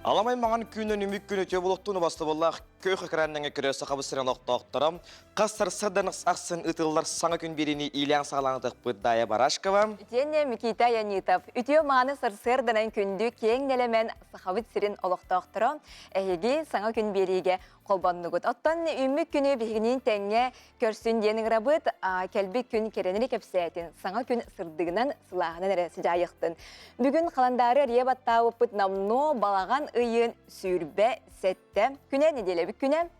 Аламай маҥан күнүн үмүк күн үтүө булуктууну бастыбыллаах көөх экраннаҥа көрө сахабыт сирин олохтоохторо хас сарсыардан ахсын ыытыллар саҥа күн биэриини иилээн саҕалаан Дая Барашкова. Итиэннэ Микита Янитов. Үтүө мааны сарсыарданан күндү киэҥ нэлэмэн сахабыт сирин олохтоохторо эһиги саҥа күн биэриигэ холбоннугут. Оттон үүммүт күнү биһигиниин тэҥҥэ Көрсүн диэн ыҥырабыт, кэлбит күн кэрэнэри кэпсээтин, саҥа күн сырдыгынан, сылааһынан эрэ сыдьаайыахтын. Бүгүн халандаары эрийэ баттаабыппыт номнуо балаҕан ыйын 27 күнэ, нэдиэлэбит күнэ.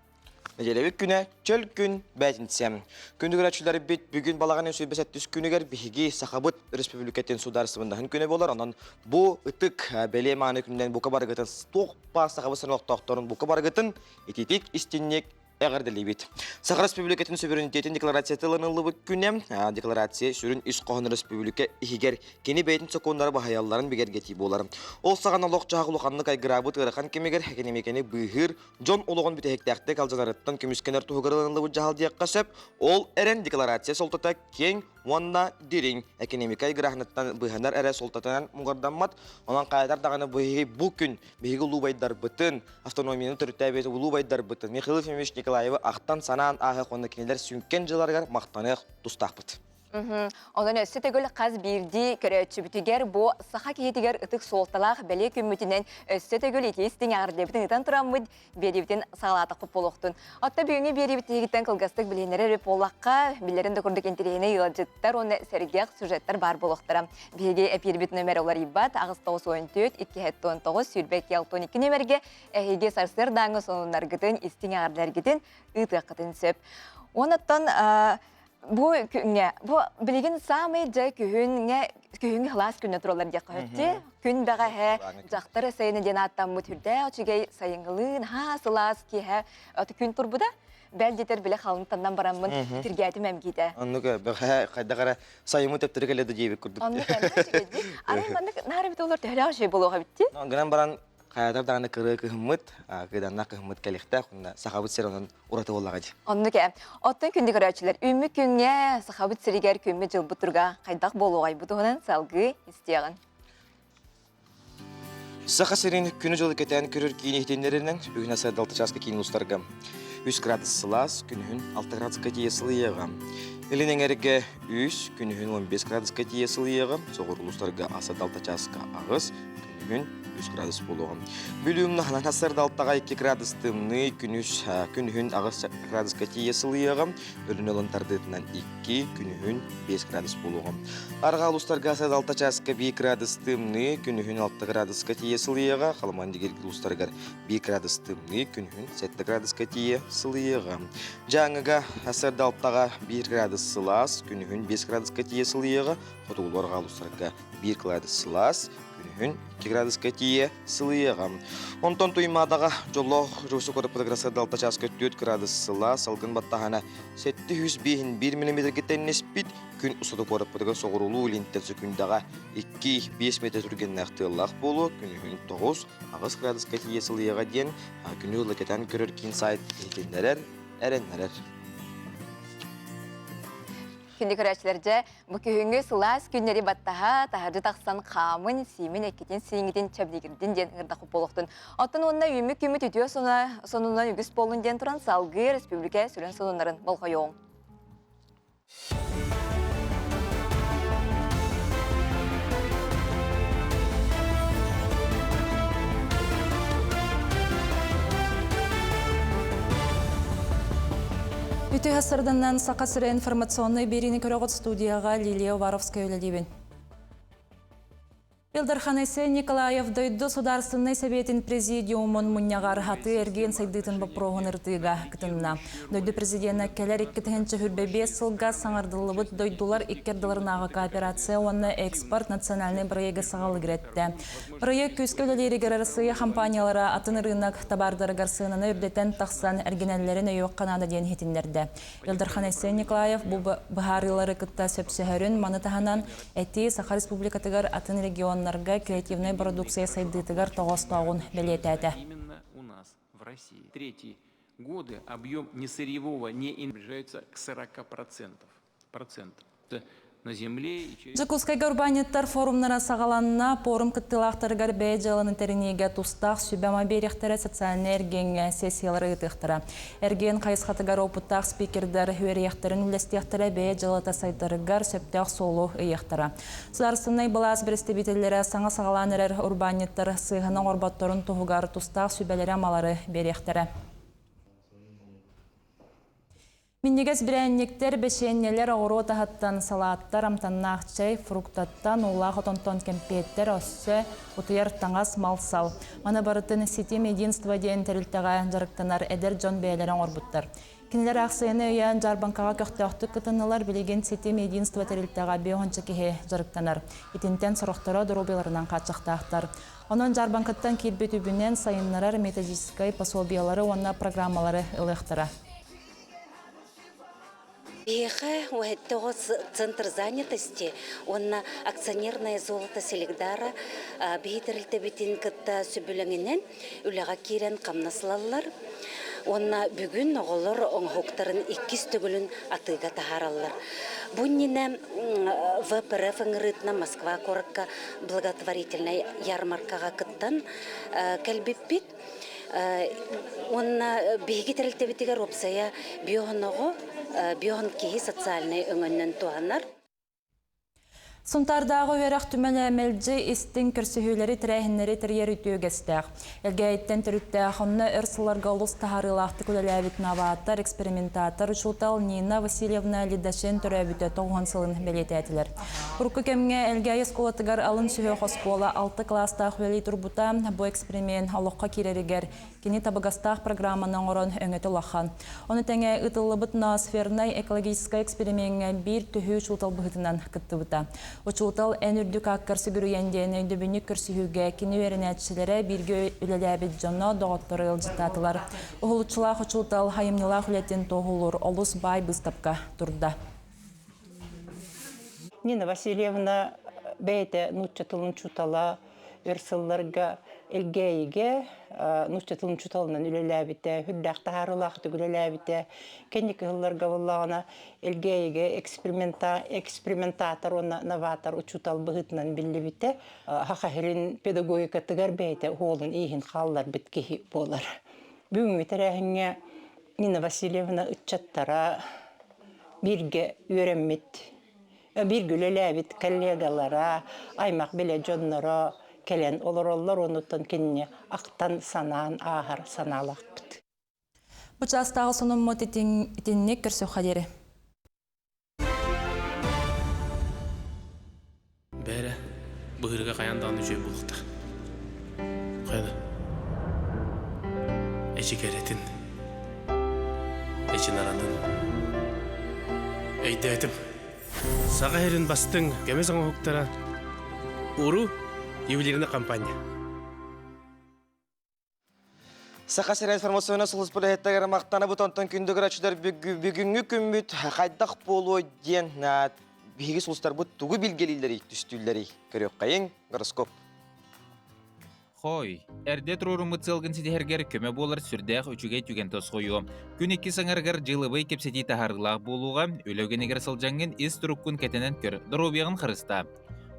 Нэдиэлэбит күнэ чөл күн бээтинсэ. Күндү көрөөччүлэрбит бүгүн балаҕан ыйын 27 күнүгэр биһиги Сахабыт Республикатын судаарыстыбаннаһын күнэ буолар. Онон бу ытык бэлиэ мааны күнүнэн бука барыгытын туох баар Сахабыт сирин олохтоохторун бука барыгытын ититик истинник эҕэрдэлиибит. Саха Республикатын суверенитетин декларацията ылыныллыбыт күнэ, декларация сүрүн ис хоһооно республика иһигэр кини бэйэтин сокуоннара баһыйалларын бигэргэтии буолар. Ол саҕана олох-дьаһах улаханнык айгыраабыт ыарахан кэмигэр экэниэмикэни быыһыыр, дьон олоҕун бүтэһиктээхтик алдьанарыттан көмүскэнэр туһугар ылыныллыбыт дьаһал диэххэ сөп. Ол эрэн декларация суолтата киэҥ уонна дириҥ экэниэмикэ айгырааһыныттан быыһанар эрэ суолтатынан муҥурдаммат. Онон хайатар даҕаны бу күн биһиги улуубайдарбытын, автономияны төрүттээбит улуу убайдарбытын Михаил Ефимович Николаевы ахтан-санаан ааһыах уонна кинилэр сүҥкэн дьыларыгар махтаныах тустаахпыт. Онон өссө төгүл хас биирдии көрөөччүбүтүгэр бу саха киһитигэр ытык суолталаах бэлиэ күммүтүнэн өссө төгүл итии истиҥ эҕэрдэбитин ыытан тураммыт биэриибитин саҕалаатахпыт буолуохтун. Оттон бүгүҥҥү биэриибит тиһигиттэн кылгастык билиһиннэрэр эрэ буоллахха, биллэрин да курдук интэриэһинэй ыалдьыттар уонна сэргэх сюжеттар баар буолуохтара. Биһиги эпиирбит номер уларыйбат 894 219 22 62 нүөмэргэ эһиги сарсыардааҥҥы сонуннаргытын, истиҥ эҕэрдэлэргитин ыытыаххытын сөп. Онон бу күҥҥэ, бу билигин саамай дьэ күһүҥҥэ күһүҥҥү сылаас күннэ тураллар диэххэ сөп Күн бэҕэһээ дьахтар сайыны диэн ааттаммыт үрдээх үчүгэй сайыҥҥылыы наһаа сылаас киэһэ күн турбута. Бэл диэтэр бile халын таннан бараммын тиргээтим эмгиитэ. Оннук бэҕэһээ хайдах эрэ сайыммыт төптөрү кэллэ да диэбит курдук. Оннук үчүгэйдик. Арай маннык наар эбит олор төһөлөөх үчүгэй буолуох эбит Гынан баран хайатар даҕаны кырыы кыһыммыт, кыыданнаах кыһыммыт кэлиэхтээх, уонна Сахабыт сирэ онон ураты буоллаҕа дии. Оннук ээ. Оттон күндү көрөөччүлэр, үүммүт күҥҥэ Сахабыт сиригэр күммүт дьылбыт туруга хайдах буолуоҕай бу туһунан салгыы истиэҕин. Саха сирин күнү-дьылы кэтээн көрөр киин иһитиннэринэн бүгүн асыа алта чааска киин улуустарга 3 градус сылаас, күнүһүн 6 градуска тиийэ сылыйыаҕа. Илин эҥэргэ 3, күнүһүн 15 градуска тиийэ сылыйыаҕа, соҕуруу улуустарга аса алта чааска 8, күнүһүн 3 градус буолуоҕа. Бүлүүм наһынан сарсыарда алтаҕа 2 градус тымныы, күнүс күнүһүн 8 градуска тиийэ сылыйыаҕа, өрүн ылын тардыытынан 2, күнүһүн 5 градус буолуоҕа. Арҕаа улуустарга сарсыарда 6 чааска 1 градус тымныы, күнүһүн 6 градуска тиийэ сылыйыаҕа, Халыман Дигир улуустарыгар 1 градус тымныы, күнүһүн 7 градуска тиийэ сылыйыаҕа. Дьааҥыга сарсыарда алтаҕа 1 градус сылаас, күнүһүн 5 градуска тиийэ сылыйыаҕа, хотугулуу арҕаа улуустарга 1 градус сылаас, күнүһүн 2 градуска тиийэ сылыйыаҕа. Онтон Туймаадаҕа дьоллоох Жусу куораппытыгар сырдалта чааска 4 градус сылаас, салгын баттаһана 701 миллиметргэ тэнниспит, күн устата куораппытыгар соҕуруулуу илинтэн сөкүүндэҕэ 2-5 метр түргэннээх тыаллаах буолуо, күнүһүн 9 8 градуска тиийэ сылыйыаҕа диэн күнү ыла кэтээн көрөр киин сайт иһитиннэрэр, эрэннэрэр. Күндү көрөөччүлэр дьэ, бу күһүҥҥү сылаас күннэри баттаһа, таһырдьа тахсан хаамын, сиимин, эккитин, сииҥҥитин чэбдигирдин диэн ыҥырдахпыт буолуохтун. Оттон уонна үүммүт күммүт үтүө сонунан үгүс буоллун диэн туран салгыы республика сүрүн сонуннарын болҕойуоҕуҥ. Үтүө сарданнан Саха сирэ информационнай биэриини көрөҕүт студияҕа Лилия Уваровская үлэлиибин. Ил Дархан Айсен Николаев дойду Судаарыстыбаннай Сэбиэтин президиумун мунньаҕар хатыы эргиэн сайдыытын боппуруоһун ырытыыга кытынна. Дойду президенэ кэлэр 2025 сылга саҥардыллыбыт дойдулар икки ардыларынааҕы кооперация уонна экспорт национальнай бырайыагы саҕалыыр эттэ. Бырайыак күүскэ үлэлииригэр Арассыыйа компаниялара атын ырыынак табаардарыгар сыананы үрдэтэн тахсан эргинэллэрин өйүөххэ наада диэн иһитиннэрдэ. Ил Дархан Айсен Николаев бу быһаарыылары кытта сөпсөһөрүн, маны таһынан этии Саха Республикатыгар атын регионнарга креативнай продукция сайдыытыгар тоҕоостооҕун бэлиэтээтэ. Именно у нас, в России. Третий годы объем несырьевого не приближается к 40%. Процент. на земле и через... Дьокуускайга урбаанньыттар форумнара саҕаланна. Пуорум кыттыылаахтарыгар бэйэ дьыаланы тэриниигэ тустаах сүбэ-ама биэриэхтэрэ, социальнай эргиэҥҥэ сессиялары ыытыахтара. Эргиэн хайысхатыгар опыттаах спикердэр үөрүйэхтэрин үллэстиэхтэрэ, бэйэ дьыалата сайдарыгар сөптөөх суолу ыйыахтара. Судаарыстыбаннай былаас бэрэстэбиитэллэрэ саҥа саҕалаан эрэр урбаанньыттар сыыһаны оҥорботторун туһугар тустаах сүбэлэри-амалары биэриэхтэрэ. Минньигэс бирээнньиктэр, бэчиэнньэлэр оҕуруот аһыттан, салааттар, амтаннаах чэй, фруктаттан, уулаах отонтон кэмпиэттэр, өссө утуйар таҥас, мал-сал. Маны барытын Ситим единство диэн тэрилтэҕэ дьарыктанар эдэр дьон бэйэлэрэ оҥорбуттар. Кинилэр аахсыйаны өйөөн дьаарбаҥкаҕа көхтөөхтүк кытыннылар, билигин Ситим единство тэрилтэҕэ биэс киһи дьарыктанар. Итинтэн сорохторо доруобуйаларынан хааччахтаахтар. Онон дьаарбаҥкаттан киирбит үбүнэн сайыннарар методическай пособиелары уонна программалары ылыахтара. Биһиэхэ уһэттэ оҕо центр занятости уонна акционерное золото Селигдара биһи тэрилтэбитин кытта сөбүлэҥинэн үлэҕэ киирэн хамнас ылаллар. Уонна бүгүн оҕолор оҥоһуктарын иккис төгүлүн атыыга таһаараллар. Бу иннинэ ВПРФ ыҥырыытынан Москва куоракка благотворительнай ярмаркаҕа кыттан кэлбиппит. Уонна биһиги тэрилтэбитигэр уопсайа биоһоноҕо биоһон киһи социальнай өҥөннөн туһанар. Сунтаардааҕы үөрэх түмэлэ мэлдьи истиҥ көрсүһүүлэри, тэрээһиннэри тэрийэр үтүө үгэстээх. Элгээйиттэн төрүттээх, онно өр сылларга олус таһаарыылаахтык үлэлээбит новатор, экспериментатор учуутал Нина Васильевна Лидашин төрөөбүтэ тоҕуһун сылын бэлиэтээтилэр. Урукку кэмҥэ Элгээйи оскуолатыгар алын сүһүөх оскуола алта кылаастаах үлэлии турбута. Бу эксперимент олоххо киирэригэр кини табыгастаах программаны оҥорон өҥөтө улахан. Ону тэҥэ ыытыллыбыт ноосфернай экологическай эксперимеҥҥэ биир төһүү учуутал быһыытынан кыттыбыта. Учуутал эн үрдүк ааккар сүгүрүйэн диэн өйдөбүнньүк көрсүһүүгэ кини үөрэнээччилэрэ, бииргэ үлэлээбит дьоно, доҕотторо ыалдьыттаатылар. Уһулуччулаах учуутал айымньылаах үлэтин туоһулуур олус баай быыстапка турда. Нина Васильевна бэйэтэ нуучча тылын учуутала өр сылларга Элгээйигэ нуучча тылын учууталынан үлэлээбитэ, үрдээх таһаарыылаахтык үлэлээбитэ. Кэнники сылларга буоллаҕына Элгээйигэ экспериментатор уонна новатор учуутал быһыытынан биллибитэ. Саха сирин педагогикатыгар бэйэтэ уолун ииһин хаалларбыт киһи буолар. Бүгүҥҥү тэрээһиҥҥэ Нина Васильевна ыччаттара бииргэ үөрэммит, бииргэ үлэлээбит коллегалара, аймах-билэ дьонноро кэлэн олороллор, онуттан кинини ахтан-санаан ааһар санаалаахпыт. Бу чаастааҕы сонуммут итинник көрсүөххэ диэри. Бээрэ, быһыырга хайаан даҕаны үчүгэй буолуохтаах. Хайа Эчи кэрэтин, эчи наратын. Өйдөөтүм. Саха сирин бастыҥ көмүс оҥоһуктара Уру ювелирная компания. Саха сирэ информационнай сулууспа үлэһиттэригэр махтанабыт, онтон күндү көрөөччүлэр бүгүҥҥү күммүт хайдах буолуой диэн биһиги сулустарбыт тугу билгэлииллэрий, түстүүллэрий көрүөххэйиҥ гороскоп. Хой, эрдэ туруоруммут сыалгын ситиһэргэр көмө буолар сүрдээх үчүгэй түгэн тосхойуо. Күн иккис аҥарыгар дьыалабыай кэпсэтии таһаарыылаах буолууга, үлэ үгэнигэр сылдьаҥҥын ис туруккун кэтэнэн көр, доруобуйаҕын харыстаа.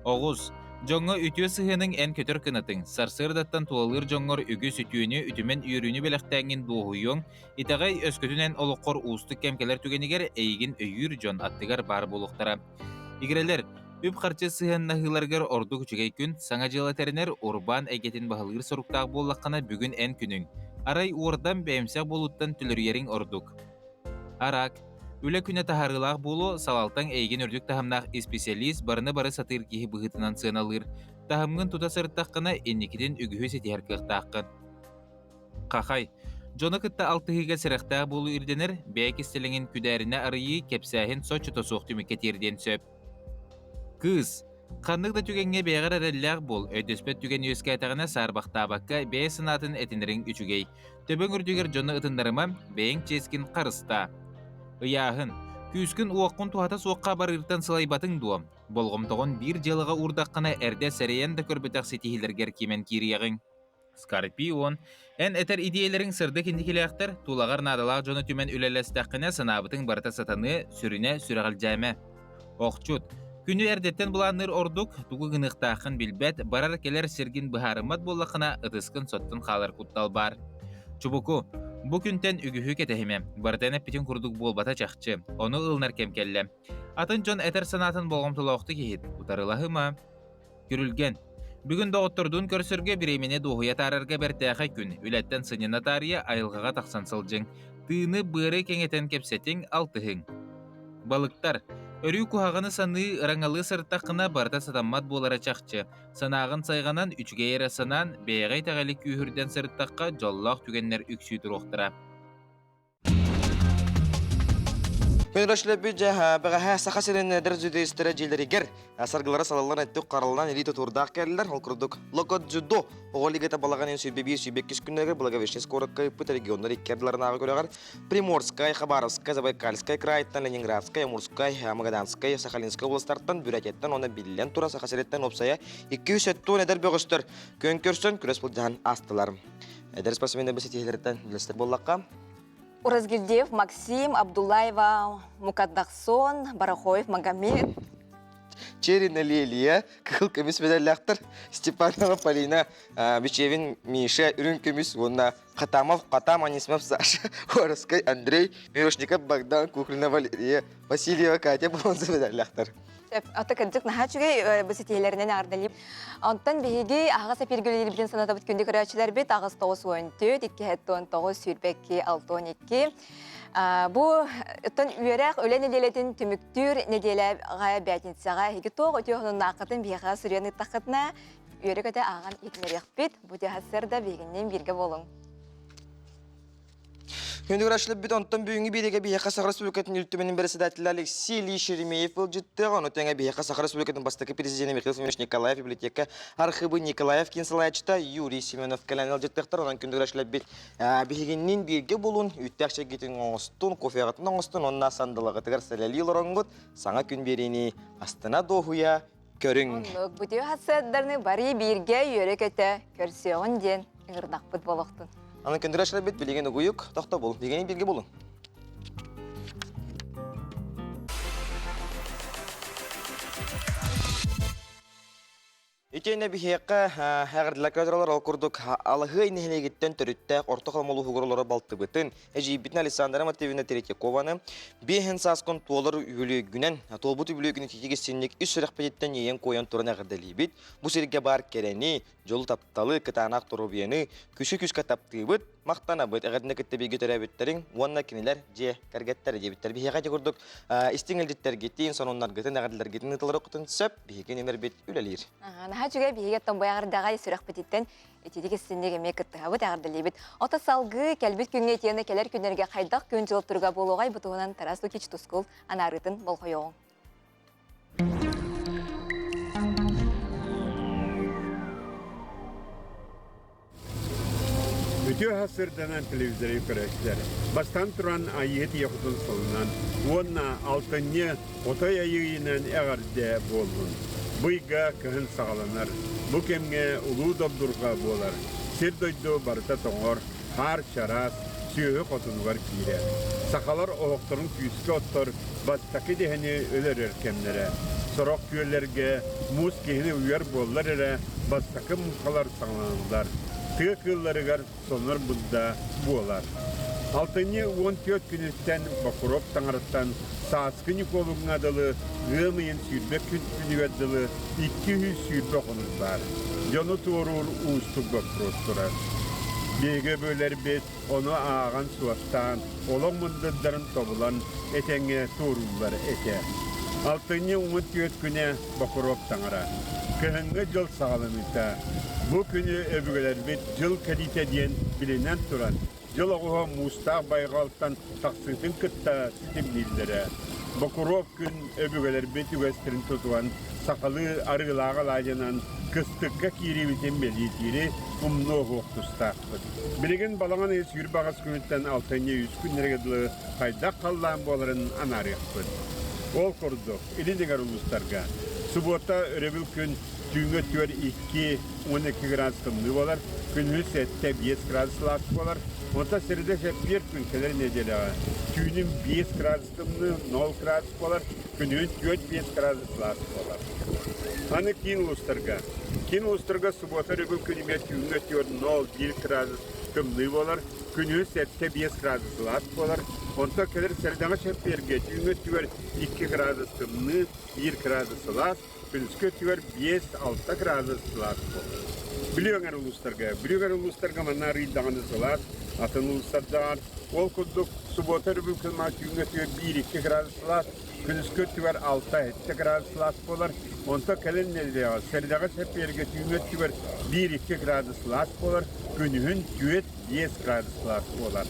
Оҕус, дьоҥҥо үтүө сыһыаныҥ эн көтөр кынатыҥ, сарсыардаттан тулалыыр дьоҥҥор үгүс үтүөнү, үтүмэн үөрүүнү бэлэхтээҥҥин дуоһуйуоҥ, итэҕэй, өскөтүн эн олоххор уустук кэм кэлэр түгэнигэр эйигин өйүүр дьон аттыгар баар буолуохтара. Игирэлэр, үп-харчы сыһыаннаһыыларыгар ордук үчүгэй күн, саҥа дьыала тэринэр, урбаан эйгэтин баһылыыр соруктаах буоллаххына бүгүн эн күнүҥ. Арай уордан бэйэмсэх буолууттан төлөрүйэриҥ ордук. Араак, үлэ күнэ таһаарыылаах буолуо, салалтаҥ эйигин үрдүк таһымнаах исписэлиис барыны бары сатыыр киһи быһыытынан сыаналыыр. Таһымҥын тута сырыттаххына, инникитин үгүһү ситиһэр кыахтааххын. Хахай, дьону кытта алтыһыыга сэрэхтээх буолуу ирдэнэр, бэйэ кистэлэҥин күдээринэ арыйыы, кэпсээһин соччото суох түмүккэ тиэрдиэн сөп. Кыыс, ханнык да түгэҥҥэ бэйэҕэр эрэллээх буол, өйдөспөт түгэн үөскээтэҕинэ саарбахтаабакка бэйэ санаатын этинэриҥ үчүгэй. Төбөҥ үрдүгэр дьону ытыннарыма, бэйэҥ чиэскин харыстаа. Ыйааһын. Күүскүн-уоххун туһата суохха барыыртан сылайбатыҥ дуо? Болҕомтоҕун биир дьыалаҕа уурдаххына эрдэ сэрэйэн да көрбөтөх ситиһиилэргэр кимэн киириэҕиҥ. Скорпион, эн этэр идиэйэлэриҥ сырдык инникилээхтэр, тулаҕар наадалаах дьону түмэн үлэлэстэххинэ санаабытыҥ барыта сатаныа, сүрүнэ сүрэҕэлдьээмэ. Охчут, Күнү эрдэттэн былаанныыр ордук, тугу гыныахтааххын билбэт, барар-кэлэр сиргин быһаарыммат буоллаххына, ытыскын соттон хаалар куттал баар. Чубуку, бу күнтэн үгүһү кэтэһимэ, барытын эппитин курдук буолбата чахчы, ону ылынар кэм кэллэ. Атын дьон этэр санаатын болҕомтолоохтук иһит, утарылаһыма. Күрүлгэн. Бүгүн доҕоттордуун көрсөргө бириэмэни дуоһуйа таарарга бэртээхэй күн. Үлэттэн сынньана таарыйа айылҕаҕа тахсан сылдьыҥ. Тыыны, быары кэҥэтэн кэпсэтиҥ, алтыһыҥ. Балыктар. Өрүү куһаҕаны саныы, ыраҥалыы сырыттаххына барыта сатаммат буолара чахчы. Санааҕын сайҕанан, үчүгэй эрэ санаан, бэйэҕэ итэҕэли күүһүрдэн сырыттахха дьоллоох түгэннэр үксүү туруохтара. Күн дьэ бэҕэһээ Саха сирин эдэр дзюдоистара дьиэлэригэр саргылара салаллан өттүк хараллан илии тутуурдаах кэллилэр. Ол курдук Локот-дзюдо оҕо лигата балаҕан 101-102 күннэригэр Благовещенск куоракка ыыппыт регионнар икки ардыларынааҕы күрэҕэр Приморскай, Хабаровскай, Забайкальскай крайтан, Ленинградскай, Амурскай, Магаданскай, Сахалинскай областартан, Бүрэтиэттэн уонна биллэн турар Саха сириттэн уопсайа 270 эдэр бөҕөстөр күөн көрсөн күрэс былдьаһан аастылар. Эдэр спортсменнар ситиһиилэриттэн үллэстэр буоллахха. Уразгильдеев Максим, Абдуллаева Мукаддахсон, Барахоев Магомед. Черина Лилия, кыһыл көмүс медаллаахтар, Степанова Полина, Бичевин Миша, үрүҥ көмүс уонна Хатамов Хатам Анисимов Саша, Хоровскай Андрей, Мирошников Богдан, Куклина Валерия, Васильева Катя бронза медаллаахтар. Ата кырдьык наһаа үчүгэй бу ситиһиилэринэн эҕэрдэлиим. Онтон биһиги аһаҕас эфиргэ үлэлиирбитин санатабыт күндү көрөөччүлэрбит 894 219 22 62 Бу оттон үөрэх үлэ нэдиэлэтин түмүктүүр нэдиэлэҕэ бээтинсэҕэ эһиги туох үтүө сонуннааххытын биһиэхэ суруйан ыыттаххытына үөрэ-көтө ааҕан иһитиннэриэхпит. Бу сарда биһигинниин бииргэ буолуҥ. Күндү көрөөччүлэрбит онтон бүгүҥҥү биэриигэ биһиэхэ Саха Республикатын Ил Түмэнин председателэ Алексей Ильич Еремеев ыалдьыттыаҕа. Ону тэҥэ биһиэхэ Саха Республикатын бастакы президенэ Михаил Семенович Николаев библиотека архыыбы Николаев киин салайааччыта Юрий Семенов кэлэн ыалдьыттыахтар. Онон күндү көрөөччүлэрбит биһигинниин бииргэ буолун, үүттээх чэйгитин оҥостун, кофеҕытын оҥостун уонна сандалаҕытыгар сэлэлии олороҥҥут саҥа күн биэриини астына дуоһуйа көрүҥ. Оннук бүтүө хасыаддарны бары бииргэ үөрэ-көтө көрсүөҕүн диэн ыҥырдахпыт болохтун. Аны көндүрәшілер билигин угуйук, тохтобул, билигин бирге болун. Итиэннэ биһиэхэ эҕэрдэлэр көрдөрөлөр ол курдук Алаһыай нэһилиэгиттэн төрүттээх орто халымал уһугар олорор балтыбытын, эдьиийбитин Александра Матвеевна Третьякованы биэһин сааскын туолар үбүлүөйгүнэн, туолбут үбүлүөйгүнэн титиги синник ис сүрэхпититтэн иэйэн-куойан туран эҕэрдэлиибит. Бу сиргэ баар кэрэни, дьолу тапталы, кытаанах доруобуйаны, күсү күскэ таптыыбыт, махтанабыт. Эҕэрдэнэ кытта бииргэ төрөөбүттэриҥ уонна кинилэр дьиэ кэргэттэрэ диэбиттэр. Биһиэхэ ити курдук истиҥ илдьиттэргитин, сонуннаргытын, эҕэрдэлэргитин ыыталарыккытын сөп. Биһиги нөмербит үлэлиир. Наһаа үчүгэй биһиги оттон бу эҕэрдэҕэ сүрэхпититтэн ититик истинник эмиэ кыттыһабыт, эҕэрдэлиибит. Ото салгыы кэлбит күҥҥэ итиэнэ кэлэр күннэргэ хайдах күн-дьыл туруга буолуоҕай бу туһунан Тарас Лукич Тускул анаарыытын болҕойоҕуҥ. Үтүө сырданан телевизоры көрөөччүлэр бастаан туран Айыы Тиехутун сылынан уонна алтынньы отой айыыйынан эҕэрдэ буоллун. Бу ыйга кыһын саҕаланар. Бу кэмҥэ улуу добдурҕа буолар. Сир-дойду барыта тоҥор, хаар чараас, сүөһү хотунугар киирэр. Сахалар оһохторун күүскэ оттор бастакы идэһэни өлөрөр кэмнэрэ. Сорох күөллэргэ муус киһини уйар буоллар эрэ бастакы муҥхалар саҕаланаллар. Тыа кыылларыгар сонор бында буолар. Алтынньы 14 күнүттэн Бокуруоп таҥараттан сааскы Ньукуолуҥҥа дылы ыам ыйын 20 күнүгэр дылы 220 хонук баар. Дьону туоруур уустук боппуруос турар. Биһиги өбүгэлэрбит ону ааҕан-суоттаан, олох мындырдарын тобулан этэҥҥэ туорууллар этэ. Алтынньы 14 күнэ Бокуруоп таҥара. Кыһыҥҥы дьыл саҕаланыыта. Бу күнү өбүгэлэрбит дьыл кэлиитэ диэн билинэн туран, дьыл оҕуһа муустаах байҕалтан тахсыытын кытта ситимнииллэрэ. Бокуруоп күн өбүгэлэрбит үгэстэрин тутуһан, сахалыы арыылаах алаадьынан кыстыкка киириибитин бэлиэтиири умнуо суох тустаахпыт. Билигин балаҕан ыйы 28 күнүттэн алтынньы үс күннэргэ дылы хайдах халлаан буоларын анаарыахпыт. Ол курдук, илин эҥэр улуустарга субуота өрөбүл күн. Түүҥҥү өттүгэр 2 12 градус тымныы буолар, күнүһүн 7-5 градус сылаас буолар. Онтон среда чэппиэр күн кэлэр нэдиэлэҕэ түүнүн 5 градус тымныы, 0 градус буолар, күнүһүн 4-5 градус сылаас буолар. Аны киин улуустарга. Киин улуустарга субуота өрөбүл күнүгэр түүҥҥү өттүгэр 0-1 градус тымныы буолар, күнүһүн 7-5 градус сылаас буолар. Онтон кэлэр средаҕа чэппиэргэ түүҥҥү өттүгэр 2 градус тымныы, 1 градус сылаас, күнүскү өттүгэр 5-6 градус сылаас буолар. Бүлүү эҥэр улуустарга, Бүлүү эҥэр улуустарга манна арыый даҕаны сылаас, атын улуустардаҕар ол курдук субуота өрөбүл күн түүҥҥү өттүгэр 1-2 градус сылаас, күнүскү өттүгэр 6-7 градус сылаас буолар. Онтон кэлин нэдиэлэҕэ сэрдэҕэ чэппиэргэ түүҥҥү өттүгэр 1-2 градус сылаас буолар, күнүһүн 4-5 градус сылаас буолар.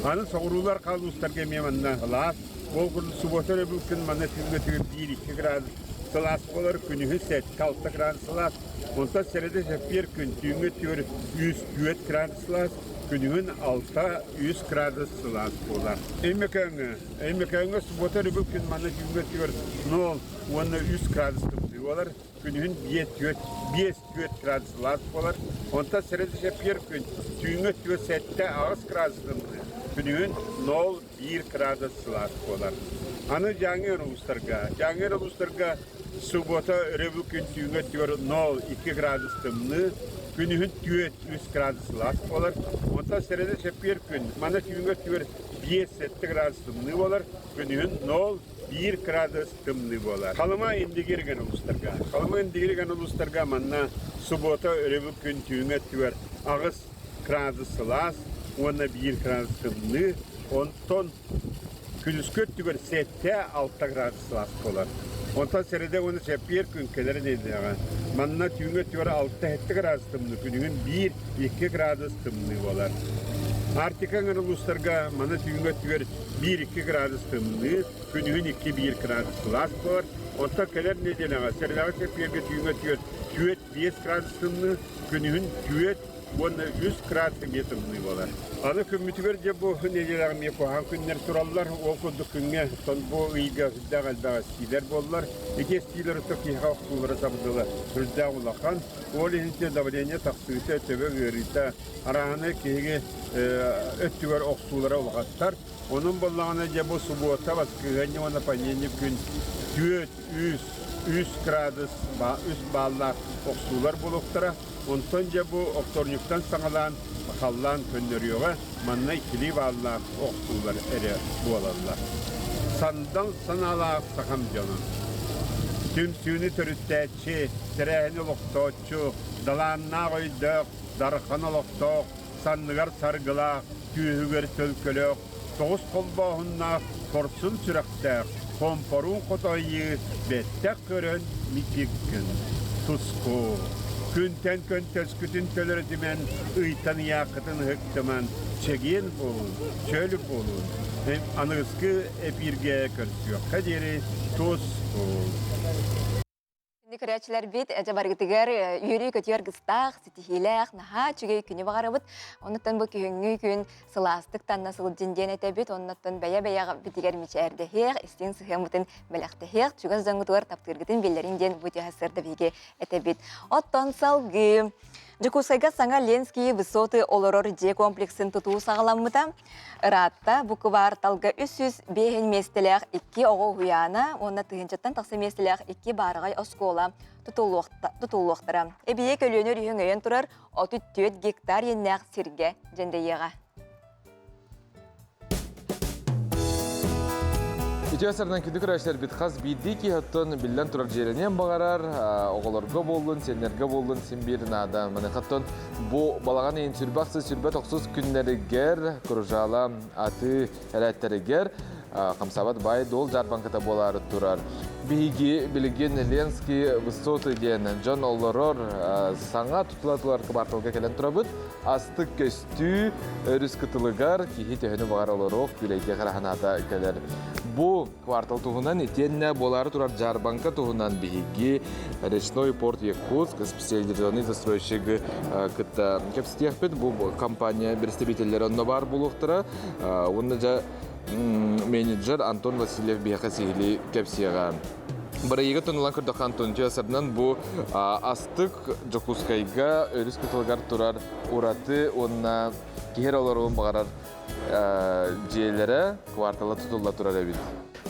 Аны соҕуруулар улуустарга эмиэ манна сылаас, ол курдук субуота өрөбүл күн манна түүҥҥү өттүгэр 1-2 градус сылаас буолар, күнүһүн 7-6 градус сылаас, онтон сэрэдэ чэппиэр күн түүҥҥү өттүгэр 3-4 градус сылаас, күнүһүн 6-3 градус сылаас буолар. Өймөкөөҥҥө Өймөкөөҥҥө субуота өрөбүл күн манна түүҥҥү өттүгэр 0 уонна 3 градус тымныы буолар, күнүһүн 5-4 градус сылаас буолар. Онтон сэрэдэ чэппиэр күн түүҥҥү өттүгэр 7-8 градус тымныы, күнүһүн 0-1 градус сылаас буолар. Аны Дьааҥы улуустарга, Дьааҥы улуустарга субуота өрөбүл күн түүҥҥү өттүгэр 0-2 градус тымныы, күнүһүн 4-3 градус сылаас буолар. Онтон сэрэдэ чэппиэр күн манна түүҥҥү өттүгэр 5-7 градус тымныы буолар, күнүһүн 0-1 градус тымныы буолар. Халыма Индигирген улуустарга. Халыма Индигирген улуустарга манна субуота өрөбүл күн түүҥҥү өттүгэр 8 градус сылаас уонна 1 градус тымныы, онтон күнүскү өттүгэр 7-6 градус сылаас буолар. Онтон сэрэдэ уонна чэппиэр күн кэлэр нэдиэлэҕэ манна түүҥҥү өттүгэр 6-7 градус тымныы, күнүһүн 1-2 градус тымныы буолар. Арктика эҥэр улуустарга маны түүҥҥү өттүгэр 1-2 градус тымныы, күнүһүн 2-1 градус сылаас буолар. Оттон кэлэр нэдиэлэҕэ сэрэдэҕэ чэппиэргэ түүҥҥү өттүгэр 4-5 градус тымныы, күнүһүн 4 уонна 3 градус эмиэ тымныы буолар. Аны күммүтүгэр дьэ бу нэдиэлэҕэ эмиэ куһаҕан күннэр тураллар. Ол курдук күҥҥэ оттон бу ыйга сүрдээх элбэх эстиилэр буоллар. Ити эстиилэр оттон киһиэхэ охсуулара сабыдыала сүрдээх улахан. Ол иһин давление тахсыыта, төбө ыарыыта, арааһынай киһиги өттүгэр охсуулара улахаттар. Онон буоллаҕына дьэ бу субуота, баскыһыанньа уонна понедельник күн 4, 3, 3 градус, 3 бааллаах охсуулар буолуохтара. Онтон дьэ бу вторниктан саҕалаан халлаан көннөрүөҕэ, манна иккилии бааллаах охсуулар эрэ буолаллар. Сандал санаалаах сахам дьоно. Түмсүүнү төрүттээччи, тэрээһини олохтооччу, далааннаах өйдөөх, дархан олохтоох, санныгар саргылаах, түөһүгэр төлкөлөөх, тоҕус холбооһуннаах, хорсун сүрэхтээх, хомпоруун хотойуу бэттэх көрөн мичик гын. Туску. Күнтэн көнтөскүтүн төлөрүтүмэн, ыйтан ыйааххытын ыһыктыман, чэгиэн буолун, чөл буолун. Аныгыскы эпииргэ көрсүөххэ диэри туску. Күндү көрөөччүлэрбит, дьэ барыгытыгар үөрүү-көтүү аргыстаах, ситиһиилээх, наһаа үчүгэй күнү баҕарабыт. Оннуттан бу күһүҥҥү күн сылаастык танна сылдьын диэн этэбит. Оннуттан бэйэ-бэйэҕитигэр мичээрдэһиэх, истиҥ сыһыаммытын бэлэхтэһиэх, чугас дьоҥҥутугар таптыыргытын биллэриҥ диэн бу түһэ сырда биһиги этэбит. Оттон салгыы Дьокуускайга саҥа Ленские высоты олорор дьиэ комплексын тутуу саҕаламмыта. Ыраатта бу кыбаарталга 305 миэстэлээх икки оҕо уһуйаана уонна тыһыынчаттан тахса миэстэлээх икки баараҕай оскуола тутуллуохтара. Эбийиэк Өлүөнэ өрүһү өҥөйөн турар 34 гектар иэннээх сиргэ дьэндэйиэҕэ. Үтүө сарынан күндү көрөөччүлэрбит хас биирдии киһи оттон биллэн турар дьиэлэниэн баҕарар, оҕолорго буоллун, сиэннэргэ буоллун син биир наада. Маныхаттан бу балаҕан ыйын сүрбэ ахсыс, сүрбэ тохсус күннэригэр Кружала атыы эрээттэригэр хамсаабат баай-дуол дьаарбаҥката буолаары турар. Биһиги билигин Ленский высоты диэн дьон олорор саҥа тутула турар кыбаарталга кэлэн турабыт. Астык көстүү өрүс кытылыгар киһи төһөнү баҕар олоруох күлэйгэ хараһанаата кэлэр. Бу квартал туһунан итиэннэ буолаары турар дьаарбаҥка туһунан биһиги Речной порт Якутск специализированный застройщигы кытта кэпсэтиэхпит. Бу компания представителлэрэ онно баар буолуохтара. Уонна дьэ менеджер Антон Васильев биһиэхэ сиһилии кэпсиэҕэ. Бырайыга тунулан көрдөххө Антон Чесарынан бу астык Дьокуускайга өрүс кытылыгар турар ураты уонна киһи эрэ олоруон баҕарар дьиэлэрэ квартала тутулла турар эбит.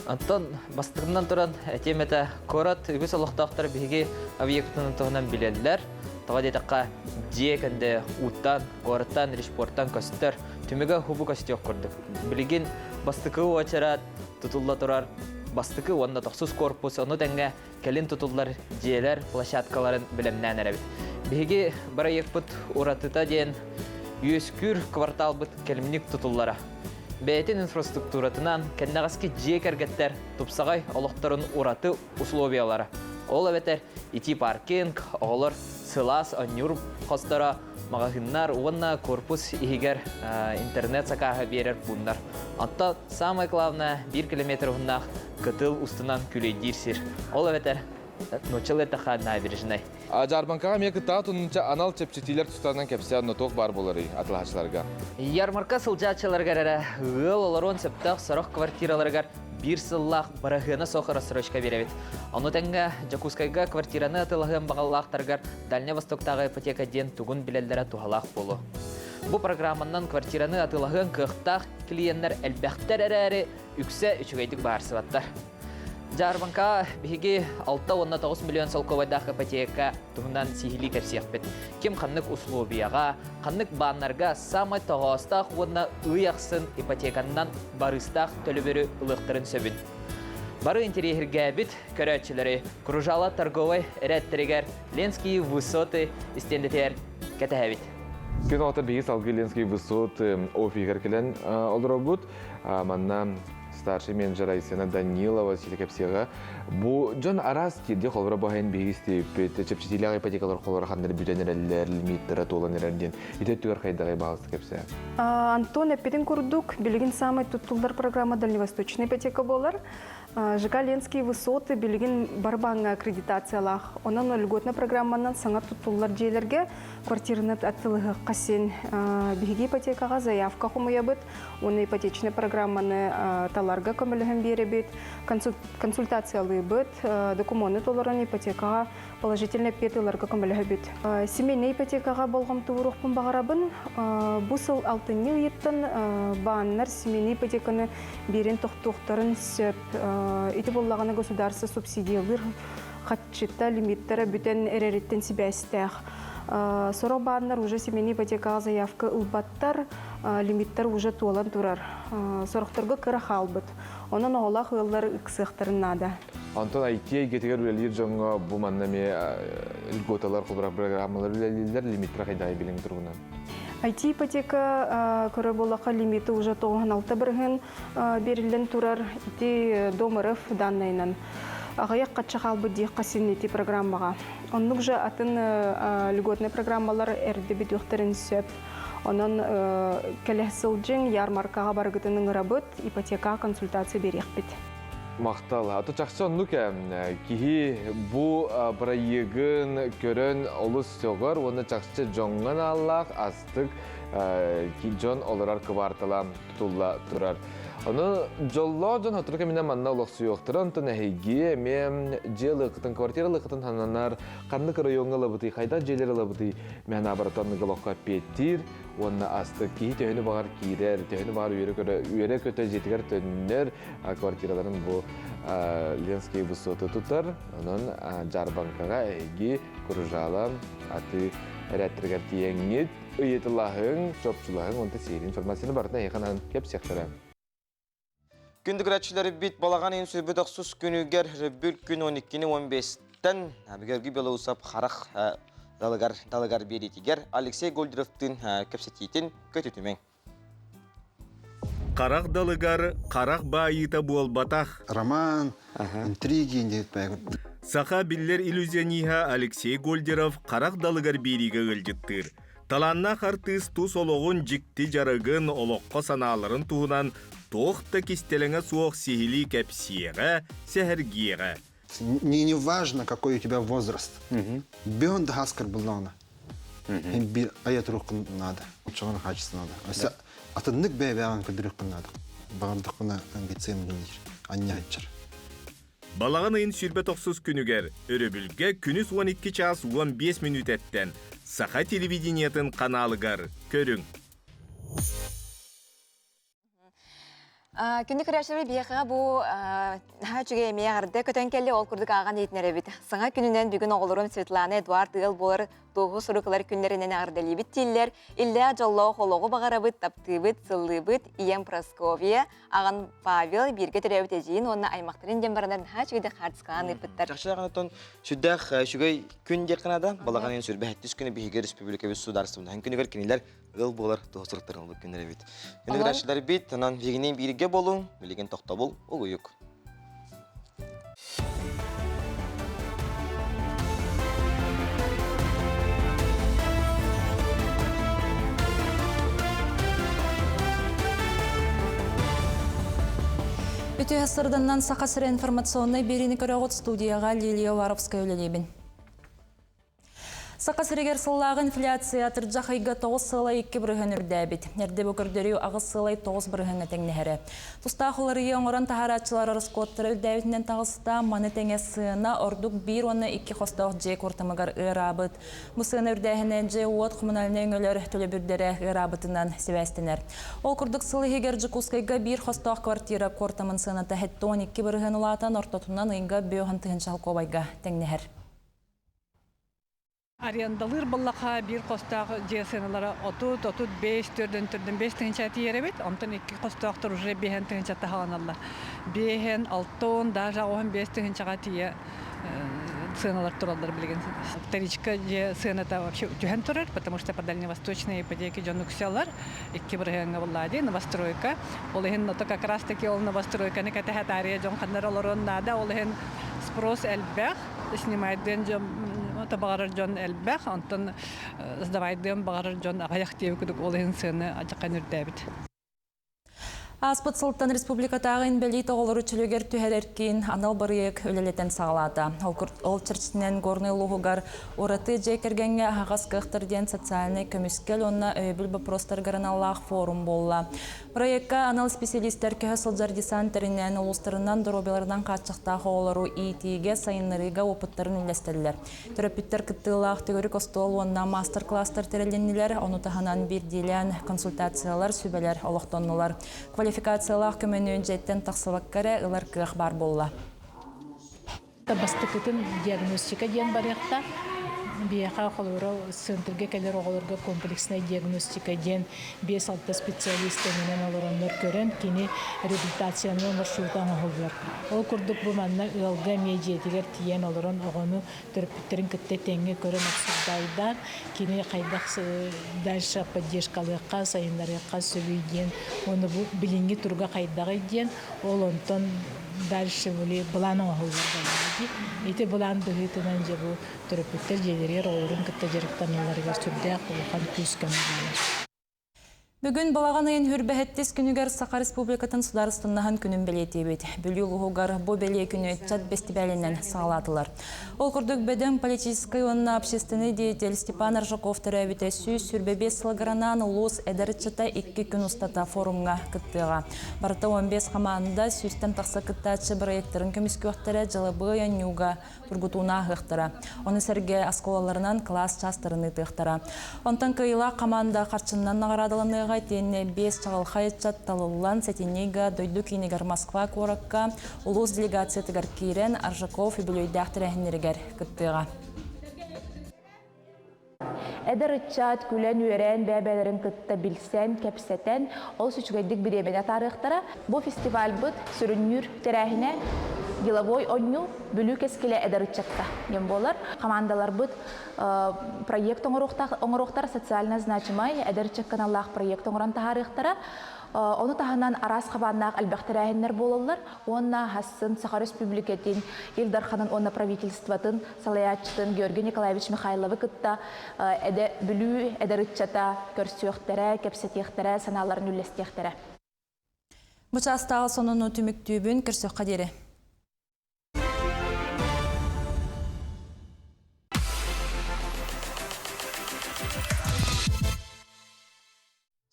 Антон бастакынан туран этиэм этэ, куорат үгүс олохтоохторо биһиги объектын туһунан билэллэр. Тоҕо диэтэххэ, дьиэ кэнде ууттан, куораттан, речпорттан көстөр. Түмүгэ хубу көстүөх курдук. Билигин бастакы уочарат тутулла турар бастакы уонна тохсус корпус, ону тэҥэ кэлин тутуллар дьиэлэр площадкаларын бэлэмнээн эрэбит. Биһиги бырайыакпыт уратыта диэн үөскүүр кварталбыт кэлимник тутуллара. Бэйэтин инфраструктуратынан кэннэҕэски дьиэ кэргэттэр тупсаҕай олохторун ураты условиялара. Ол эбэтэр ити паркинг, оҕолор сылаас онньуур хосторо, маҕаһыыннар уонна корпус иһигэр интернет сакааһы биэрэр пууннар. Оттон самое главное, биир километр уһуннаах кытыл устунан күлэйдиир сир. Ол эбэтэр нууччалыы эттэххэ набережнай. Дьаарбаҥкаҕа эмиэ кыттаҕа туннунча анал чэпчэтиилэр тустарынан кэпсээн нотуох баар буоларый атылаһааччыларга? Ярмарка сылдьааччыларыгар эрэ ыал олоруон сөптөөх сорох квартираларыгар биир сыллаах быраһыана суох рассрочка биэрэбит. Ону тэҥэ Дьокуускайга квартираны атыылаһыан баҕалаахтарыгар Дальнай Востоктааҕы ипотека диэн тугун билэллэрэ туһалаах буолуо. Бу программанан квартираны атыылаһыан кыахтаах клиеннэр элбэхтэр эрээри, үксэ үчүгэйдик баарсыбаттар. Дьаарбаҥка биһиги 6 уонна 9 миллион солкуобайдаах ипотека туһунан сиһилии кэпсиэхпит. Ким ханнык условияҕа, ханнык бааннарга самай тоҕоостоох уонна ый ахсын ипотеканнан барыыстаах төлөбүрү ылыахтарын сөбүн. Бары интэриэһиргээбит көрөөччүлэри Кружало торговай эрээттэригэр Ленские высоты истиэндэтигэр кэтэһэбит. Күн оҕото биһиги салгыы Ленские высоты офиһыгар кэлэн олоробут. Манна старший менеджер Айсена Данилова кэпсиэҕэ. Бу дьон араас кирди холборо баһын биһиги истибиппит, чэпчэтиилээх ипотекалар холоро ханнары бүтэн эрэллэр, лимиттара туолан эрэр диэн. Ити өттүгэр хайдаҕай баҕалыста кэпсээ. Антон эппитин курдук, билигин самай туттуллар программа Дальневосточная ипотека буолар. ЖК Ленские высоты билигин барбаҥҥа аккредитациялаах. Онон льготная программанан саҥа туттуллар дьиэлэргэ квартираны атыылаһыахха син. Биһиги ипотекаҕа заявка хомуйабыт, уонна ипотечный программаны таларга көмөлөһөн биэрэбит, консультациялыыбыт, докумуону толорон ипотекаҕа положительный эппиэт ыларга көмөлөһөбүт. Семейный ипотекаҕа болҕомто ууруохпун баҕарабын. Бу сыл алтынньы ыйыттан бааннар семейный ипотеканы биэрин тохтуохтарын сөп. Ити буоллаҕына государство субсидиялыыр харчыта лимиттара бүтэн эрэриттэн сибээстээх. Сорох бааннар уже семейный ипотекаҕа заявка ылбаттар, лимиттар уже туолан турар. Сорохторго кыра хаалбыт. Онон оҕолоох ыаллар ыксыахтарын наада. Онтон IT эйгэтигэр үлэлиир дьоҥҥо бу манна эмиэ льготалар, холборо программалар үлэлииллэр, лимиттэр хайдаҕый билиҥ туругунан? IT ипотека көрө буоллахха лимиты уже 96% бериллэн турар ити Дом РФ данныйынан. Аҕыйах харчы хаалбыт диэххэ син ити программаҕа. Оннук же атын льготный программалар эрдэ бүтүөхтэрин сөп. Онон кэлэ сылдьыҥ ярмаркаҕа барыгытын ыҥырабыт, ипотека консультация бериэхпит. Махтал. Ато чахчы оннук киһи бу бырайыагын көрөн олус сөҕөр уонна чахчы дьоҥҥо нааллаах астык дьон олорор кыбаартала тутулла турар. Ону дьоллоох дьон сотору кэминэн манна олохсуйуохтара, онтон эһиги эмиэ дьиэ ылыаххытын, квартира ылыаххытын сананар, ханнык райоҥҥа ылабытый, хайдах дьиэлэр ылабытый, мэһэн абаратан олоххо эппиэттиир уонна астык киһи төһөнү баҕар киирэр, төһөнү баҕар үөрэ-көтө дьиэтигэр төннөр, квартираларын бу Ленские высоты тутар. Онон дьаарбаҥкаҕа эһиги Кружало атыы эрээттэригэр тиийэҥҥит ыйытылаһыҥ, чопчулаһыҥ, онто сиһилии информацияны барытын эһиэхэ анаан кэпсиэхтэрэ. Күндү көрөөччүлэрбит балаҕан ыйын сүүрбүт охсус күнүгэр өрөбүл күн 12-ни 15-тэн Георгий Белоусов харах далыгар далыгар биэриитигэр Алексей Гольдеровтыын кэпсэтиитин көтүтүмэҥ. Харах далыгар харах баайыыта буолбатах. Роман, интриги диэт Саха биллэр иллюзиониһа Алексей Гольдеров харах далыгар биэриигэ ыалдьыттыыр. Талааннаах артыыс тус олоҕун дьикти дьарыгын, олоххо санааларын туһунан туох да кистэлэҥэ суох сиһилии кэпсиэҕэ, сэһэргиэҕэ. Не, не важно, какой у тебя возраст. Бион хаскар буллаҕына. Бир айа туруоххун надо. Оччоҕуна качество надо. Атыннык бэйэ-бэйэҕин көрдөрүөххүн надо. Баҕардахпына амбициям диир. Анньаһыччар. Балаҕан ыйын 29 күнүгэр өрөбүлгэ күнүс 12 чаас 15 мүнүүтэттэн Саха телевидениетын каналыгар көрүҥ. Күнү көрөөччүлэр биһиэхэ бу наһаа үчүгэй эмиэ эҕэрдэ көтөн кэлли ол курдук ааҕан иһитинэрэбит. Саҥа күнүнэн бүгүн оҕолорум Светлана Эдуард ыал буолар туоһу сурук ылар күннэринэн эҕэрдэлиибит дииллэр. Иллээх дьоллоох олоҕу баҕарабыт, таптыыбыт, сыллыыбыт. Ийэм Прасковья, аҕан Павел бииргэ төрөөбүт эдьиийин уонна аймахтарын диэн баранар наһаа үчүгэйдик хаартыскалаан ыыппыттар. Чахчы даҕаны сүрдээх үчүгэй күн диэххэ наада. Балаҕан ыйын сүрбэһэттис күнэ биһиги республикабыт судаарыстыбаннаһын күнүгэр кинилэр ыал буолар туһа суруктарын ылбыт күннэр эбит. Күнүгүрээччилэр бит, онон биһигини бииргэ буолуҥ, билигин тохтобул, угуйук. Үтүө сырданнан Саха сирэ информационнай биэриини көрөҕүт студияға Лилия Уваровская үлэлиибин. Саха сиригэр сыллааҕы инфляция атырдьах ыйга 9,2 бырыһыан үрдээбит. Эрдэ бу көрдөрүү 8,9 бырыһыаҥҥа тэҥнэһэрэ. Тустаах уларыйыы оҥорон таһаарааччылар ороскуоттара үрдээбитинэн таҕыста, маны тэҥэ сыана ордук биир уонна икки хостоох дьиэ куортамыгар ыараабыт. Бу сыана үрдээһинэ дьиэ-уот коммунальнай өҥөлөр төлөбүрдэрэ ыараабытынан сибээстэнэр. Ол курдук сыл иһигэр Дьокуускайга биир хостоох квартира куортамын сыаната 72 бырыһыан улаатан ортотунан ыйга 5 тыһыынча солкуобайга тэҥнэһэр. Арендалыыр буоллахха биир хостоох дьиэ сыаналара 30, 35, төрдөн төрдөн 5 тыһыынча тиийэр эбит. Онтон икки хостоохтор уже биэһэн тыһыынча таһаланаллар. Биэһэн, алтон, даже оҕоһун 5 тыһыынчаҕа тиийэ сыаналар тураллар билигин. Вторичка дьиэ сыаната вообще түһэн турар, потому что по дальневосточной ипотеке дьон үксэлэр. Икки бырыһыаҥҥа буллаа дии, новостройка. Ол иһин ото как раз таки ол новостройканы кэтэһэ таарыйа дьон ханнар олоруон наада. Ол иһин спрос элбэх. Снимайдыан дьон баҕарар дьон элбэх, онтон сдавайдыан баҕарар дьон аҕыйах диэбит курдук ол иһин сыана адьахан үрдээбит. Ааспыт сылтан республикатааҕы инбэлиит оҕолору чөлүгэр түһэрэр киин анал бырайыак үлэлэтэн саҕалаата. Ол чэрчитинэн Горнай улууһугар ураты дьиэ кэргэҥҥэ аһаҕас кыахтар диэн социальнай көмүскэл уонна өйөбүл боппуруостарыгар аналлаах форум буолла. Проекка анал специалистэр көһө сылдьар десант тэринэн улуустарынан доруобуйаларынан хааччахтаах оҕолору иитиигэ, сайыннарыыга опыттарын үллэстэллэр. Төрөппүттэр кыттыылаах төгүрүк остуол уонна маастар-класстар тэрилиннилэр, ону таһынан биирдиилээн консультациялар, сүбэлэр олохтоннулар. Квалификациялаах көмөнү дьиэттэн тахсыбакка эрэ ылар кыах баар буолла. Бастакытын диагностика диэн барыахтаах. Биһиэхэ холобура центргэ кэлэр оҕолорго комплекснай диагностика диэн 5-6 специалист тэҥинэн олороннор көрөн кини реабилитацияны маршрута оҥоһуллар. Ол курдук бу манна ыалга эмиэ дьиэтигэр тиийэн олорон оҕону төрөппүттэрин кытта тэҥҥэ көрөн обсуждайдаан кини хайдах дальше поддержкалыахха, сайыннарыахха сөбүй диэн уонна бу билиҥҥи туруга хайдаҕый диэн ол онтон дальше были былаан оҥоһуллар буоллаҕа дии. Ити былаан быһыытынан дьэ бу төрөппүттэр дьиэлэригэр оҕолорун кытта дьарыктаналларыгар сүрдээх улахан күүс-көмө буолар. Бүгүн балаҕан ыйын хүрбэһэттис күнүгэр Саха Республикатын судаарыстыннаһын күнүн бэлиэтиибит. Бүлүү улууһугар бу бэлиэ күнү ыччат бэстибээлинэн саҕалаатылар. Ол курдук бөдөҥ политическай уонна общественный деятель Степан Аржаков төрөөбүтэ 125 сылыгар анаан улуус эдэр ыччата икки күн устата форумҥа кыттыаҕа. Барыта 15 хамаанда сүүстэн тахса кыттааччы бырайыактарын көмүскүөхтэрэ, дьалабыай оонньууга тургутууну ааһыахтара. Ону сэргэ оскуолаларынан кылаас чаастарын ыытыахтара. Онтон кыайыылаах хамаанда харчыннан наҕараадаланыаҕа итиэннэ биэс чаҕылхай ыччат талыллан сэтинньига дойду киинигэр Москва куоракка улуус делегациятыгар киирэн Аржаков үбүлүөйдээх тэрээһиннэригэр кыттыаҕа. Эдэр ыччат күлэн-үөрэн, бэйэ-бэйэлэрин кытта билсэн, кэпсэтэн, олус үчүгэйдик бириэмэни атаарыахтара. Бу фестивальбыт сүрүннүүр тэрээһинэ деловой оонньуу Бүлүү кэскилэ эдэр ыччакка диэн буолар. Хамаандаларбыт проект оҥоруохтара социально значимай эдэр ыччакка аналлаах проект оҥорон таһаарыахтара. Ону таһынан араас хабааннаах элбэх тэрээһиннэр буолаллар уонна Хассын Саха Өрөспүүбүлүкэтин Ил Дарханын уонна правительствотын салайааччытын Георгий Николаевич Михайловы кытта эдэ Бүлүү эдэр ыччата көрсүөхтэрэ, кэпсэтиэхтэрэ, санааларын үллэстиэхтэрэ. Бу чаастааҕы сонуну түмүктүүбүн, көрсөххө диэри.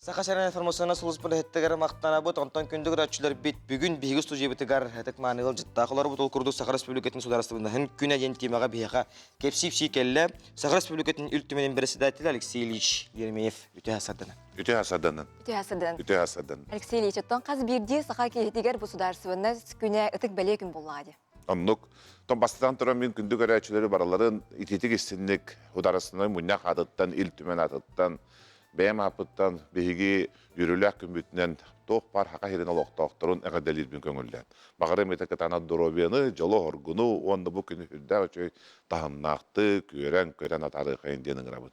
Саха сирин информационнай сулууспа үлэһиттэригэр махтанабыт. Онтон күндү көрөөччүлэрбит бүгүн биһиги студиябытыгар ытык мааны ыалдьыттаах олоробут. Ол курдук Саха Республикатын судаарыстыбаннаһын күнэ диэн темаҕа биһиэхэ кэпсии-ипсии кэллэ. Саха Республикатын Ил Түмэнин председателэ Алексей Ильич Еремеев үтүө сарданан. Үтүө сарданан. Үтүө сарданан. Үтүө сарданан. Алексей Ильич, оттон хас биирдии саха киһитигэр бу судаарыстыбаннай күнэ ытык бэлиэ күн буоллаҕа дии. Оннук. Тон бастатан туран мин күндү көрөөччүлэри барыларын итиитик истинник судаарыстыбаннай мунньах аатыттан, Ил Түмэн аатыттан Бэйэм ааппыттан биһиги үөрүүлээх күммүтүнэн туох баар Саха сирин олохтоохторун эҕэрдэлиирбин көҥүллээн. Баҕарым ити кытаанах доруобуйаны, дьолу-соргуну уонна бу күнү сүрдээх үчүгэй таһымнаахтык, үөрэн-көтөн атаарыахайын диэн ыҥырабын.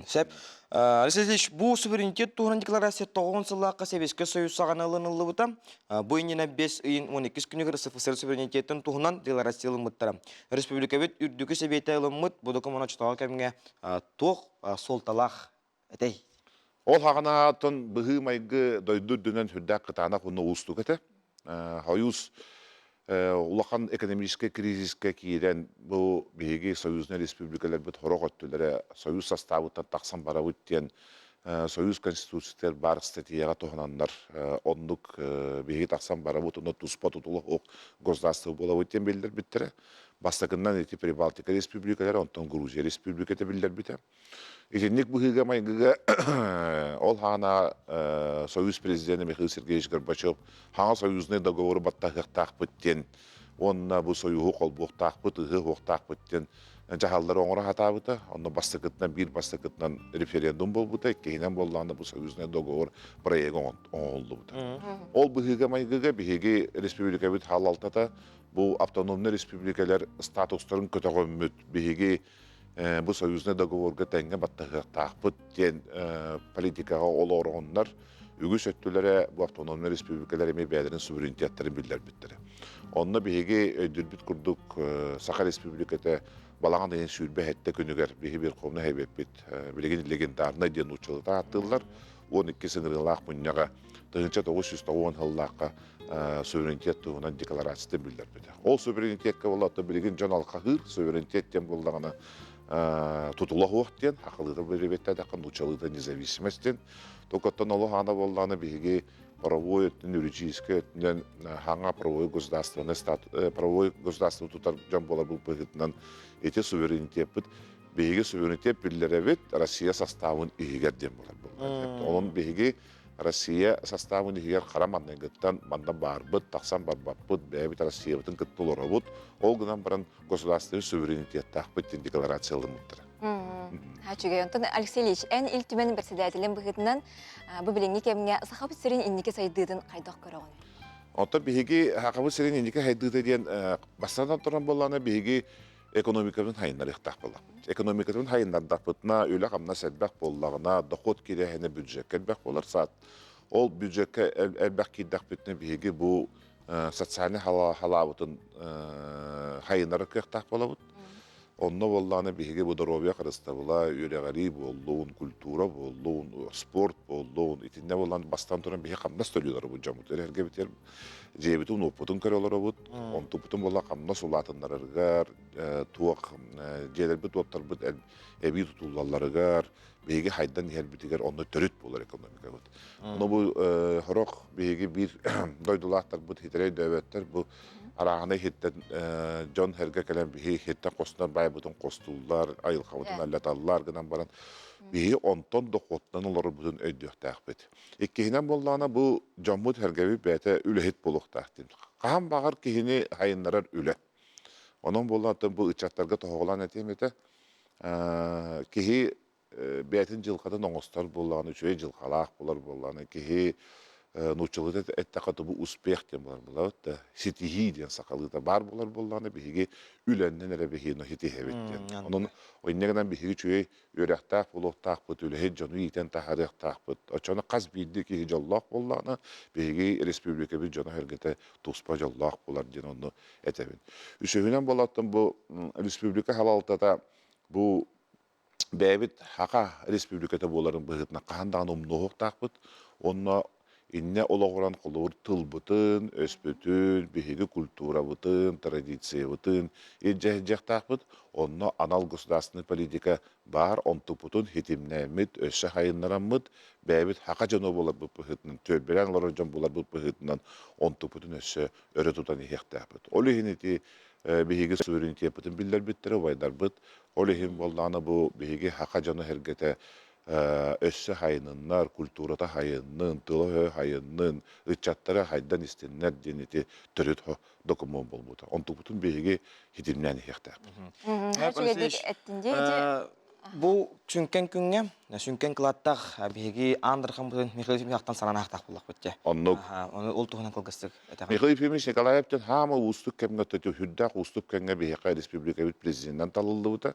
Сөп. Алексей Ильич, бу суверенитет туһунан декларация 90 сыллаахха Сэбиэскэй Союз саҕана ылыныллыбыта. Бу иннинэ 5 ыйын 12 күнүгэр СФСР суверенитетын туһунан декларация ылыммыттара. Республикабыт үрдүкү сэбиэтэ ылыммыт бу докумуона оччотооҕу кэмҥэ туох суолталаах этэй? Ол хаҕанаатын быһыы-майгы дойду үрдүнэн сүрдээх кытаанах уонна уустук этэ. Союз улахан экономическай кризискэ киирэн, бу биһиги союзнай республикаларбыт сорох өттүлэрэ союз састаабыттан тахсан барабыт диэн союз конституциятыгар баар статьяҕа туһананнар оннук биһиги тахсан барабыт уонна туспа тутула суох государство буолабыт диэн биллэрбиттэрэ. Бастакыннан ити Прибалтика республикалара, онтон Грузия республиката биллэрбитэ. Итинник быһыыга-майгыга ол хаана Союз президенэ Михаил Сергеевич Горбачев хаҥа союзнай договору баттаһыахтаахпыт диэн уонна бу союһу холбуохтаахпыт, ыһыахтаахпыт диэн дьаһаллары оҥоро сатаабыта. Онно бастакытынан биир бастакытынан референдум буолбута, иккиһинэн буоллаҕына бу союзнай договор проега оҥоһуллубута. Ол быһыыга-майгыга биһиги республикабыт халалтата бу автономнай республикалар статустарын көтөҕөммүт биһиги бу союзнай договорга тэҥҥэ баттаһыахтаахпыт диэн политикаҕа олороҕуннар үгүс өттүлэрэ бу автономнай республикалар эмиэ бэйэлэрин суверенитеттарын биллэрбиттэрэ. Онно биһиги өйдүүрбүт курдук Саха Республиката балаҕан ыйын 27 күнүгэр биһи Верховнай Сэбиэппит билигин легендарнай диэн нууччалыта ааттыыллар 12 сыҥырыылаах мунньаҕа 1990 сыллаахха суверенитет туһунан декларациятын биллэрбитэ. Ол суверенитекка буолла билигин дьон алхаһыыр суверенитет диэн буоллаҕына тутула суох диэн хахалыыта бирибиэттэдэххэ нууччалыыта независимость диэн только олох аана буоллаҕына биһиги правовой өттүн юридическай өттүнэн хаҥа правовой государственный правовой государство тутар дьон буолар быһыытынан ити суверенитеппит биһиги суверенитет биллэрэбит Россия составын иһигэр диэн буолар буолла. Онон биһиги Россия составын иһигэр хара манныгыттан манна баарбыт, тахсан барбаппыт, бэйэбит Россиябытын кытта олоробут. Ол гынан баран государственный суверенитеттаахпыт диэн декларация ылыммыттара. Үчүгэй. Онтон Алексей Ильич, эн Ил Түмэн председателин быһыытынан бу билиҥҥи кэмҥэ Сахабыт сирин инники сайдыытын хайдах көрөҕүн? Оттон биһиги Сахабыт сирин инники сайдыыта диэн бастатан туран буоллаҕына биһиги экономикабытын хайыннарыахтаах буоллахпыт. Экономикабытын хайыннардахпытына, үлэ-хамнас элбэх буоллаҕына, дохуот кирэһинэ бюджекка элбэх буолар. Саат ол бюджекка элбэх киирдэхпитинэ биһиги бу социальнай халаабытын хайыннарар кыахтаах буолабыт. Онно буоллаҕына биһиги бу доруобуйа харыстабыла, үөрэҕирии буоллун, культура буоллун, спорт буоллун, итиннэ буолан бастан туран биһи хамнас төлүү олоробут дьоммут. Эрэргэ дьиэбитин уоппутун көрө олоробут. Онтуппутун буолла хамнас улаатыннарарыгар, туох дьиэлэрбит уоттарбыт эбии тутуллалларыгар, биһиги хайдан иһэрбитигэр онно төрүт буолар экономикабыт. Ону бу хорох биһиги биир дойдулаахтарбыт хитэрэй дөбөттөр бу арааһына иһиттэн дьон хэргэ кэлэн биһи иһиттэн хостунар байбытын хостууллар, айылҕабытын аллаталлар гынан баран биһи онтон дохуоттан олорорбутун өйдүөхтээхпит. Иккиһинэн буоллаҕына бу дьоммут хэргэбит бэйэтэ үлэһит буолуохтаах диэн. Хаһан баҕар киһини хайыннарар үлэ. Онон буоллаҕына бу ыччаттарга тоһоҕолоон этиэм этэ киһи бэйэтин дьылҕатын оҥостор буоллаҕына, үчүгэй дьылҕалаах буолар буоллаҕына, киһи нууччалыыта эттэххэ тобу успех диэн буолар буолабыт да, ситиһии диэн сахалыыта баар буолар буоллаҕына, биһиги үлэннэн эрэ биһиги ситиһэбит диэн. Онон инньэ гынан биһиги үчүгэй үөрэхтээх буолуохтаахпыт, үлэһит дьону иитэн таһаарыахтаахпыт. Оччону хас биирдии киһи дьоллоох буоллаҕына, биһиги республикабыт дьоно-сэргэтэ туспа дьоллоох буолар диэн онну этэбин. Үсүһүнэн буолаттан бу республика салалтата бу бэйэбит Саха республиката буоларын быһыытынан хаһан даҕаны умнуохтаахпыт. Онно Иннэ олоҕуран холобур тылбытын, өспүтүн, биһиги культурабытын, традициябытын илдьэһилдьиэхтаахпыт. Онно анал государственный политика баар, онтуппутун хитимнээммит, өссө хайыннараммыт, бэйэбит хака дьоно буоларбыт быһыытынан, түөлбэлээн олорор дьон буоларбыт быһыытынан онтуппутун өссө өрө тутан иһиэхтээхпит. Ол иһин ити биһиги суверенитеппытын биллэрбиттэрэ, убайдарбыт. Ол иһин буоллаҕына бу биһиги хака дьоно-сэргэтэ өссө хайыныннар, культурата хайыннын, тыла-өһө хайыннын, ыччаттара хайдан истиннэр диэн ити төрүт докумуон буолбута. Онтукпутун биһиги хитимнээн иһиэхтээхпит. Бу сүҥкэн күҥҥэ, сүҥкэн кылааттаах биһиги аан дархаммытын Михаил Ефимовичтан санаан аахтаах буоллахпыт дьэ. Оннук. Ону ол туһунан кылгастык этэҕин. Михаил Ефимович Николаевтан хаама уустук кэмҥэ үрдээх уустук кэмҥэ биһиэхэ республикабыт президенинэн талыллыбыта.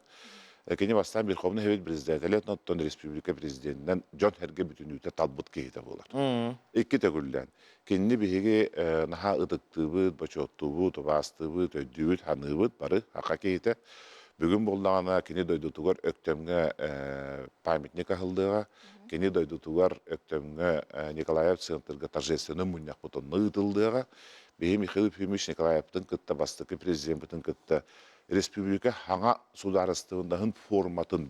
Кини бастаан Верховный Совет председателэ, оттон республика президенинэн дьон-сэргэ бүтүнүүтэ талбыт киһитэ буолар. Икки төгүллээн. Кинини биһиги наһаа ытыктыыбыт, бочуоттуубут, убаастыыбыт, өйдүүбүт, ханыыбыт бары саха киһитэ. Бүгүн буоллаҕына кини дойдутугар Өктөмҥө памятник аһыллыаҕа. Кини дойдутугар Өктөмҥө Николаев центрга торжественный мунньахпыт онно ыытыллыаҕа. Биһи Михаил Ефимович Николаевтын кытта бастакы президеммытын кытта республика хаҥа судаарыстыбаннаһын форматын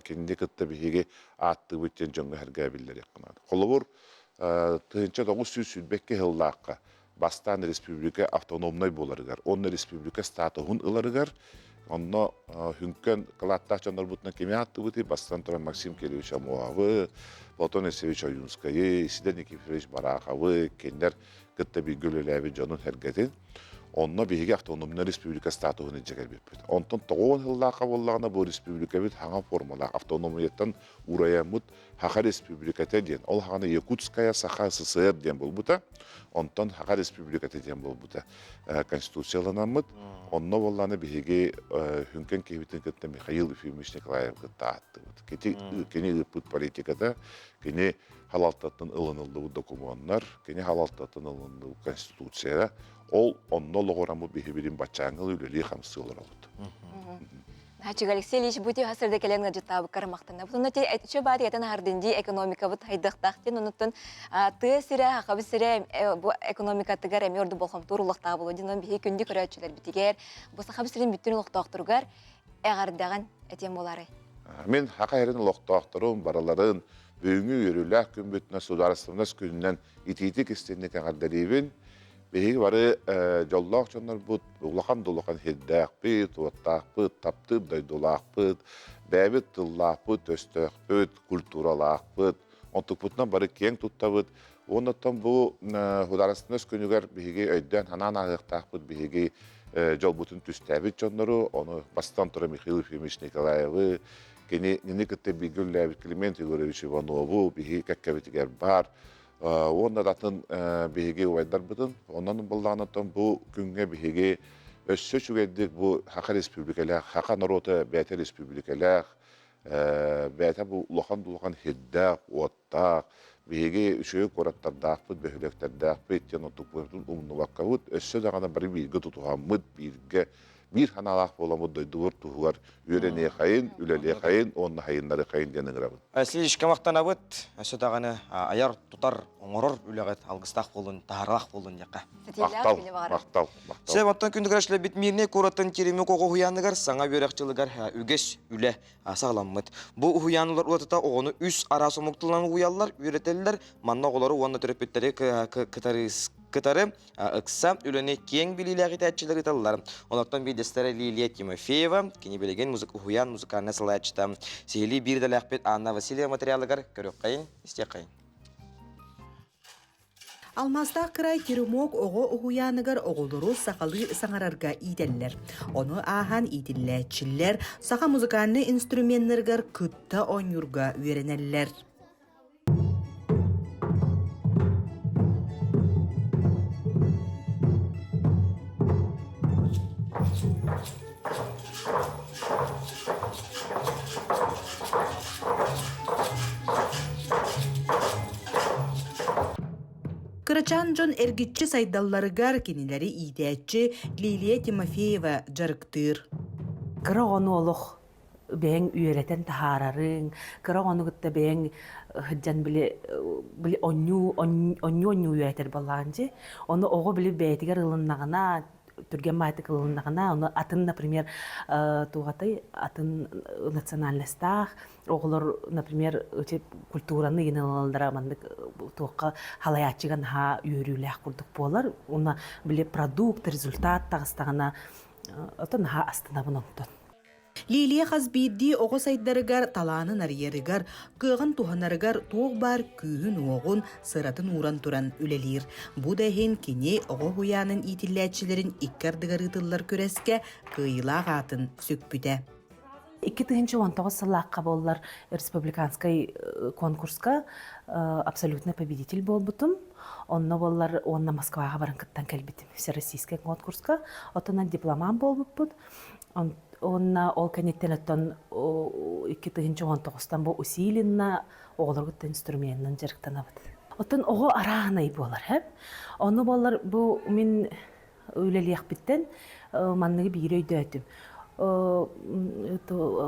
кинини кытта биһиги ааттыыбыт диэн дьоҥҥо сэргээ биллэриэххэ наада. Холобур, 1922 сыллаахха бастаан республика автономнай буоларыгар уонна республика статуһун ыларыгар онно хүҥкэн кылааттаах дьоннорбутунан кими ааттыбытый бастан туран Максим Кириллович Амуовы, Платон Алексеевич Ойунскайы, Исидор Никифорович Бараховы кинилэр кытта бииргэ үлэлээбит дьонун сэргэтин Онно биһиги автономнай республика статуһун илдьэ кэлбиппит. Онтон тоҕуон сыллаахха буоллаҕына бу республикабыт хаҥа формалаах автономияттан уурайаммыт Саха Республиката диэн, ол хаҕана Якутская Саха СССР диэн буолбута, онтон Саха Республиката диэн буолбута конституцияланаммыт. Онно буоллаҕына биһиги Хүҥкэн киһибитин кытта Михаил Ефимович Николаев кытта ааттыбыт. Кини ыыппыт политиката, кини халалтаттан ылыныллыбыт докумуоннар, кини халалтаттан ылыныллыбыт конституция, ол онно олоҕураммыт биһибирин баччааҥҥы үлэлии-хамсыы олоробут. Хачык Алексей Ильич бу тиһа сырда кэлэн ыалдьыттаабыккар махтанабыт. Онно ти чө баар ятан аһардынди экономикабыт хайдахтаах диэн онуттан тыа сирэ, хахабыт сирэ бу экономикатыгар эми орду болхомтуур улахтаах болу диэн биһи күндү көрөөччүлэрбитигэр бу сахабыт сирин бүттүн олохтоохторугар эҕэрдэҕин этиэн буолаарай? Мин хаха сирин олохтоохторун барыларын Бүгүҥҥү үөрүүлээх күммүтүнэн судаарыстыбаннас күнүнэн итиитик истинник эҕэрдэлиибин. Биһиги бары дьоллоох дьоннорбут, улахан да улахан сирдээхпит, уоттаахпыт, таптыыр дойдулаахпыт, бэйэбит тыллаахпыт, өстөөхпүт, культуралаахпыт. Онтукпутунан бары киэҥ туттабыт. Уонна оттон бу судаарыстыбаннас күнүгэр биһиги өйдөөн санаан ааһыахтаахпыт биһиги дьолбутун түстээбит дьоннору, ону бастатан туран Михаил Ефимович Николаевы, Кинини кытта бииргэ үлэлээбит Климент Егорович Иванову биһиги кэккэбитигэр баар. Уонна да атын биһиги убайдарбытын. Онон быллаанаттан бу күҥҥэ биһиги өссө үчүгэйдик бу Саха республикалаах, Саха норуота бэйэтэ республикалаах, бэйэтэ бу улахан-улахан сирдээх, уоттаах, биһиги үчүгэй куораттардаахпыт, бөһүөлэктэрдээхпит диэн онтукпутун умнубаккабыт, өссө даҕаны бары бииргэ тутуһаммыт, бииргэ биир санаалаах буоламмыт дойдубут туһугар үөрэниэхэйин, үлэлиэхэйин уонна хайыннарыахайын диэн ыҥырабын. Слишком махтанабыт. Өссө даҕаны айар, тутар, оҥорор үлэҕит алгыстаах буолун, таһааралаах буолун диэххэ. Махтал, махтал, махтал. Сөп, оттон күндү көрөөччүлэрбит Мирнэй куоратын Теремок оҕо уһуйааныгар саҥа үөрэх дьылыгар үгэс үлэ саҕаламмыт. Бу уһуйаанылар уратыта оҕону үс араас омук тылынан угуйаллар, үөрэтэллэр. Манна оҕолору уонна төрөппүттэри кытары ыкса үлэни киэҥ билиилээх иитээччилэр ыыталлар. Олортон биирдэстэрэ Лилия Тимофеева, кини билигин музык уһуйаан музыкальнай салайааччыта. Сиһилии биир идэлээхпит Анна Васильева материалыгар көрүөххэйин, истиэххэйин. Алмаастаах кыраай Теремок оҕо уһуйааныгар оҕолору сахалыы саҥарарга иитэллэр. Ону ааһан иитиллээччилэр саха музыкальнай инструменнарыгар кытта оонньуурга үөрэнэллэр. Кырачаан дьон эргиччи сайдалларыгар кинилэри иитээччи Лилия Тимофеева дьарыктыыр. Кыра оҕону олох бэйэҥ үөрэтэн таһаарарыҥ, кыра оҕону кытта бэйэҥ Сылдьан били били онньуу онньуу онньуу үөрэтэр буоллаҕын дии. Ону оҕо били бэйэтигэр ылыннаҕына, түргэн баайтык ылыннаҕына, ону атын, например, туоҕатай атын национальностаах оҕолор, например, культураны гин ылаллара маннык туохха халайааччыга наһаа үөрүүлээх курдук буолар. Уонна били продукт, результат таҕыстаҕына, ото наһаа астынабын онтон. Лилия хас биирдии оҕо сайдарыгар, талаанын арыйарыгар, кыаҕын туһанарыгар туох баар күүһүн-уоҕун, сыратын ууран туран үлэлиир. Бу да иһин кини оҕо уһуйаанын иитиллээччилэрин икки ардыгар ыытыллар күрэскэ кыайыылаах аатын сүкпүтэ. 2019 сыллаахха буоллар республиканскай конкурска абсолютный победитель буолбутум. Онно буоллар уонна Москваҕа баран кыттан кэлбитим всероссийскай конкурска. Оттон дипломант буолбуппут. Уонна ол кэнниттэн оттон 2019-тан бу усиленно оҕолоргуттан инструменынан дьарыктанабыт. Оттон оҕо арааһынай буолар, һэ? Ону буоллар бу мин үлэлиэхпиттэн манныгы биири өйдөөтүм.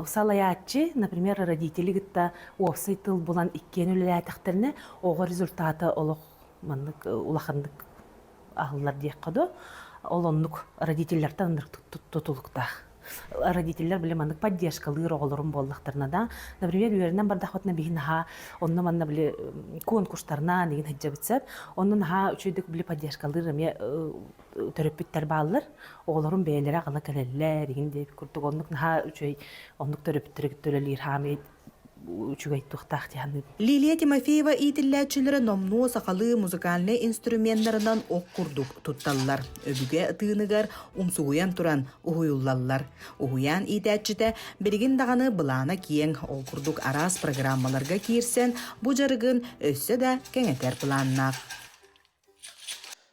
Салайааччы, например, родители кытта уопсай тыл булан иккиэн үлэлээтэхтэринэ, оҕо результата олох маннык улаханнык аһыллар диэххэ доо. Ол оннук родителлэртэн ынырык тутулуктаах. Родителлэр били маннык поддержкалыыр оҕолорум буоллахтарына да, например, үөрэнэн бардахпытына биһи наһаа онно манна били конкурстарынан игин сылдьабыт сөп. Онно наһаа үчүгэйдик били поддержкалыыр эмиэ төрөппүттэр бааллар. Оҕолорум бэйэлэрэ аҕала кэлэллэр игин диэбит курдук оннук наһаа үчүгэй оннук төрөппүттэрэ кытта үлэлиир хаамый үчүгэй туохтаах дии саныыбын. Лилия Тимофеева иитиллээччилэрэ номнуо сахалыы музыкальнай инструменнарынан ох курдук тутталлар. Өбүгэ тыыныгар умсугуйан туран уһуйуллаллар. Уһуйаан иитээччитэ билигин даҕаны былаана киэҥ, ол курдук араас программаларга киирсэн, бу дьарыгын өссө да кэҥэтэр былааннаах.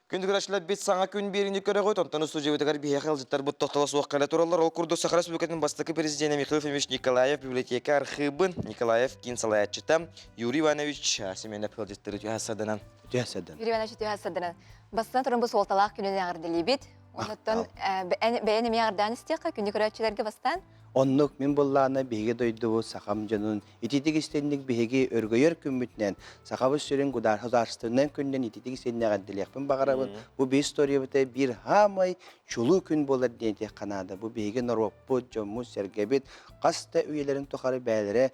Күндү көрөөччүлэр бит саҥа күн биэриини көрөҕүт, онтон устудьуйабытыгар биһиэхэ ыалдьыттарбыт тохтоло суох кэлэ тураллар. Ол курдук Саха Республикатын бастакы президенэ Михаил Ефимович Николаев библиотека архыыбын Николаев киин салайааччыта Юрий Иванович Семенов ыалдьыттары түһэ саданан. Түһэ саданан. Юрий Иванович түһэ саданан. Бастатан туран бу суолталаах күнүн эҕэрдэлиибит. Онуттан бэйэн эмиэ эҕэрдээн истиэххэ күндү көрөөччүлэргэ бастаан. Оннук мин буллаана биһиги дойдубут сахам дьонун Ититик истинник биһиги өргөйөр күммүтүнэн Сахабыт сирин государственнай күнүнэн ититик истинник эҕэрдэлиэхпин баҕарабын. Бу биир историята биир хаамай чулуу күн буолар диэн этиэххэ наада. Бу биһиги норуоппут, дьоммут, сэргэбит хас да үйэлэрин тухары бэйэлэрэ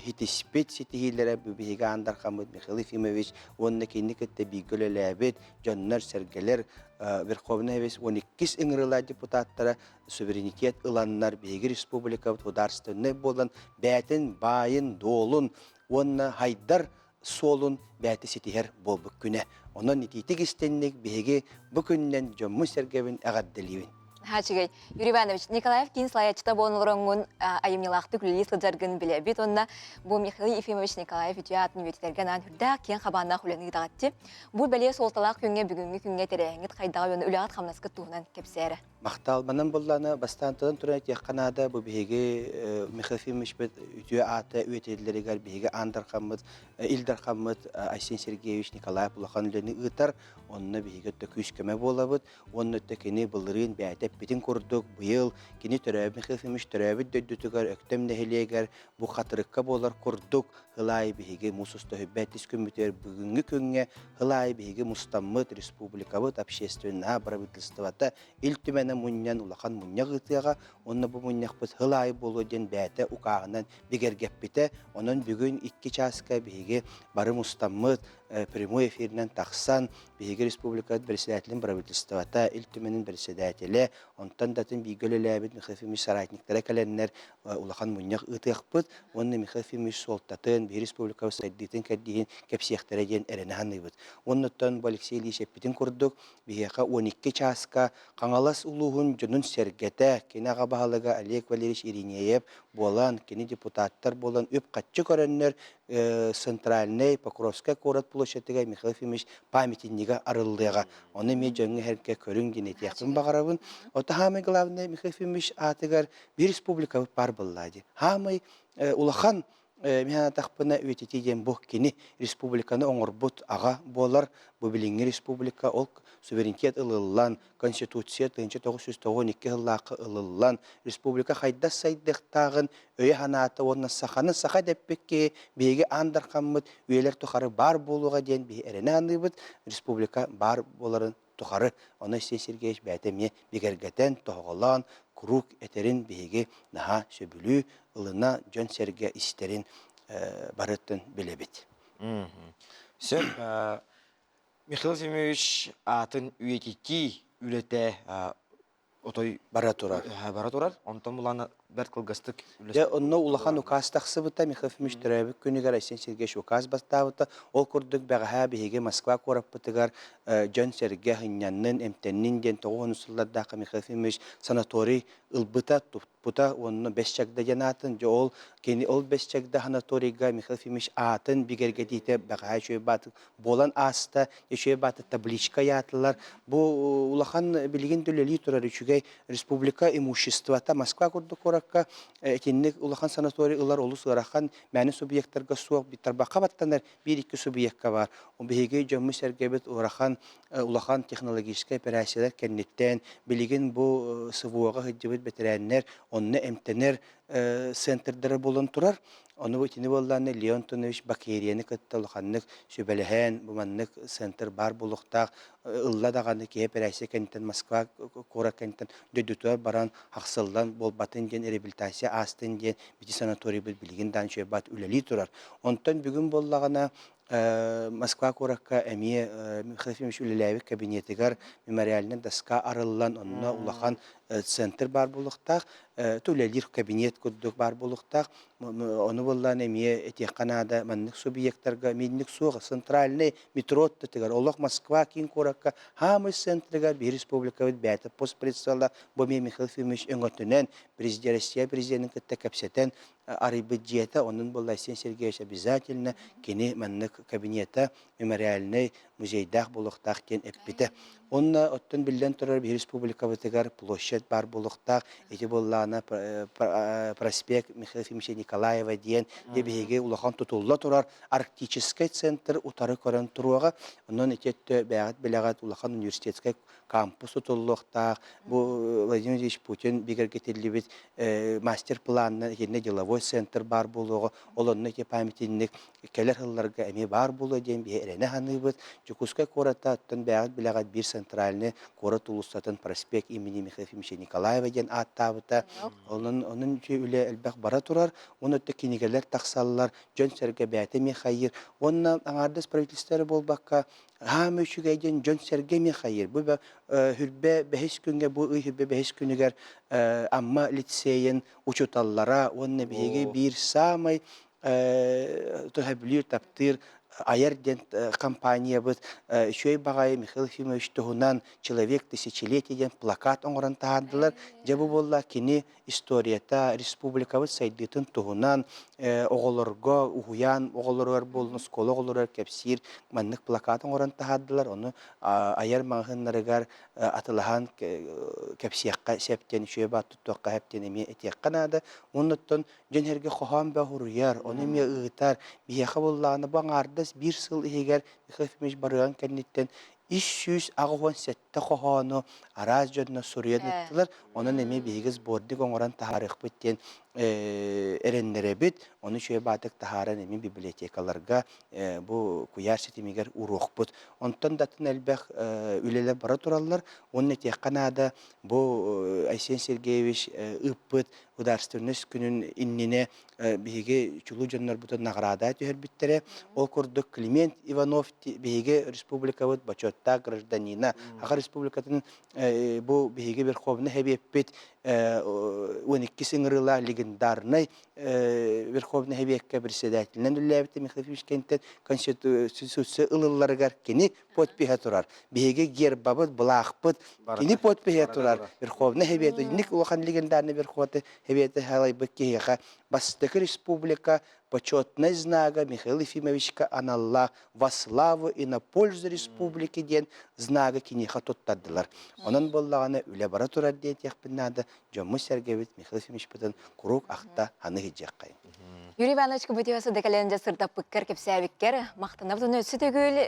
хитиспит ситиһиилэрэ бу биһиги аан дархаммыт Михаил Ефимович уонна кинини кытта бииргэ үлэлээбит дьоннор, сэргэлэр Верховный Совет 12 ыҥырыылаах депутаттара суверенитет ыланнар биһиги республикабыт государственнай буолан бээтин баайын дуолун уонна хайдар суолун бэйэтэ ситиһэр буолбут күнэ. Онон итиитик истинник биһиги бу күннэн дьоммун-сэргэбин эҕэрдэлиибин. Хачыгай, Юрий Иванович, Николаев киин салайааччыта буолан олороҥҥун айымньылаахтык үлэлии сылдьаргын билэбит уонна бу Михаил Ефимович Николаев үтүө аатын үйэтитэргэ анаан үрдээх киэҥ хабааннаах үлэни ыытаҕытчы. Бу бэлиэ суолталаах күҥҥэ бүгүҥҥү күҥҥэ тэрээһиҥҥит хайдаҕа уонна үлэҕит-хамнаскыт туһунан кэпсээрэ. Махталбанан буллаана бастаан туран туран этиэххэ наада бу биһиги Михаил Ефимовичпыт үтүө аата үйэтиллэригэр биһиги аан дархаммыт Ил Дархаммыт Айсен Сергеевич Николаев улахан үлэни ыытар онно биһиги өттө күүс-көмө буолабыт уонна өттө кини былырыын бэйэтэ эппитин курдук быйыл кини төрөөбүт Михаил Ефимович төрөөбүт дойдутугар Өктөм нэһилиэгэр бу хатырыкка буолар курдук Һыл аайы биһиги муус устуһуйбэт ис күммүтүгэр бүгүҥҥү күҥҥэ һыл аайы биһиги мустаммыт республикабыт общественноһа, правительствота Ил Түмэнэ мунньан улахан мунньах ыытыаҕа уонна бу мунньахпыт һыл аайы буолуо диэн бэйэтэ укааһынан бигэргэппитэ. Онон бүгүн икки чааска биһиги бары мустаммыт прямой эфиринэн тахсан биһиги республикабыт председателин правительствота, Ил Түмэнин председателэ, онтон да атын бииргэ үлэлээбит Михаил Ефимович соратниктара кэлэннэр улахан мунньах ыытыахпыт уонна Михаил Ефимович суолтатын, биһи республикабыт сайдыытын кэрдииһин кэпсиэхтэрэ диэн эрэнэ саныыбыт. Уоннуттан бу Алексей Ильич эппитин курдук, биһиэхэ 12 чааска Хаҥалас улууһун дьонун-сэргэтэ, кини аҕа баһылыга Олег Валерьевич Иринеев буолан, кини депутаттар буолан үп-харчы көрөннөр Центральнай Покровскай куорат площадыгар Михаил Ефимович памятнига арыллыаҕа. Ону эмиэ дьоҥҥо-сэргэ көрүҥ диэн этиэхпин баҕарабын. Ото самое главное Михаил Ефимович аатыгар биир республикабыт баар буолла дии. Хаамай улахан Мин санаатахпына, үйэтитии диэн бу кини республиканы оҥорбут аҕа буолар. Бу билиҥҥи республика ол суверенитет ылыллан, Конституция 1992 сыллаахха ылыллан, республика хайдах сайдыахтааҕын өйө-санаата уонна саханы саха дэппит киһи биһиги аан дархаммыт үйэлэр тухары баар буолуоҕа диэн биһи эрэнэ саныыбыт, республика баар буоларын тухары. Ону Айсен Сергеевич бэйэтэ эмиэ бигэргэтэн, тоһоҕолоон, куруук этэрин биһиги наһаа сөбүлүү, ылына, дьон-сэргэ истэрин барытын билэбит. Сөп. Михаил Ефимович аатын үйэтитии үлэтэ отой бара турар. Бара турар. Онтон булан бэрт кылгастык Дьэ, онно улахан указ тахсыбыта. Михаил Ефимович төрөөбүт күнүгэр Айсен Сергеевич указ бастаабыта. Ол курдук бэҕэһээ биһиги Москва куораппытыгар дьон-сэргэ сынньаннын, эмтэннин диэн 90 сыллардаахха Михаил Ефимович санаторий ылбыта, туппута уонна Бэс Чагда диэн аатын. Дьэ, ол кини ол Бэс Чагда санаторийга Михаил Ефимович аатын бигэргэтиитэ бэҕэһээ үчүгэй баатык буолан ааста. Үчүгэй бааты табличка ыйаатылар. Бу улахан билигин да үлэлии турар үчүгэй республика имуществота Москва курдук куоракка итинник улахан санаторий ылар олус ыарахан, мээнэ субъектарга суох, тарбахха баттанар биир-икки субъекка бар. Биһиги дьоммут-сэргэбит ыарахан улахан технологическай операциялар кэнниттэн билигин бу СВО-ҕа сылдьыбыт бэтэрээннэр онно эмтэнэр центрдара буолан турар. Ону итини буоллаҕына Леон Антонович Бакерияны кытта улаханнык сүбэлэһэн, бу маннык центр баар буолуохтаах, ылла даҕаны киһи эпэрээссийэ кэнниттэн Москва куорат кэнниттэн дойдутугар баран хахсыллан буолбатын диэн реабилитация аастын диэн бити санаторийбыт билигин даҕаны үчүгэй баат үлэлии турар. Онтон бүгүн буоллаҕына Москва куоракка эмиэ Михаил Ефимович үлэлээбит кабинетыгар мемориальнай доска арыллан, онно улахан центр баар буолуохтаах, үлэлиир кабинет курдук баар буолуохтаах. Ону буоллаан эмиэ этиэххэ наада, маннык субъектарга минник суох центральный метро аттытыгар, олох Москва киин куоракка хаамый центрыгар биһи республикабыт бэйэтэ постпредствола бу эмиэ Михаил Ефимович өҥөтүнэн президент Россия президенин кытта кэпсэтэн арыйбыт дьиэтэ, онон буолла Айсен Сергеевич обязательно кини маннык кабинета мемориальнай музейдаах буолуохтаах диэн эппитэ. Онно оттон биллэн турар биһи республикабытыгар площадь баар буолуохтаах. Ити буоллаҕына проспект Михаила Ефимовича Николаева диэн дьэ биһиги улахан тутулла турар арктическай центр утары көрөн туруоҕа. Онон ити өттө бэйэҕит билэҕит улахан университетскай кампус тутуллуохтаах. Бу Владимир Ильич Путин бигэргэтиллибит мастер-планынан итиннэ деловой центр баар буолуоҕа. Ол онно ити памятник кэлэр сылларга эмиэ баар буолуо диэн биһи эрэнэ саныыбыт. Дьокуускай куората оттон бэйэҕит билэҕит биир центральный куорат уулуссатын проспект имени Михаила Ефимовича Николаева диэн ааттаабыта. Онон онон үлэ элбэх бара турар. Уонна өттө кинигэлэр тахсаллар, дьон-сэргэ бэйэтэ эмиэ хайыыр. Уонна аҥаардас правительство эрэ буолбакка, Хаама үчүгэй диэн дьон-сэргэ эмиэ хайыыр. Бу хүрбэ бэһис күҥҥэ, бу ый хүрбэ бэһис күнүгэр Амма лицейин учууталлара уонна биһиги биир саамай төһөбүлүүр, таптыыр айар диэн компаниябыт үчүгэй баҕайы Михаил Ефимович туһунан «Человек тысячелетия» диэн плакат оҥорон таһаардылар. Дьэ бу буолла кини историята, республикабыт сайдыытын туһунан оҕолорго, уһуйаан оҕолоругар буоллун, оскуола оҕолоругар кэпсиир маннык плакат оҥорон таһаардылар. Ону айар маҕаһыыннарыгар атылаһан кэпсиэххэ сөп диэн, үчүгэй баат туттуохха сөп диэн эмиэ этиэххэ наада. Уонна оттон дьон-сэргэ хоһоон бөҕө суруйар, ону эмиэ ыытар. Биһиэхэ буоллаҕына бу аҥаардас биир сыл иһигэр Михаил Ефимович барыаҕын кэнниттэн 387 хоһоону араас дьонно суруйан ыыттылар. Онон эмиэ биһиги сборник оҥорон таһаарыахпыт диэн эрэннэрэбит. Ону үчүгэй баатык таһааран эмиэ библиотекаларга бу куйаар ситимигэр уруохпут. Онтон да атын элбэх үлэлэр бара тураллар. Уонна этиэххэ наада, бу Айсен Сергеевич ыыппыт Государственность күнүн иннинэ биһиги чулуу дьоннорбутун наҕараада түһэрбиттэрэ. Ол курдук Климент Иванов биһиги республикабыт бочуоттаах гражданина, Саха Республикатын бу биһиги Верховный Сэбиэппит 12 ыҥырыылаах легендарнай Верховный Сэбиэккэ председателинэн үлэлээбитэ Михаил Ефимович Кентен Конституция ылылларыгар кини подпиһа турар. Биһиги гербабыт, былаахпыт кини подпиһа турар. Верховный Сэбиэт, инник улахан легендарный Верховный Сэбиэти салайбыт киһиэхэ бастакы республика почетнай знага Михаил Ефимовичка аналлаах «Во славу и на пользу республики» диэн знагы киниэхэ туттардылар. Онон буоллаҕына үлэ бара турар диэтиэхпин наада, дьоммут-сэргэбит Михаил Ефимовичпытын куруук ахта аны сылдьыаххайын. Юрий Иванович Кубутиосы декаленже сырдаппыккар кепсээбиккер мактанабытын өссө төгүл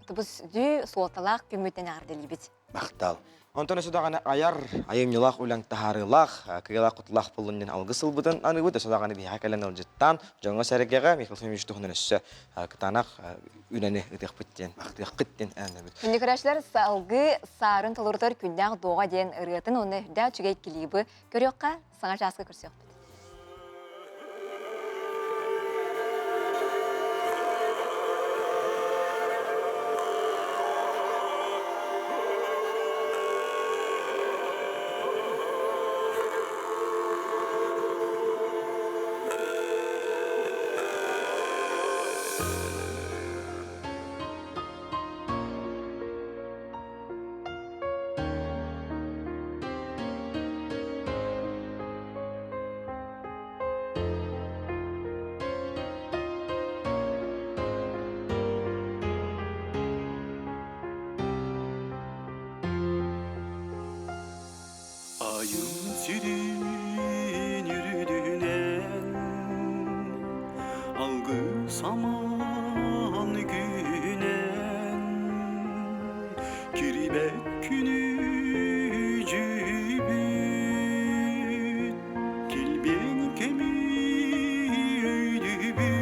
тыбыс дүү суолталаах күммүтен аҕарделибит. Махтал. Онтон өссө даҕаны айар, айымньылаах үлэҥ таһаарыылаах, кыайыылаах кутулаах буоллун диэн алгыс ылбытын аныыбыт. Өссө даҕаны биһиэхэ кэлэн ыалдьыттаан, дьоҥҥо-сэргэҕэ Михаил Фомич туһунан өссө кытаанах үлэни ытыахпыт диэн, ытыаххыт диэн эрэнэбит. Күндү көрөөччүлэр, салгыы саарын толорутар күннээх дуоҕа диэн ырыатын уонна үрдээх үчүгэй клибы көрүөххэ, саҥа чааска көрсүөхпүт. Айым сирин үрдүнэн Алгыс аман күнэн Кирибэт күнү дьүбүт Килбиэн кэми өйдүүбүн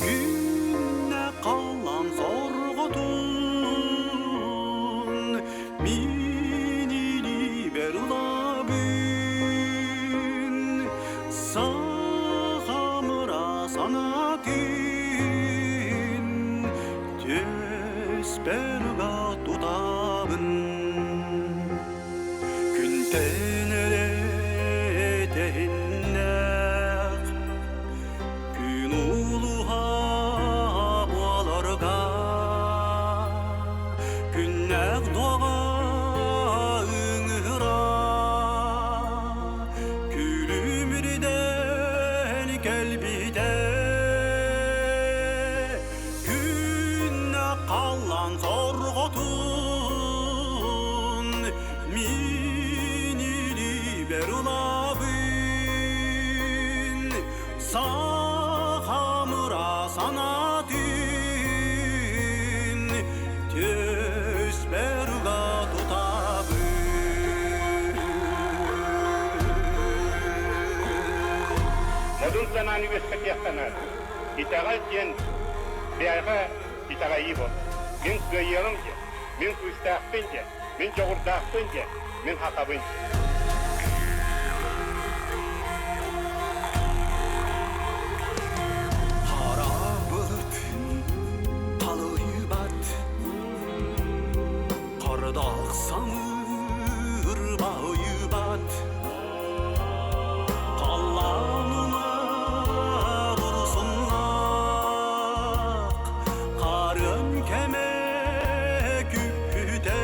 Күннэ халлан сорҕотун Мин илиибэр ылабын Сахамыра санаатын Түспэр уга тутабын Күнтэн эрэ тэһиннэх Күн улуһа буоларга Күннээх дуоҕа ыҥыра Күлүмүрдэн кэлбитэ Күннэ халлан сорҕотун Мин илиибэр ылабын Сахамыра санаатын Түспэр уга тутабын. Модун санааны үөскэтиэххэ Итэҕэл диэн бэйэҕэ итэҕэйии буолар. Мин кыайыаҕым диэн, мин күүстээхпин диэн, мин дьоҕурдаахпын диэн, мин хатабын диэн. Хара былыт халыйбат Қардақ самыр байбат Қалланына тұрсынақ Қарын кеме күпте.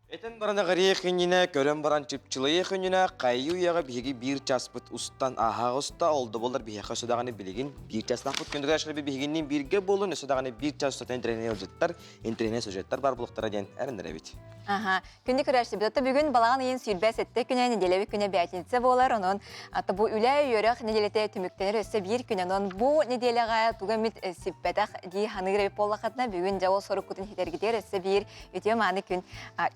Этэн баран аҕырыах иннинэ, көрөн баран чыпчылайыах иннинэ, хайыы үйэҕэ биһиги биир часпыт устан ааһаах уста, ол да буоллар биһиэхэ өссө даҕаны билигин биир частаахпыт күндү көрөөччүлэрбит биһигинниин бииргэ буолун, өссө даҕаны биир час устата интэриэһинэй ыалдьыттар, интэриэһинэй сюжеттар баар буолуохтара диэн эрэннэрэбит. Аха, күндү көрөөччүбүт, ото бүгүн балаҕан ыйын 27 күнэ нэдиэлэбит күнэ бээтиниссэ буолар, онон ата бу үлэ үөрэх нэдиэлэтэ түмүктэнэр өссө биир күн, онон бу нэдиэлэҕэ тугу эмит сиппэтэх дии саныыр эбит буоллаххытына, бүгүн дьэ ол соруккутун ситэргитигэр өссө биир үтүө-мааны күн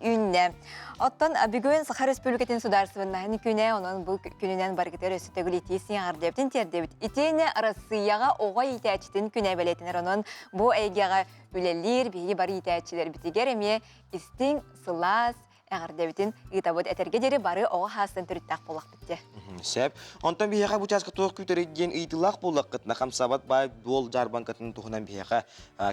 үүннэ. Оттон бүгүн Саха Республикатын судаарыстыбаннаһын күнэ, онон бу күнүнэн барыгытыгар өссө төгүл итии сиҥэҕэрдэбитин тиэрдэбит. Итиэннэ Арассыыйаҕа оҕо иитээччитин күнэ бэлиэтэнэр, онон бу эйгэҕэ үлэлиир биһиги бары иитээччилэрбитигэр эмиэ истиҥ, сылаас эҕэрдэбитин ыытабыт. Этэргэ диэри бары оҕо хаастан төрүттээх буоллахпыт дии. Сөп. Онтон биһиэхэ бу чааска туох күүтэрий диэн ыйытыылаах буоллаххытына, хамсаабат баай дуол дьаарбаҥкатын туһунан биһиэхэ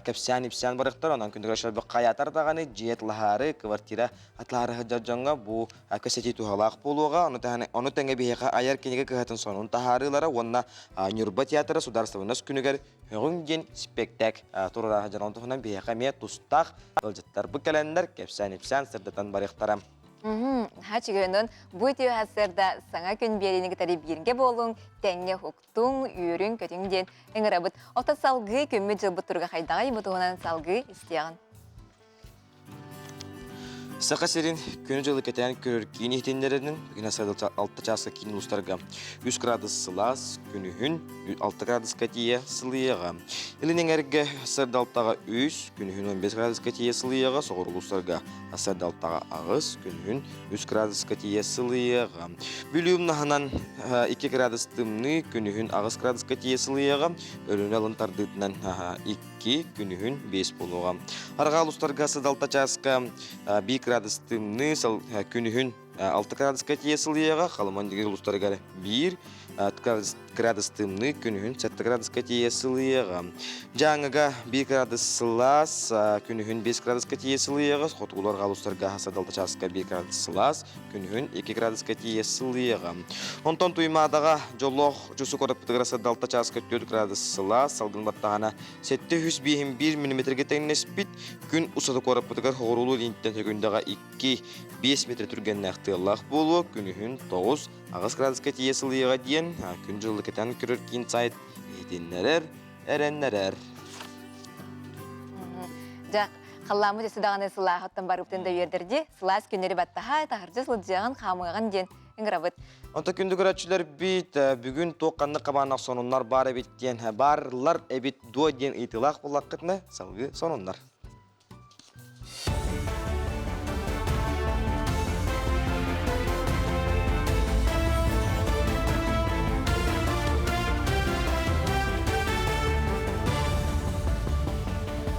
кэпсээн-ипсээн барыахтар. Онон күндү көрөөччүлэр хайаатар даҕаны дьиэ атлаһаары, квартира атлаһаары сылдьар дьоҥҥо бу кэпсэтии туһалаах буолуоҕа. Ону тэҥэ биһиэхэ айар кинигэ кыһатын сонун таһаарыылара уонна Ньурба театра судаарыстыбаннас күнүгэр Һөҕүҥ диэн спектакль туруора сылдьар. Онон туһунан биһиэхэ эмиэ тустаах ыалдьыттарбыт кэлэннэр кэпсээн-ипсээн сырдатан барыахтара. Хачыгынан бу үтүө сарсыарда саҥа күн биэриини кытары бииргэ буолуҥ, тэҥҥэ уһуктуҥ, үөрүҥ, көтүҥ диэн ыҥырабыт. Оттон салгыы күммүт дьылбыт туруга хайдаҕый бу туһунан салгыы истиэҕин. Саха сирин күнү-дьылы кэтээн көрөр киин иһитиннэрэринэн, бүгүн алта чааска киин улуустарга 3 градус сылаас, күнүһүн 6 градуска тиийэ сылыйыаҕа. Илин эҥэргэ сарда алтаҕа 3, күнүһүн 15 градуска тиийэ сылыйыаҕа, соҕуруу улуустарга сарда алтаҕа 8, күнүһүн 3 градуска тиийэ сылыйыаҕа. Бүлүү умнаһынан 2 градус тымныы, күнүһүн 8 градуска тиийэ сылыйыаҕа, Өлүөнэ алын тардыытынан 2, күнүһүн 5 буолуоҕа. Арҕаа улуустарга сыдалта чааска 1 градус тымныы, күнүһүн 6 градуска тиийэ сылыйыаҕа, Халыман дигир улуустарыгар 1 градус тымныы, күнүһүн 7 градуска тиийэ сылыйыаҕа. Дьааҥыга 1 градус сылаас, күнүһүн 5 градуска тиийэ сылыйыаҕа, хотугулар улуустарга садалта чааска 1 градус сылаас, күнүһүн 2 градуска тиийэ сылыйыаҕа. Онтон Туймаадаҕа дьоллоох Чусу куораппытыгар сырдалта чааска 4 градус сылаас, салгын баттаҕына 701 миллиметргэ тэҥнэспит. Күн устата куораппытыгар хоҕуруулуу илиинтэн сөкүндэҕэ 2-5 метр түргэннээх тыаллаах буолуо. Күнүһүн 9 8 градуска тиийэ сылыйыаҕа диэн күн дьылы кэтэн көрөр киин сайт иһитиннэрэр, эрэннэрэр. Дьэ, халлааммыт өссө даҕаны сылааһыттан барыбытын да үөрдэр дии. Сылаас күннэри баттаһа, таһырдьа сылдьыаҕын, хаамыаҕын диэн ыҥырабыт. Онто күндү көрөөччүлэрбит, бүгүн туох ханнык хабааннаах сонуннар баар эбит диэн, баарлар эбит дуо диэн ыйытыылаах буоллаххытына, салгыы сонуннар.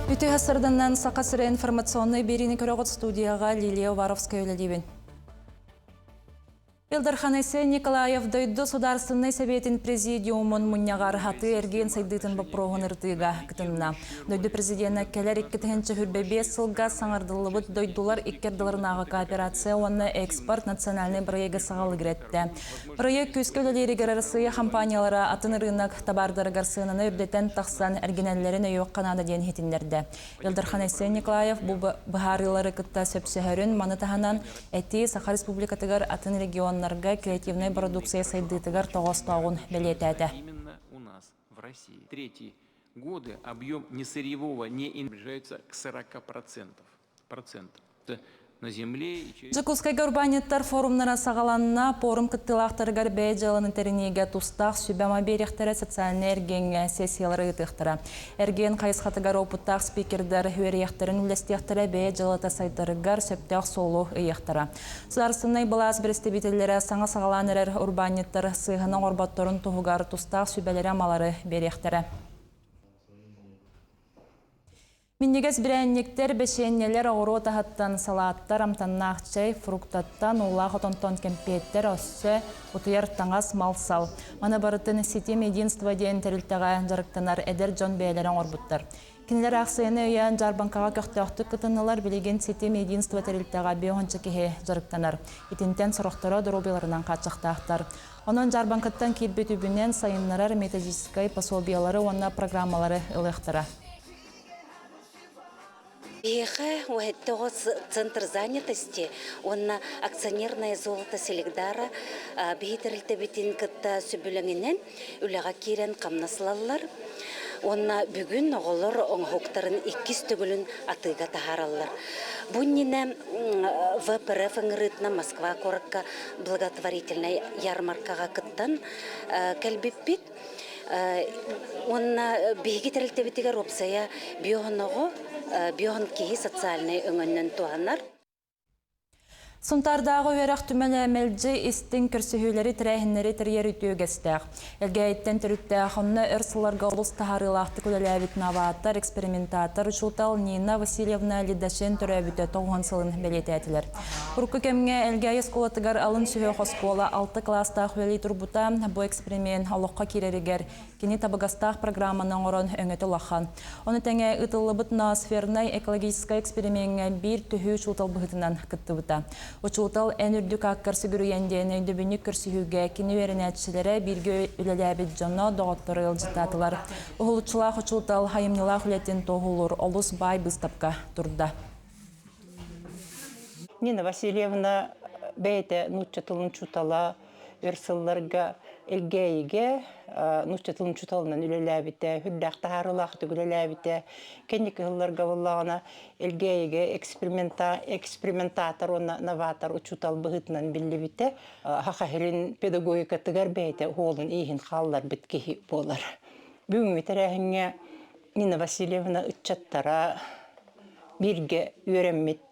Үтүө сарданнан Саха сирэ информационнай биэриини көрөҕүт студияҕа Лилия Уваровская үлэлиибин. Ил Дархан Айсен Николаев дойду Судаарыстыбаннай Сэбиэтин Президиумун мунньаҕар атыы-эргиэн сайдыытын боппуруоһун ырытыыга кытынна. Дойду президенэ кэлэр 2025 сылга саҥардыллыбыт дойдулар икки ардыларынааҕы кооперация уонна экспорт национальнай бырайыагы саҕалыыр эттэ. Бырайыак күүскэ үлэлииригэр Арассыыйа компаниялара атын ырыынак табаардарыгар сыананы үрдэтэн тахсан эргинэллэрин өйүөххэ наада диэн иһитиннэрдэ. Ил Дархан Айсен Николаев бу быһаарыылары кытта сөпсөһөрүн, маны таһынан этии Саха Республикатыгар атын регионнарга креативнай продукция сайдыытыгар тоҕоостооҕун бэлиэтээтэ. в России. Третий годы объем несырьевого не приближается к 40%. Процентов. На земле и через... Дьокуускайга урбаанньыттар форумнара саҕаланна. Пуорум кыттыылаахтарыгар бэйэ дьыаланы тэриниигэ тустаах сүбэ-ама биэриэхтэрэ, социальнай эргиэҥҥэ сессиялары ыытыахтара. Эргиэн хайысхатыгар опыттаах спикердэр үөрүйэхтэрин үллэстиэхтэрэ, бэйэ дьыалата сайдарыгар сөптөөх суолу ыйыахтара. Судаарыстыбаннай былаас бэрэстэбиитэллэрэ саҥа саҕалаан эрэр урбаанньыттар сыыһаны оҥорботторун туһугар тустаах сүбэлэри-амалары биэриэхтэрэ. Минньигэс бирээнньиктэр, бэчиэнньэлэр оҕуруот аһыттан салааттар, амтаннаах чэй, фруктаттан, уулаах отонтон кэмпиэттэр, өссө утуйар таҥас, мал-сал. Маны барытын Ситим единство диэн тэрилтэҕэ дьарыктанар эдэр дьон бэйэлэрэ оҥорбуттар. Кинилэр аахсыйаны өйөөн дьаарбаҥкаҕа көхтөөхтүк кытыннылар, билигин Ситим единство тэрилтэҕэ биэс киһи дьарыктанар. Итинтэн сорохторо доруобуйаларынан хааччахтаахтар. Онон дьаарбаҥкаттан киирбит үбүнэн сайыннарар методическай пособиелары уонна программалары ылыахтара. Биһиэхэ уһэтте оҕо центр занятости уонна акционерное золото Селигдара биһи тэрилтэбитин кытта сөбүлэҥинэн үлэҕэ киирэн хамнас ылаллар. Уонна бүгүн оҕолор оҥоһуктарын иккис төгүлүн атыыга таһаараллар. Бу иннинэ ВПРФ ыҥырыытынан Москва куоракка благотворительнай ярмаркаҕа кыттан кэлбиппит. Уонна биһиги тэрилтэбитигэр уопсайа биоһоноҕо, биоһон киһи социальнай өҥөннөн туһанар. Сунтаардааҕы үөрэх түмэлэ мэлдьи истиҥ көрсүһүүлэри, тэрээһиннэри тэрийэр үтүө үгэстээх. Элгээйиттэн төрүттээх, онно өр сылларга олус таһаарыылаахтык үлэлээбит новатор, экспериментатор учуутал Нина Васильевна Лидашен төрөөбүтэ тоҕуһун сылын бэлиэтээтилэр. Урукку кэмҥэ Элгээйи оскуолатыгар алын сүһүөх оскуола алта кылаастаах үлэлии турбута. Бу эксперимент олоххо киирэригэр Кини табыгастаах программаны оҥорон өҥөтө улахан. Ону тэҥэ ыытыллыбыт ноосфернай экологическай эксперимеҥҥэ биир төһүү учуутал быһыытынан кыттыбыта. Учуутал эн үрдүк ааккар сүгүрүйэн диэн өйдөбүнньүк көрсүһүүгэ кини үөрэнээччилэрэ, бииргэ үлэлээбит дьоно, доҕотторо ыалдьыттаатылар. Уһулуччулаах учуутал айымньылаах үлэтин туоһулуур олус баай быыстапка турда. Нина Васильевна бэйэтэ нуучча тылын учуутала өр сылларга Элгээйигэ нуучча тылын учууталынан үлэлээбитэ, үрдээх таһаарыылаахтык үлэлээбитэ. Кэнники сылларга буоллаҕына Элгээйигэ экспериментатор уонна новатор учуутал быһыытынан биллибитэ. Саха сирин педагогикатыгар бэйэтэ уолун ииһин хаалларбыт киһи буолар. Бүгүҥҥү тэрээһиҥҥэ Нина Васильевна ыччаттара бииргэ үөрэммит,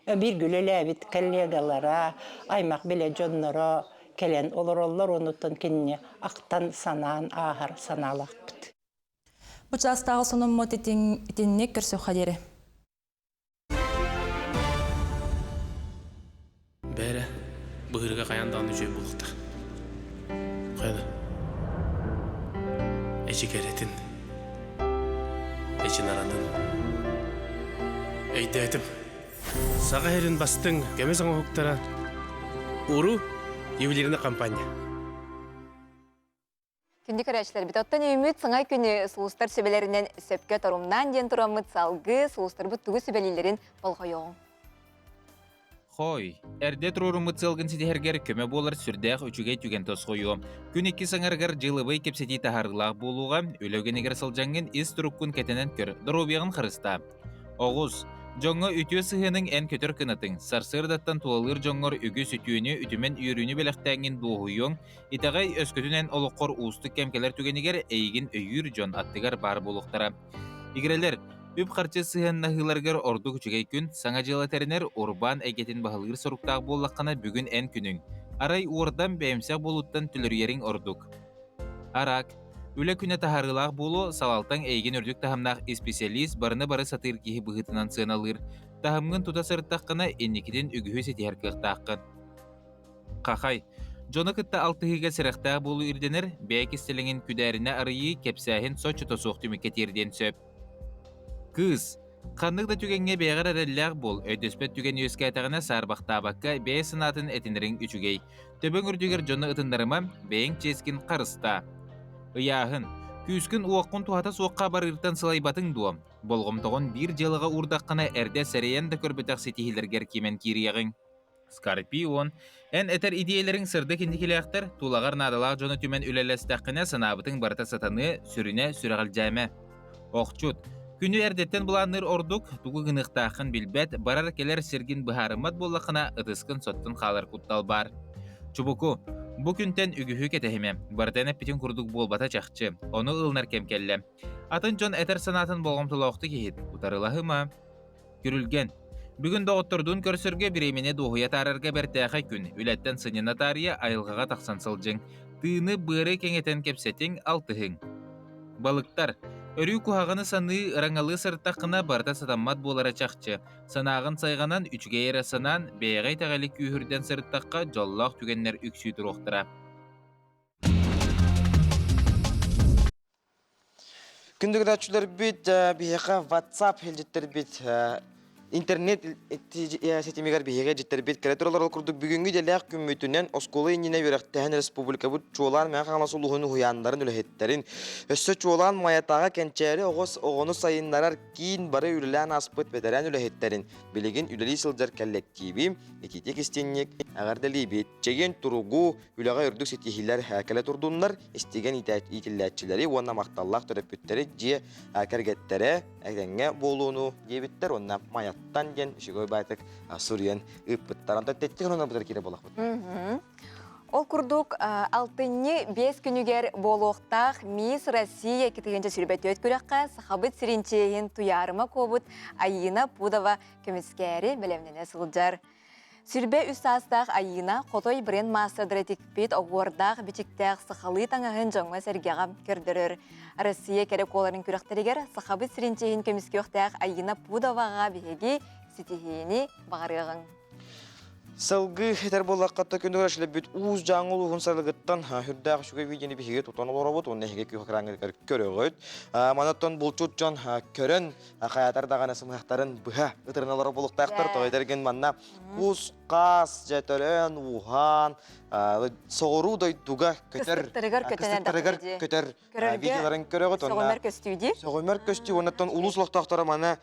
бииргэ үлэлээбит коллегалара, аймах-билэ дьонноро кэлэн олороллор, онуттан кинини ахтан-санаан ааһар санаалаахпыт. Бу чаастааҕы сонуммут итинник көрсүөххэ диэри. Бээрэ, быһыырга хайаан даҕаны үчүгэй буолуохтаах. Хайа Эчи кэрэтин, эчи наранын. Өйдөөтүм. Саха сирин бастыҥ көмүс оҥоһуктара Уру ювелирный компания. Күндү көрөөччүлэрбит, оттон үүммүт саҥа күнү сулустар сүбэлэринэн сөпкө торумнаан диэн тураммыт салгыы сулустарбыт тугу сүбэлииллэрин болҕойоҕуҥ. Хой, эрдэ туруоруммут сыалгын ситиһэргэр көмө буолар сүрдээх үчүгэй түгэн тосхойуо. Күн икки саҥарыгар дьылыбай кэпсэтии таһаарыылаах буолууга, үлэ үгэнигэр сылдьаҥҥын ис туруккун кэтэнэн көр, доруобуйаҕын харыстаа. Оҕус, дьоҥҥо үтүө сыһыаныҥ эн көтөр кынатыҥ, сарсыардаттан тулалыыр дьоҥҥор үгүс үтүөнү, үтүмэн үөрүүнү бэлэхтээҥҥин дуоһуйуоҥ, итэҕэй өскөтүн эн олоххор уустук кэм кэлэр түгэнигэр эйигин өйүүр дьон аттыгар баар буолуохтара. Игирэлэр, үп-харчы сыһыаннаһыыларыгар ордук үчүгэй күн, саҥа дьыала тэринэр, урбаан эйгэтин баһылыыр соруктаах буоллаххына бүгүн эн күнүҥ. Арай уордан бэйэмсэх буолууттан төлөрүйэриҥ ордук. Араак, Үлэ күнэ таһаарыылаах буолуо, салалтаҥ эйигин үрдүк таһымнаах исписэлиис, барыны-бары сатыыр киһи быһыытынан сыаналыыр. Таһымҥын тута сырыттаххына, инникитин үгүһү ситиһэр кыахтааххын. Хахай. Дьону кытта алтыһыыга сэрэхтээх буолуу ирдэнэр, бэйэ кистэлэҥин күдээринэ арыйыы, кэпсээһин соччото суох түмүккэ тиэрдиэн сөп. Кыыс. Ханнык да түгэҥҥэ бэйэҕэр эрэллээх буол, өйдөспөт түгэн үөскээтэҕинэ саарбахтаабакка бэйэ санаатын этинэриҥ үчүгэй. Төбөҥ үрдүгэр дьону ытыннарыма, бэйэҥ чиэскин харыстаа. Ыйааһын. Күүскүн-уоххун туһата суохха барыыртан сылайбатыҥ дуо? Болҕомтоҕун биир дьыалаҕа уурдаххына эрдэ сэрэйэн да көрбөтөх ситиһиилэргэр кимэн киириэҕиҥ. Скорпион, эн этэр идиэйэлэриҥ сырдык инникилээхтэр, тулаҕар наадалаах дьону түмэн үлэлэстэххинэ санаабытыҥ барыта сатаныа, сүрүнэ сүрэҕэлдьээмэ. Охчут, күнү эрдэттэн былаанныыр ордук, тугу гыныахтааххын билбэт, барар-кэлэр сиргин быһаарыммат буоллаххына, ытыскын соттон хаалар куттал баар. Чубуку, бу күнтэн үгүһү кэтэһимэ, барыта эн эппитиҥ курдук буолбата чахчы, ону ылынар кэм кэллэ. Атын дьон этэр санаатын болҕомтолоохтук иһит, утарылаһыма. Күрүлгэн. Бүгүн доҕоттордуун көрсөргө бириэмэни дуоһуйа таарарга бэртээхэй күн. Үлэттэн сынньана таарыйа айылҕаҕа тахсан сылдьыҥ. Тыыны, быары кэҥэтэн кэпсэтиҥ, алтыһыҥ. Балыктар. Өрүү куһаҕаны саныы, ыраҥалыы сырыттаххына барыта сатаммат буолара чахчы. Санааҕын сайҕанан, үчүгэй эрэ санаан, бэйэҕэ итэҕэли күүһүрдэн сырыттахха дьоллоох түгэннэр үксүү туруохтара. Күндү көрөөччүлэрбит, биһиэхэ WhatsApp илдьиттэрбит. Интернет ситимигэр биһиги дьиттэрбит кэлэ туралар. Ол курдук бүгүҥҥү идэлээх күммүтүнэн оскуола иннинэ үөрэхтээһин республикабыт чуолаан Мэҥэ Хаҥалас улууһун уһуйааннарын үлэһиттэрин, өссө чуолаан Майатааҕы Кэнчээри оҕус оҕону сайыннарар киин бары үлэлээн ааспыт бэтэрээн үлэһиттэрин, билигин үлэлии сылдьар кэллэктииби итиитик истиҥник эҕэрдэлиибит. Чэгиэн туругу, үлэҕэ үрдүк ситиһиилэр кэлэ турдуннар, истигэн иитиллээччилэри уонна махталлаах төрөппүттэри дьиэ кэргэттэрэ этэҥҥэ буолууну диэбиттэр уонна Майаттан диэн үчүгэй баайтык суруйан ыыппыттар. Онтон тэттик онон киирэ буолахпыт. Ол курдук, алтынньы 5 күнүгэр буолуохтаах Мисс Россия 2024 күрэххэ Сахабыт сирин чиэһин Туйаарыма Куобут Айыына Пудова көмүскээри бэлэмнэнэ сылдьар. Сүрбэ үс саастаах Айыына Хотой бренд маастардара тикпит оһуордаах бичиктээх сахалыы таҥаһын дьоҥҥо-сэргэҕэ көрдөрөр. Россия кэрэ куоларын күрэхтэригэр Сахабыт сирин чиэһин көмүскүөхтээх Айыына Пудоваҕа биһиги ситиһиини баҕарыаҕыҥ. Сылгы этэр буоллахха күндүгэр эшлэбит уус дьааҥы улууһун сарылыгыттан үрдээх үчүгэй видеоны биһиги тутан олоробут уонна эһиги күөх экраҥҥытыгар көрөҕүт. Манаттан булчут дьон көрөн хайатар даҕаны сымыһахтарын быһа ытырыналара булуктаахтар. Тоҕо этэргин манна кус, хаас, дьэ төрөөн, ууһаан, соҕуруу дойдуга көтөр, кыстыктарыгар көтөр видеоларын көрөҕүт. Сөҕүмэр көстүү дии. Сөҕүмэр көстүү. Оннуттан улуус олохтоохторо маны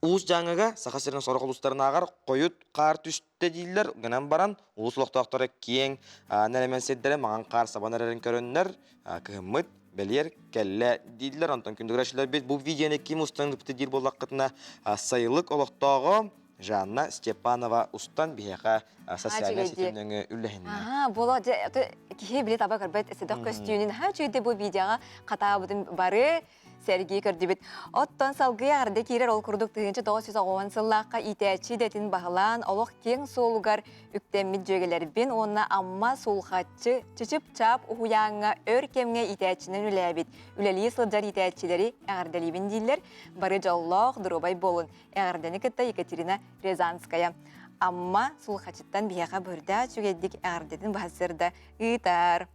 Уус Дьааҥыга Саха сирин сорох улуустарынааҕар хойут хаар түстэ дииллэр гынан баран, улуус олохтоохторо киэҥ нэлэмэн сирдэри маҥан хаар сабан эрэрин көрөннөр, кыһыммыт бэлиэр кэллэ дииллэр. Онтон күндүгүрээччилэрбит бу видеоны ким устан ыыппыта диир буоллаххытына, сайылык олохтооҕо Жанна Степанова устан биһиэхэ социальнай ситим нөҥүө үллэһиннэ. Аха, буоло киһи били таба көрбөт сэдэх көстүүнүн наһаа үчүгэйдик бу видеоҕа хатаабытын бары сэргии көрдүбүт. Оттон салгыы эҕэрдэ киирэр ол курдук 1990 сыллаахха иитээччи идэтин баһылаан олох киэҥ суолугар үктэммит дьүөгэлэрбин уонна Амма Сулхаччы Чычып-Чаап уһуйааҥҥа өр кэмҥэ иитээччинэн үлээбит, үлэлии сылдьар иитээччилэри эҕэрдэлиибин дииллэр. Бары дьоллоох, доруобай буолун. Эҕэрдэни кытта Екатерина Рязанская. Амма Сулхачыттан биһиэхэ бырда үчүгэйдик эҕэрдэтин баһасырда ыытар.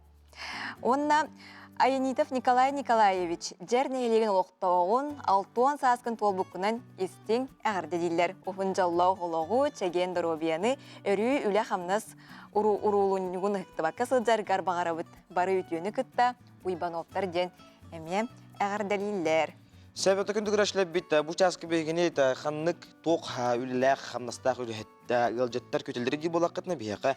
Уонна Аянитов Николай Николаевич дьэр нэһилиэгин олохтооҕун 60 сааскын туолбуккунан истиҥ эҕэрдэ дииллэр. Уһун дьоллоох олоҕу, чэгиэн доруобуйаны, өрүү үлэ-хамнас уруулунньугун ыһыктыбакка сылдьаргар баҕарабыт. Бары үтүөнү кытта Уйбановтар диэн эмиэ эҕэрдэлииллэр. Сөбөтө күндүгүрәшлэбит бу чааска биһигини ханнык туох үлэлээх хамнастаах үлэһит ыалдьыттар күтэллэри дии буоллаххытына биһиэхэ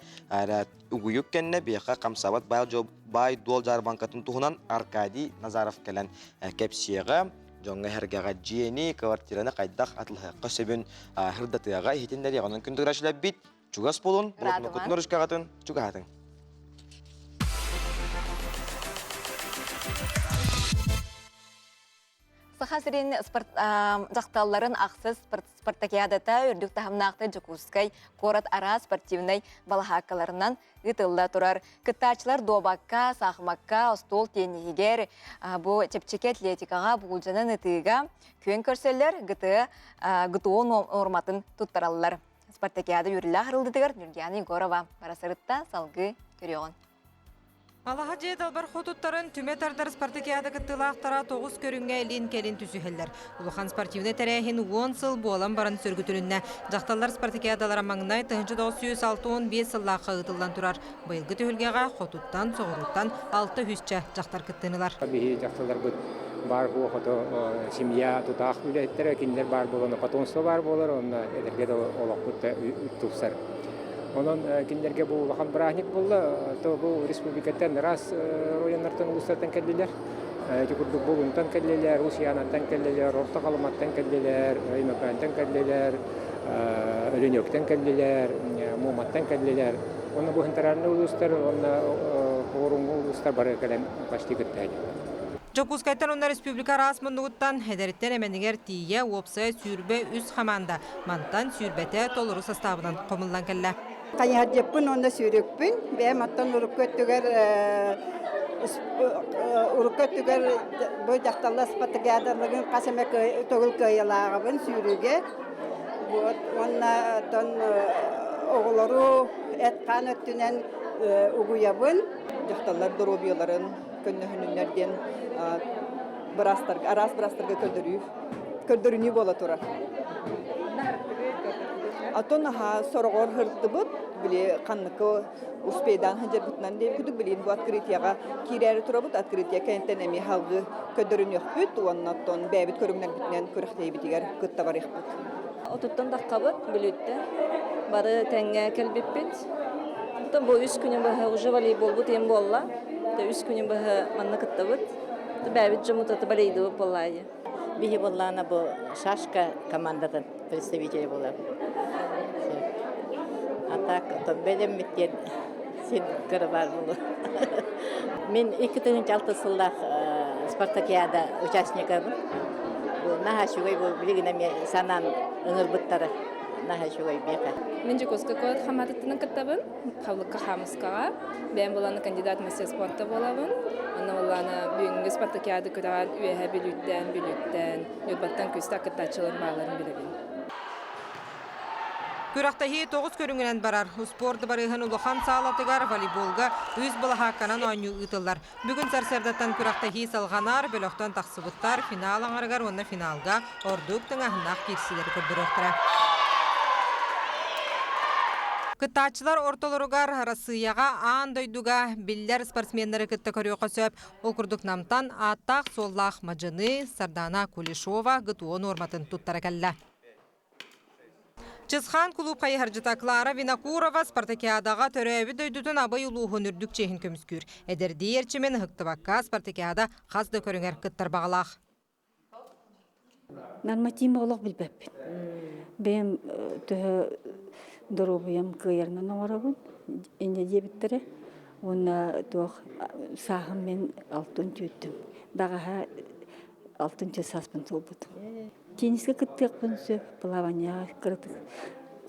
угуйук кэннэ биһиэхэ хамсаабат баай дуол дьаарбаҥкатын туһунан Аркадий Назаров кэлэн кэпсиэҕэ дьоҥҥо эһэргэҕэ дьиэни квартираны хайдах атылыһыахха сөбүн сырдатыаҕа иһитиннэриэҕэ онон күндүгүрээччилэрбит чугас буолун болотуноккутун ручкаҕытын чугаһатыҥ. Саха сирин дьахталларын ахсыс спартакиадата үрдүк таһымнаахтык Дьокуускай куорат араас спортивнай балаһааккаларынан ыытылла турар. Кыттааччылар дуобакка, саахымакка, остуол тиэнниһигэр, бу чэпчэки атлетикаҕа, буулдьанан ытыыга күөн көрсөллөр, ГТО ГТО нуорматын туттараллар. Спартакиада үөрүүлээх арыллыытыгар Нюргиана Егорова бара сырытта, салгыы көрүөҕүн. Алаһа дьиэ далбар хотуттарын түмэ тардар спартакиада кыттыылаахтара тоҕус көрүҥҥэ илин-кэлин түсүһэллэр. Улахан спортивнай тэрээһин 10 сыл буолан баран сөргүтүлүннэ. Дьахталлар спартакиадалара маҥнай 1965 сыллаахха ыытыллан турар. Быйылгы түһүлгэҕэ хотуттан, соҕурууттан 600-чэ дьахтар кыттыынылар. Биһи дьахталларбыт баар буо хото семья тутаах үлэһиттэрэ кинилэр баар буолан потомство баар буолар онно эдэргэ да олохпут да тупсар. Онон кинилэргэ бу улахан бырааһынньык буолла. То бу республикаттан ыраас районнартан, улуустартан кэллилэр. Ити курдук Булунтан кэллилэр, Усьянаттан кэллилэр, Орто Халыматтан кэллилэр, Өймөкөөнтөн кэллилэр, Өлүнүөктэн кэллилэр, Муоматтан кэллилэр. Онно бу хантараанны улуустар уонна Хоруҥҥу улуустар бары кэлэн почти кыттаһыллар. Дьокуускайтан уонна республика араас муннугуттан эдэриттэн эмэнигэр тиийэ уопсайа 23 хамаанда мантан сүүрбэтэ толору састаабынан хомуллан кэллэ. Хайыһардьыппын уонна сүүрүкпүн. Бэйэм оттон урукку өттүгэр урукку өттүгэр бу дьахталлар спартакиадаларын хас эмэ төгүл кыайыылааҕыбын сүүрүүгэ. Вот уонна оттон оҕолору эт-хаан өттүнэн угуйабын. Дьахталлар доруобуйаларын көннөһүнүннэр диэн быраастарга, араас быраастарга көрдөрүү, көрдөрүнүү буола турар. Атын аха сороҕор хыртыбыт, били ханныкы успейдаан сылдьарбытынан диэн курдук билигин бу открытияҕа киирээри турабыт. Открытие кэнниттэн эмиэ салгыы көрдөрүнүөхпүт уонна оттон бэйэбит көрүҥнэрбитинэн күрэхтэһиибитигэр кытта барыахпыт. Отуттан таххабыт Бүлүүттэн. Бары тэҥҥэ кэлбиппит. Оттон бу үс күнү быһа уже волейболбут иэн буолла. Үс күнү быһа манна кыттабыт. Бэйэбит дьоммут аты балейдыбыт буоллаа Биһи буоллаана бу шашка командатын представителе буолар. А так то бэлэммит диэн син кыра баар буолуо. Мин 2006 сыллаах спартакиада участникабын. Бу наһаа үчүгэй бу билигин эмиэ санаан ыҥырбыттара наһаа үчүгэй биэхэ. Мин Дьокуускай куорат хамаатыттан кыттабын. Хабылыкка хаамыскаҕа. Бэйэм буолааны кандидат мастер спорта буолабын. Онно буоллаана бүгүҥҥү спартакиада күрэҕэр үөһэ Бүлүүттэн, Бүлүүттэн, Ньурбаттан күүстээх кыттааччылар баалларын билэбин. Күрэхтэһии тоҕус көрүҥүнэн барар. Успуорт дыбарыаһын улахан саалатыгар волейболга үс былаһаакканан оонньуу ыытыллар. Бүгүн сарсыардаттан күрэхтэһии салҕанар, бөлөхтөн тахсыбыттар финал аҥарыгар уонна финалга ордук тыҥааһыннаах киирсиилэри көрдөрүөхтэрэ. Кыттааччылар ортолоругар Арассыыйаҕа, аан дойдуга биллэр спортсменнары кытта көрүөххэ сөп. Ол курдук Намтан ааттаах-суоллаах мадьыны Сардана Кулешова ГТО нуорматын туттара кэллэ. Чысхаан кулууп хайыһардьыта Клара Винокурова спартакиадаҕа төрөөбүт дойдутун Абый улууһун үрдүк чиэһин көмүскүүр. Эдэрдии эрчимин ыһыктыбакка спартакиада хас да көрүҥэр кыттар баҕалаах. Нормативы олох билбэппин. Бэйэм төһө доруобуйам кыайарынан оҥоробун, инньэ диэбиттэрэ. Уонна туох сааһым мин алтын түүттүм. Баҕаһа алтын түс сааспын туолбутум. Теннискэ кыттыахпын сөп, плаванияҕа кыратык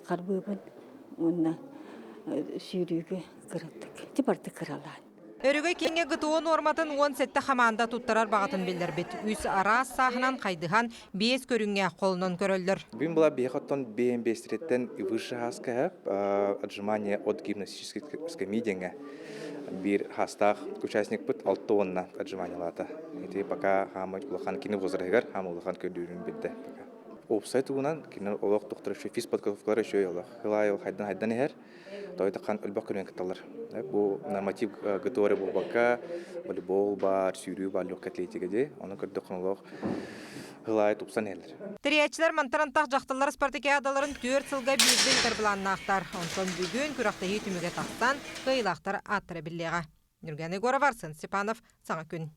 харбыыбын уонна сүүрүүгэ кыратык, типарды кыралаан. Өрөгөй киэҥэ ГТО нуорматын 17 хамаанда туттарар баҕатын биллэрбит. Үс араас сааһынан хайдыһан, биэс көрүҥҥэ холонон көрөллөр. Бүгүн была биэхоттон БМБ-стриттен и выше хаска отжимание от гимнастической скамьи диэҥҥэ биир хаастаах участникпыт алта уонна отжиманиялаата. Ити пока хаамай улахан кини возраһыгар хаамай улахан көрдүүрүн билдэ пока. Уопсай тугунан кинилэр олох тохтор еще физподготовкалар еще олох. Хылай ол хайдан хайдан иһэр. Тойтахан өлбөх көрүн кытталлар. Бу норматив ГТО буолбакка волейбол бар, сүүрүү бар, легкая атлетика ди. Оны көрдөх олох Ылаай тупсан иһэллэр. Тэрийээччилэр мантан антах дьахталлар спартакиадаларын түөрт сылга биирдэ ыытар былааннаахтар. Онтон бүгүн күрэхтэһии түмүгэ тахсан, кыайыылаахтар ааттара биллиэҕэ. Нюргана Егорова, Арсен Степанов, Саҥа күн.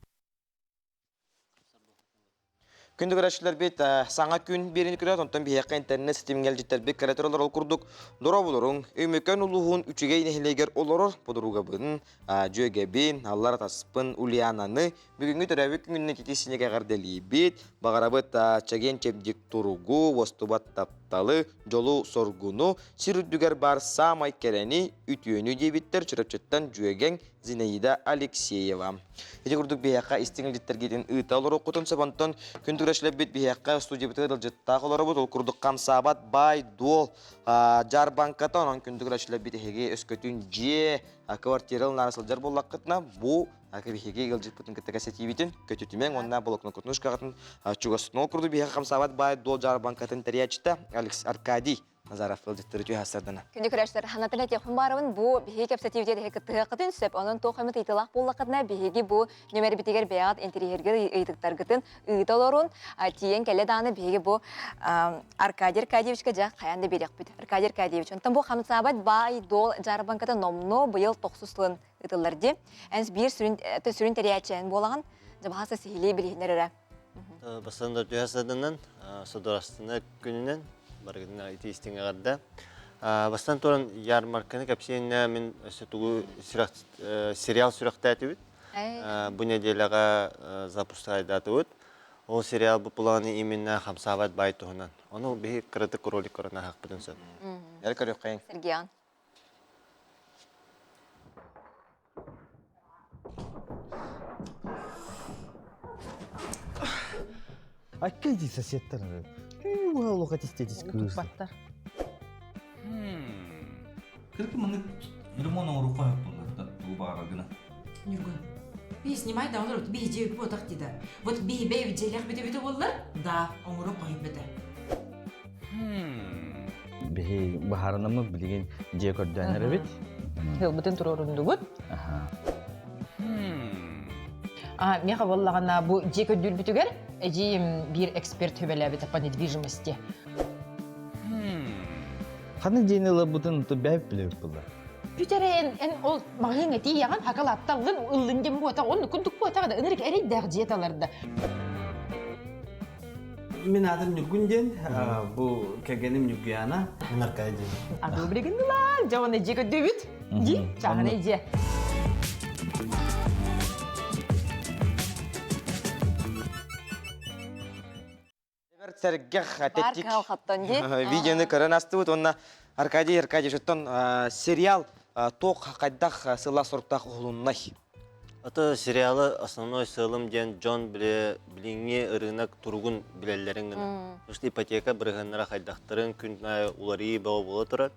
Күндү көрөөччүлэрбит саҥа күн биэрини көрөөт, онтон биһиэхэ интернет ситимҥэ илдьиттэрбит кэлэ тураллар ол курдук дорооболоруҥ, Өймөкөөн улууһун Үчүгэй нэһилиэгэр олорор подругабын, дьүөгэбин, аллар атаспын Ульянаны Бүгүҥҥү төрөөбүт күҥүнэн итии синиг эҕэрдэлиибит. Баҕарабыт чэгиэн-чэбдик туругу, уостубат тапталы, дьолу-соргуну, сир үрдүгэр баар саамай кэрэни, үтүөнү диэбиттэр Чурапчыттан дьүөгэҥ Зинаида Алексеева. Ити курдук биһиэхэ истиҥ илдьиттэргитин ыыта олоруоххутун сөп. Онтон күн түгэшлэрбит биһиэхэ студиябытыгар ыалдьыттаах олоробут. Ол курдук хамсаабат баай-дуол дьаарбаҥката. Онон күн түгэшлэрбит эһиги өскөтүн дьиэ, квартира ылынаары сылдьар буоллаххытына, бу биһиги ыалдьыппытын кытта кэпсэтиибитин көтүтүмэҥ уонна блокнокутнушкаҕытын чугас ол курдук биһиэхэ хамсаабат баай дуол дьаарбаҥкатын тэрийээччитэ Алекс Аркадий Назаров ыалдьыттары түһэ Күндү көрөөччүлэр, ханатын этиэхпин баарыбын бу биһиги кэпсэтиибитигэр эһи кыттыһыаххытын сөп. Онон туох эмит ыйытыылаах буоллаххытына биһиги бу нүмербитигэр бэйэҕит интэриэһиргэр ыйытыктаргытын ыыта олорун. Тиийэн кэлэ даҕаны биһиги бу Аркадий Аркадьевичка дьэ хайаан да биэриэхпит. Аркадий Аркадьевич, онтон бу хамсаабат баай дуол дьаарбаҥката номнуо быйыл тохсус сылын ыытыллар дии. Эн биир сүрүн сүрүн тэрийээччи буолаҕын. Дьабаһаса сиһилии билиһиннэр эрэ. Бастан да түһэ саданан, Судурастына күнүнэн барыгытын ити истиҥ эҕэрдэ. Бастан туран ярмарканы кэпсиэннэ мин өссө тугу сериал сүрэхтээтибит. Бу неделяҕа запускайдаатыбыт. Ол сериал бу планы именно хамсаабат баай туһунан. Ону биһи кыратык ролик көрөн аһахпытын сөп. Эр көрүөххэйин. Сергеян. Акка ди соседтар Уолуха тистетис кыыс. Туппаттар. Кыркы маны ремонт оҥоруохха сөп буолла тугу баҕарар гына. Ньургун, би снимай да олорут, би дьиэ буотах дида. Вот би бэй дьиэлэх бүтэ бүтэ буоллар, да, оҥоруох хоһуйбата. Биһи баһарынаммыт билигин дьиэ көрдөөн эрэбит. Тылбытын туруорундубут. А, меха боллаҕына бу дьиэ көрдүүрбүтүгэр эдьиийим биир эксперт хүбэлээбит по недвижимости. Ханнык дьиэни ыларбытын бэйэбит билэбит буолла. Бүтэрэ эн эн ол маҕаһыыҥҥа тиийэҕин хакалаатталлын ыллын диэн буотах оннук курдук буотах да ынырык эрэйдээх дьиэ таларда. Мин аатым Ньургун диэн, бу кэргэним Ньургуяна. Мин Аркадий диэн. Аны билигин дьэ уонна дьиэ көрдүүбүт. Дии, чааһынай дьиэ. Сэргэх Бар кыһалҕаттан дии. Видеоны көрөн астыбыт уонна Аркадий Аркадьевичтан сериал туох хайдах сыла соруктаах уһулуннай? Ата сериалы основной сыалым диэн дьон биле билиҥҥи ырыынак туругун билэллэрин гына. Потому что ипотека бырыһыаннара хайдахтарын күн аайы уларыйыы бөҕө буола турар.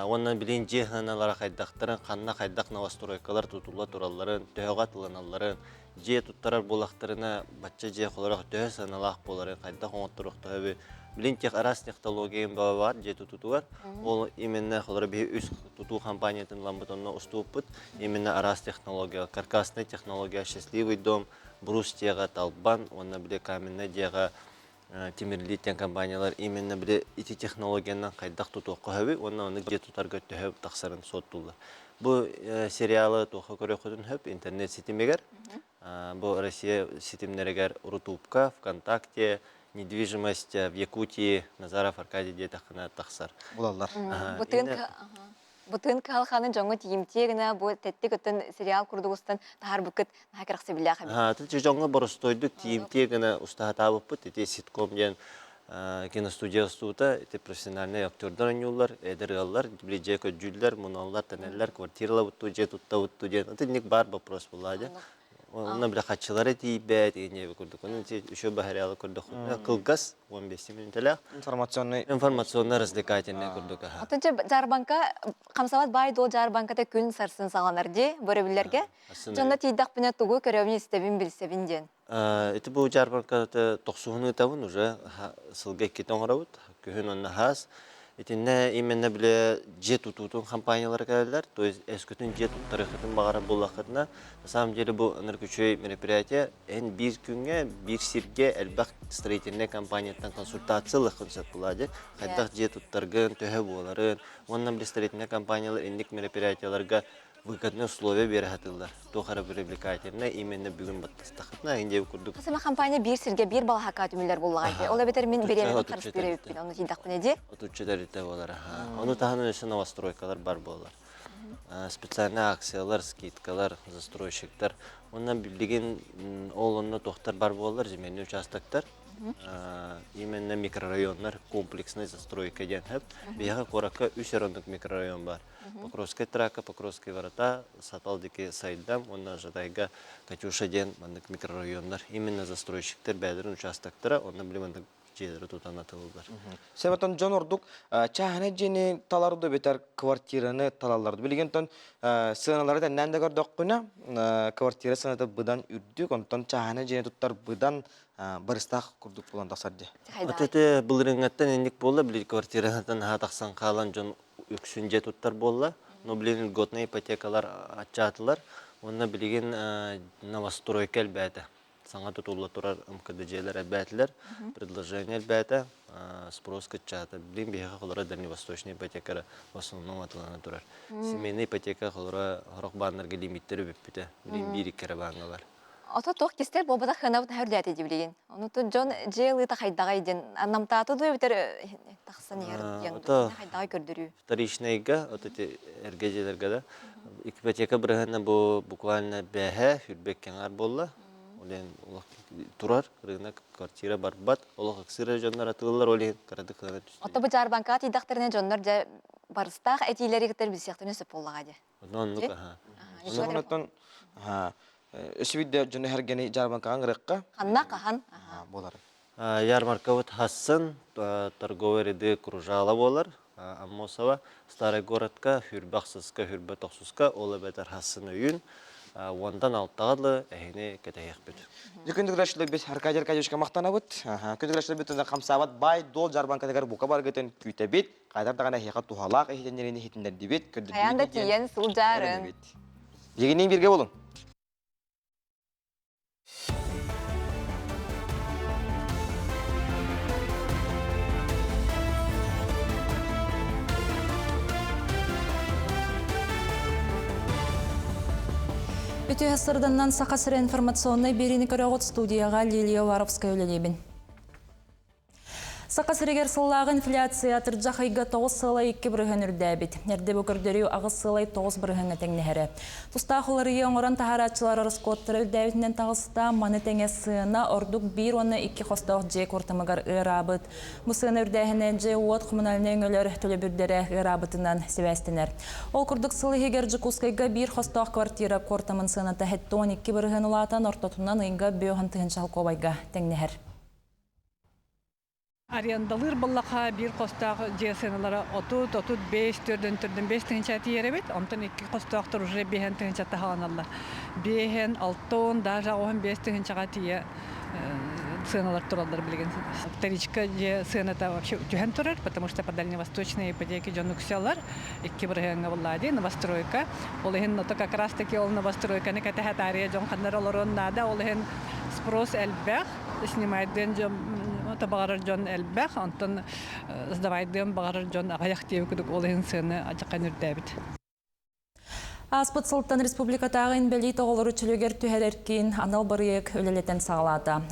Уонна билин дьиэ сыаналара хайдахтарын, ханна хайдах новостройкалар тутулла туралларын, төһөҕө атыланалларын, дьиэ туттарар буоллахтарына, бачча дьиэ холорох төһө сыаналаах буоларын, хайдах оҥотторуохтаһабы. Билин тех араас технология баар дьиэ тутутугар. Ол именно холоро биһи үс тутуу компаниятын ылламмыт онно устууппут. Именно араас технология, каркасная технология, счастливый дом, брус дьиэҕэ талбан уонна били каменный дьиэҕэ тимирлииттэн компаниялар именно били ити технологиянан хайдах тутуохха сөбүй уонна ону дьиэ тутарга төһө тахсарын суоттууллар. Бу сериалы туохха көрүөххүтүн сөп интернет ситимигэр. Бу Россия ситимнэригэр Рутубка, ВКонтакте, недвижимость в Якутии Назаров Аркадий диэтэххинэ тахсар. Булаллар. Бутын кыһалханы дьоҥҥо тиийимтиэ гына бу тэттик өттөн сериал курдук устан таһаарбыккыт наһаа кэрэхсэбиллээх эбит. Аты дьоҥҥо боростуойдук тиийимтиэ гына устаһатаабыппыт. Ити ситком диэн киностудия устуута, ити профессиональнай актердар оонньууллар, эдэр ыаллар, били дьиэ көрдүүллэр, муналлар, тэнэллэр, квартиралабыттуу, дьиэ туттабыттуу диэн. Итинник баар вопрос буолла дьэ. Онно бile хаччылара тиийбэт, иэнньэби курдук. Онон үчүгэй баһарыалы көрдөххүнэ, кылгас 15 мүнүүтэлээх. Информационный. Информационно развлекательный курдук аха. Оттон дьаарбаҥка хамсабат баай дуол дьаарбаҥката күн сарсын саҕаланар дии бөрөбүллэргэ. Дьонно тиийдэхпинэ тугу көрөбүн, истэбин, билсэбин диэн. Ити бу дьаарбаҥката тохсуһун ыытабын уже сылга иккитэ оҥоробут. Күһүн онно хаас. Итиннэ именно бile дьиэ тутуутун компаниялара кэлэллэр. То есть өскөтүн дьиэ туттарыаххытын баҕарар буоллаххытына, на самом деле бу ынырык үчүгэй мероприятие. Эн биир күҥҥэ, биир сиргэ элбэх строительнай компанияттан консультация ылыаххын сөп буолаа дьэ. Хайдах дьиэ туттаргын, төһө буоларын. Уонна бile строительнай компаниялар инник мероприятияларга выгодные условия биэрэ сатыыллар. Туох эрэ привлекательнай, именно бүгүн баттастахытына, индия курдук. Хасыма компания биир сиргэ биир балаһака түмүллэр буоллаҕа дии. Ол эбэтэр мин бириэмэбин харыстыыр эбиппин, ону тиийдэхпинэ дии. Отучча тэрилтэ буолар. Ону таһынан өссө новостройкалар бар буолар. Специальные акциялар, скидкалар, застройщиктар. Онно билигин ол онно туохтар бар буолар, земельный участоктар. Именно микрорайоннар комплексная застройка диэн хөп. Биһиэхэ куоракка үс эрэ микрорайон бар. Покровскай тракка Покровскай ворота, Сатал диэки Сайдам уонна Жатайга Катюша диэн маннык микрорайоннар именно застройщиктар бэйэлэрин участоктара онно били маннык дьиэлэри тутан атылылар. Себетон дьон ордук чааһынай дьиэни талар да битэр квартираны талаллар. Билигин тон сыаналары тэннээн да көрдөххүнэ квартира сыаната быдан үрдүк, онтон чааһынай дьиэни туттар быдан барыстаах курдук буолан тахсар дии. Вот это былырыҥҥаттан инник буолла, били квартиратан наһаа тахсан хаалан дьон үксүн дьиэ туттар буолла. Но билигин льготнай ипотекалар аччаатылар. Уонна билигин новостройка элбээтэ. Саҥа тутулла турар МКД дьиэлэр элбээтилэр. Предложение элбээтэ, спрос кыччаата. Билигин биһиэхэ холоро дальневосточная ипотека в основном атылана турар. Семейная ипотека холоро сорох бааннарга лимиттэр бүппүтэ. Билигин биир икки эрэ бааҥҥа бар. Ото туох кистэл буолбатах хыанабыт үрдээтэ дии билигин. Ону дьон дьиэ ылыыта хайдаҕай диэн намтаата дуу эбэтэр тахсан иһэр диэн хайдаҕай көрдөрүү. Вторичнайга, вот эти эргэ дьиэлэргэ да ипотека бырыһыана бу буквально бэһэ хүрбэк кэҥэр буолла. Ол иһин олох турар рынок квартира барбат, олох ыксыыр дьоннор атыылар, ол иһин кыратык сыана түстэ. Ото бу дьаарбаҥкаҕа тиийдэхтэринэ дьоннор дьэ барыстаах этиилэри кытта билсиэхтэрин сөп буоллаҕа дии. Оннук аха. Оннук өссө биирдэ дьону эһэргэни дьаарбаҥкаҕа ыҥырыахха. Ханна хаһан? Буолар. Ярмаркабыт хассын торговые ряды кружала буолар. Аммосова Старый городка, Хүрбэ ахсыска, Хүрбэ тохсуска, ол эбэтэр хассын өйүн. Уонтан алтаҕа дылы эһини кэтэһиэхпит. Күндү көрөөччүлэрбит Аркадий Аркадьевичка махтанабыт. Күндү көрөөччүлэрбит хамсаабат баай дуол дьаарбаҥкатыгар бука баргытын күүтэбит. Хайдар даҕаны эһиэхэ туһалаах иһитиннэриини иһитиннэрдибит, Хайаан да көрдөрдүбүт диэн тиийэн сылдьаарын. эрэнэбит. Биһигинниин бииргэ буолуҥ. Үтүө сырданнан Саха сирэ информационнай биэриини көрөҕүт студияҕа Лилия Уваровская үлэлиибин. Саха сиригэр сыллааҕы инфляция атырдьах ыйга 9,2 бырыһыан үрдээбит. Эрдэ бу көрдөрүү 8,9 бырыһыаҥҥа тэҥнэһэрэ. Тустаах уларыйыы оҥорон таһаарааччылар ороскуоттара үрдээбитинэн таҕыста, маны тэҥэ сыана ордук биир уонна икки хостоох дьиэ куортамыгар ыараабыт. Бу сыана үрдээһинэ дьиэ-уот коммунальнай өҥөлөр төлөбүрдэрэ ыараабытынан сибээстэнэр. Ол курдук сыл иһигэр Дьокуускайга биир хостоох квартира куортамын сыаната 72 бырыһыан улаатан, ортотунан ыйга 5 тыһыынча тэҥнэһэр. Арендалыыр буоллахха биир хостоох дьиэ сыаналара 30, 35, төрдөн төрдөн 5 тыһыынча тиийэр эбит. Онтон икки хостоохтор уже 5 тыһыынча таһаланаллар. 5, 6, даже 15 тыһыынчаҕа тиийэ сыаналар тураллар билигин. Вторичка дьиэ сыаната вообще түһэн турар, потому что по дальневосточной ипотеке дьон үксэлэр. Икки бырыһыаҥҥа буллаа дии, новостройка. Ол иһин ото как раз таки ол новостройканы кэтэһэ таарыйа дьон ханна эрэ олоруон наада. Ол иһин спрос элбэх. Снимайдыан дьон баҕарар дьон элбэх, онтон сдавайдыан баҕарар дьон аҕыйах диэбит курдук ол иһин сыана адьахан үрдээбит. Ааспыт сылтан республикатааҕы инбэлиит оҕолору чөлүгэр түһэрэр киин анал бырайыак үлэлэтэн саҕалаата.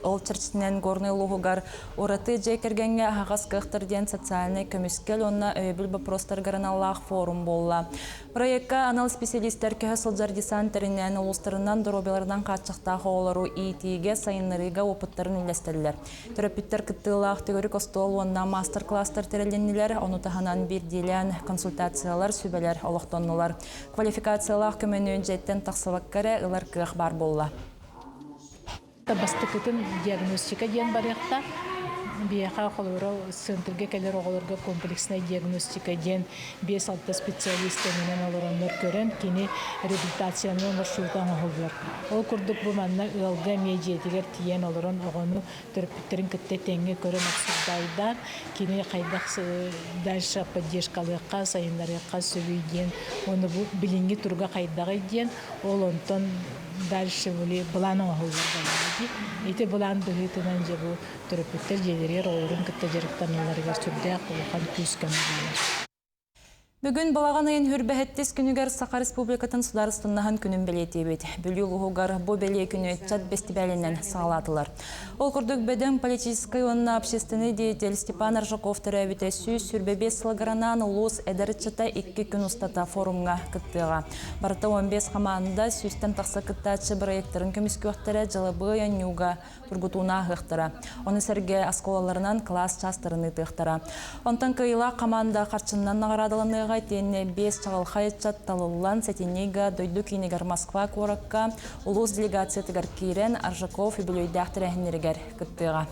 Ол чэрчитинэн Горнай улууһугар ураты дьиэ кэргэҥҥэ аһаҕас кыахтар диэн социальнай көмүскэл уонна өйөбүл боппуруостарыгар аналлаах форум буолла. Проекка анал специалистэр көһө сылдьар десант тэринэн улуустарынан доруобуйаларынан хааччахтаах оҕолору иитиигэ, сайыннарыыга опыттарын үллэстэллэр. Төрөппүттэр кыттыылаах төгүрүк остуол уонна маастар-класстар тэрилиннилэр, ону таһынан биирдиилээн консультациялар, сүбэлэр олохтоннулар. Квалификациялаах көмөнү дьиэттэн тахсыбакка эрэ ылар кыах баар буолла. Бастакытын диагностика диэн барыахтаах. Биһиэхэ холобура центрга кэлэр оҕолорго комплекснай диагностика диэн 5-6 специалист тэҥинэн олороннор көрөн кини реабилитацияны маршрута оҥоһуллар. Ол курдук бу манна ыалга эмиэ дьиэтигэр тиийэн олорон оҕону төрөппүттэрин кытта тэҥҥэ көрөн обсуждайдаан кини хайдах дальше поддержкалыахха, сайыннарыахха сөбүй диэн уонна бу билиҥҥи туруга хайдаҕый диэн ол онтон дальше были былаан оҥоһуллар буоллаҕа дии. Ити былаан быһыытынан дьэ бу төрөппүттэр дьиэлэригэр оҕолорун кытта дьарыктаналларыгар сүрдээх улахан күүс-көмө буолар. Бүгүн балаҕан ыйын хүрбэһэттис күнүгэр Саха Республикатын судаарыстыннаһын күнүн бэлиэтиибит. Бүлүү улууһугар бу бэлиэ күнү ыччат бэстибээлинэн саҕалаатылар. Ол курдук бөдөҥ политическай уонна общественный деятель Степан Аржаков төрөөбүтэ 125 сылыгар анаан улуус эдэр ыччата икки күн устата форумҥа кыттыаҕа. Барыта 15 хамаанда сүүстэн тахса кыттааччы бырайыактарын көмүскүөхтэрэ, дьалабыай оонньууга тургутууну ааһыахтара. Ону сэргэ оскуолаларынан кылаас чаастарын ыытыахтара. Онтон кыайыылаах хамаанда харчыннан наҕараадаланыаҕа итиэннэ биэс чаҕылхай ыччат талыллан сэтинньига дойду киинигэр Москва куоракка улуус делегациятыгар киирэн Аржаков үбүлүөйдээх тэрээһиннэригэр кыттыаҕа.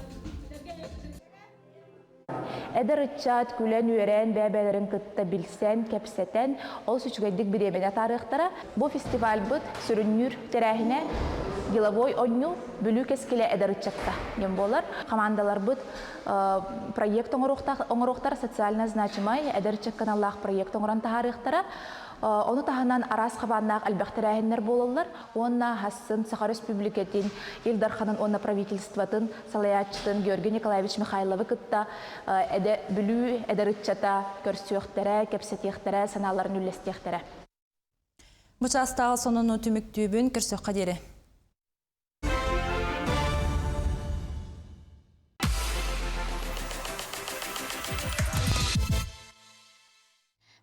Эдэр ыччат күлэн-үөрэн, бэйэ-бэйэлэрин кытта билсэн, кэпсэтэн, олус үчүгэйдик бириэмэни атаарыахтара. Бу фестивальбыт сүрүннүүр тэрээһинэ деловой оонньуу Бүлүү кэскилэ эдэр ыччакка диэн буолар. Хамаандаларбыт проект оҥоруохтара социально значимай эдэр ыччакка аналлаах проект оҥорон таһаарыахтара. Ону таһынан араас хабааннаах элбэх тэрээһиннэр буолаллар уонна Хассын Саха Өрөспүүбүлүкэтин Ил Дарханын уонна правительствотын салайааччытын Георгий Николаевич Михайловы кытта эдэ Бүлүү эдэр ыччата көрсүөхтэрэ, кэпсэтиэхтэрэ, санааларын үллэстиэхтэрэ. Бу чаастааҕы сонуну түмүктүүбүн, көрсөххө диэри.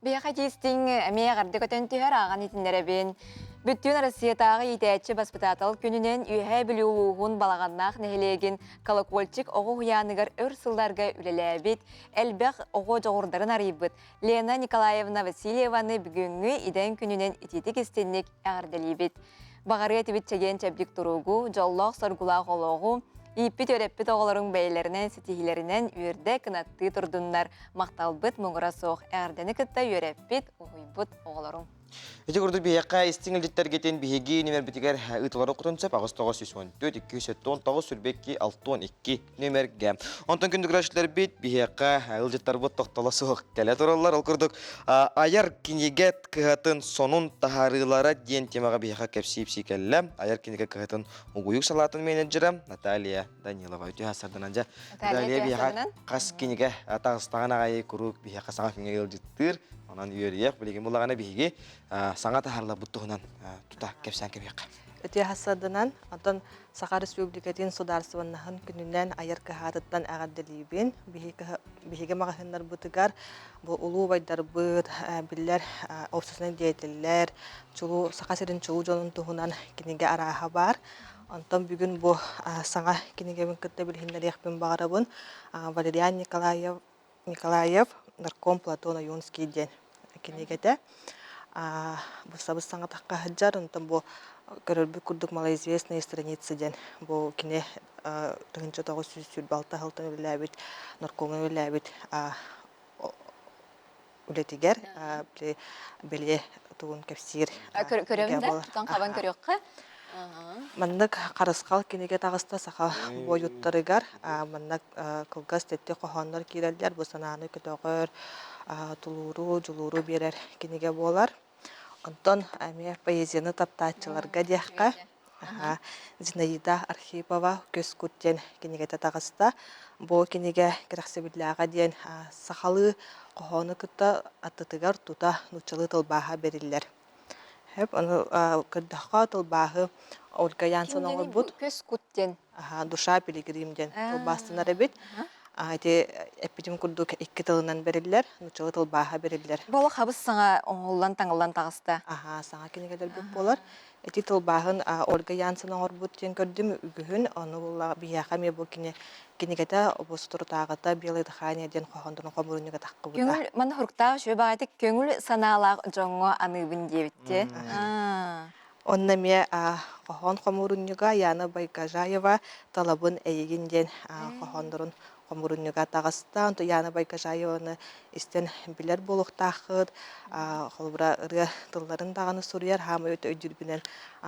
Биһиэхэ тиистиҥ эмиэ эҕэрдэ көтөн түһэр ааҕан итиннэрэбин. Бүттүүн Россиятааҕы иитээччи баспытаатал күнүнэн Үөһээ Бүлүү улууһун Балаҕаннаах нэһилиэгин Колокольчик оҕо уһуйааныгар өр сылларга үлэлээбит, элбэх оҕо дьоҕурдарын арыйбыт Лена Николаевна Васильеваны бүгүҥҥү идэҥ күнүнэн итиитик-истинник эҕэрдэлиибит. Баҕарыа этибит чэгиэн-чэбдик туругу, дьоллоох-соргулаах олоҕу, ииппит-үөрэппит оҕолоруҥ бэйэлэринэн ситиһиилэринэн үөрдэ кынаттыы турдуннар, махталбыт муҥура суох эҕэрдэни кытта үөрэппит, уһуйбут оҕолоруҥ. Ити курдук биһиэхэ истиҥ илдьиттэргитин биһиги нүмербитигэр ыытылар окутун сөп 89 314 279 22 62 нүмергэ. Онтон күндү көрөөччүлэрбит биһиэхэ ыалдьыттарбыт тохтоло суох кэлэ тураллар. Ол курдук айар кинигэ кыһатын сонун таһаарыылара диэн темаҕа биһиэхэ кэпсии кэллэ. Айар кинигэ кыһатын угуйук салаатын менеджерэ Наталья Данилова. Үтүө сарданан дьэ. Наталья биһиэхэ хас кинигэ таҕыстаҕын аҕайы куруук биһиэхэ саҥа күҥҥэ ыалдьыттыыр. Онон үөрүйэх билигин булаҕына биһиги саҥа таһаарыларбыт туһунан тута кэпсээн кэбиэххэ. Үтүө хассардынан, онтон Саха Республикатын судаарыстыбаннаһын күнүнэн айар кыһаатыттан эҕэрдэлиибин. Биһиги маҕаһыыннарбытыгар бу улуу убайдарбыт, биллэр общественнай деятеллэр, чулуу Саха сирин чулуу дьонун туһунан кинигэ арааһа баар. Онтон бүгүн бу саҥа кинигэбин кытта билиһиннэриэхпин баҕарабын. Валериан Николаев Николаев «Нарком Платон Ойуунский» диэн кинигэтэ. Бу сабыс саҥатахха сылдьар, онтон бу көрөрбүт курдук «Малоизвестные страницы» диэн бу кини 1926 сылтан үлэлээбит наркомун үлэлээбит үлэтигэр били тугун кэпсиир Көрөбүн да, тутан хабан көрүөххэ. Маннык харысхал кинигэ таҕыста саха буойуттарыгар манна кылгас тэттик хоһооннор киирэллэр. Бу санааны көтөҕөр, тулууру, дьулууру биэрэр кинигэ буолар. Онтон эмиэ поэзияны таптааччыларга диэххэ, Зинаида Архипова «Көс кут» диэн кинигэтэ таҕыста. Бу кинигэ кэрэхсэбиллээҕэ диэн сахалыы хоһоону кытта аттытыгар тута нууччалыы тылбааһа бэриллэр. Сөп, ону көрдөххө тылбааһы Ольга Янсен оҥорбут. Көс кут диэн. Душа пилигрим диэн тылбаастанар эбит. Ити эппитим курдук икки тылынан бэриллэр, нууччалыы тылбааһа бэриллэр. Буола хабыс саҥа оҥоһуллан таҥыллан таҕыста. Аха, саҥа кинигэлэрбит буолар. Ити тылбааһын Ольга Янсен оҥорбут диэн көрдүм үгүһүн. Ону булла биһиэхэ эмиэ бу кини кинигэтэ бу соторутааҕыта «Белое дыхание» диэн хоһооннорун хомуурунньуга таххыбыта. Көҥүл манна хуруктаах үчүгэй баҕайытык көҥүл санаалаах дьоҥҥо аныыбын диэбитти. Онно эмиэ хоһоон хомуурунньуга Яна Байгажаева «Талабын эйигин» диэн хоһооннорун хомуурунньуга таҕыста. Онтон Яна Байгажаеваны истэн билэр буолуохтааххыт. Холобура, ырыа тылларын даҕаны суруйар. Хаамай өйдүүрбүнэн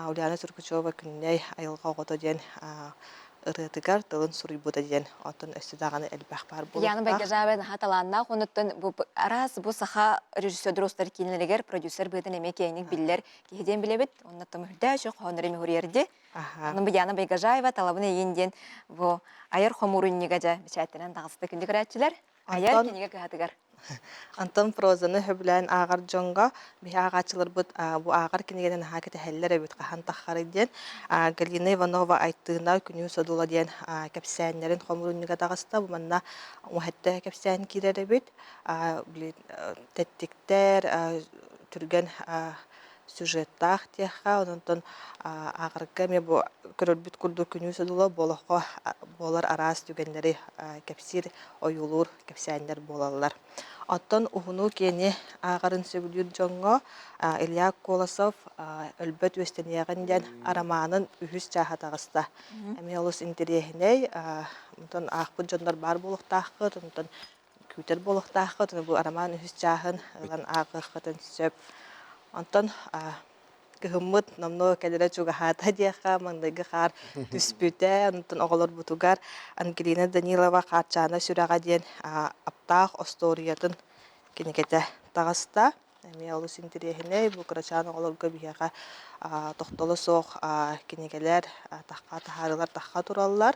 Ульяна Сургучева «Күннэй айылҕа оҕото» диэн ырыатыгар тылын суруйбута диэн оттон өссө даҕаны элбэх баар Яна буолуохтаах. Байгажаева наһаа талааннаах онуттан бу араас бу саха режиссердор устар киинэлэригэр продюсер быһыытынан эмиэ киэҥник биллэр киһи диэн билэбит. Онно томүрдээ шо хоһооннор эми хуруйарди. Онон бу Яна Байгажаева талабын эйин диэн бу айар хомуурунньуга дьэ бэчээттэнэн таҕыста күндү көрөөччүлэр. Айар кинигэ кыһатыгар. Антон прозаны сөбүлээн ааҕар дьоҥҥо биһи ааҕааччыларбыт бу ааҕар кинигэнэн наһаа кэтэһэллэр эбит хаһан таххарый диэн. Галина Иванова Айтыына Күнүү содула диэн кэпсээннэрин хомуурунньуга таҕыста. Бу манна уһэттэ кэпсээн киирэр эбит. Тэттиктэр, түргэн сюжеттаах диэххэ, онон ааҕарга эмиэ бу көрөрбүт курдук күнүү содула болоххо буолар араас түгэннэри кэпсиир, ойуулуур кэпсээннэр буолаллар. Оттон уһуну-киэни ааҕарын сөбүлүүр дьоҥҥо Илья Колосов «Өлбөт үөстэниэҕин» диэн арамаанын үһүс чааһа таҕыста. Эмиэ олус интэриэһинэй, онтон аахпыт дьоннор баар буолуохтааххыт, онтон күүтэр буолуохтааххыт, бу арамаан үһүс чааһын ылан ааҕыаххытын сөп. Онтон кыһыммыт номнуо кэлэрэ чугаһаата диэххэ, маҥнайгы хаар түспүтэ. Онтон оҕолорбутугар Ангелина Данилова «Хаарчаана сүрэҕэ» диэн аптаах остуоруйатын кинигэтэ таҕыста. Эмиэ олус интэриэһинэй, бу кырачаан оҕолорго биһиэхэ тохтоло суох кинигэлэр тахха таһаарыылар тахха тураллар.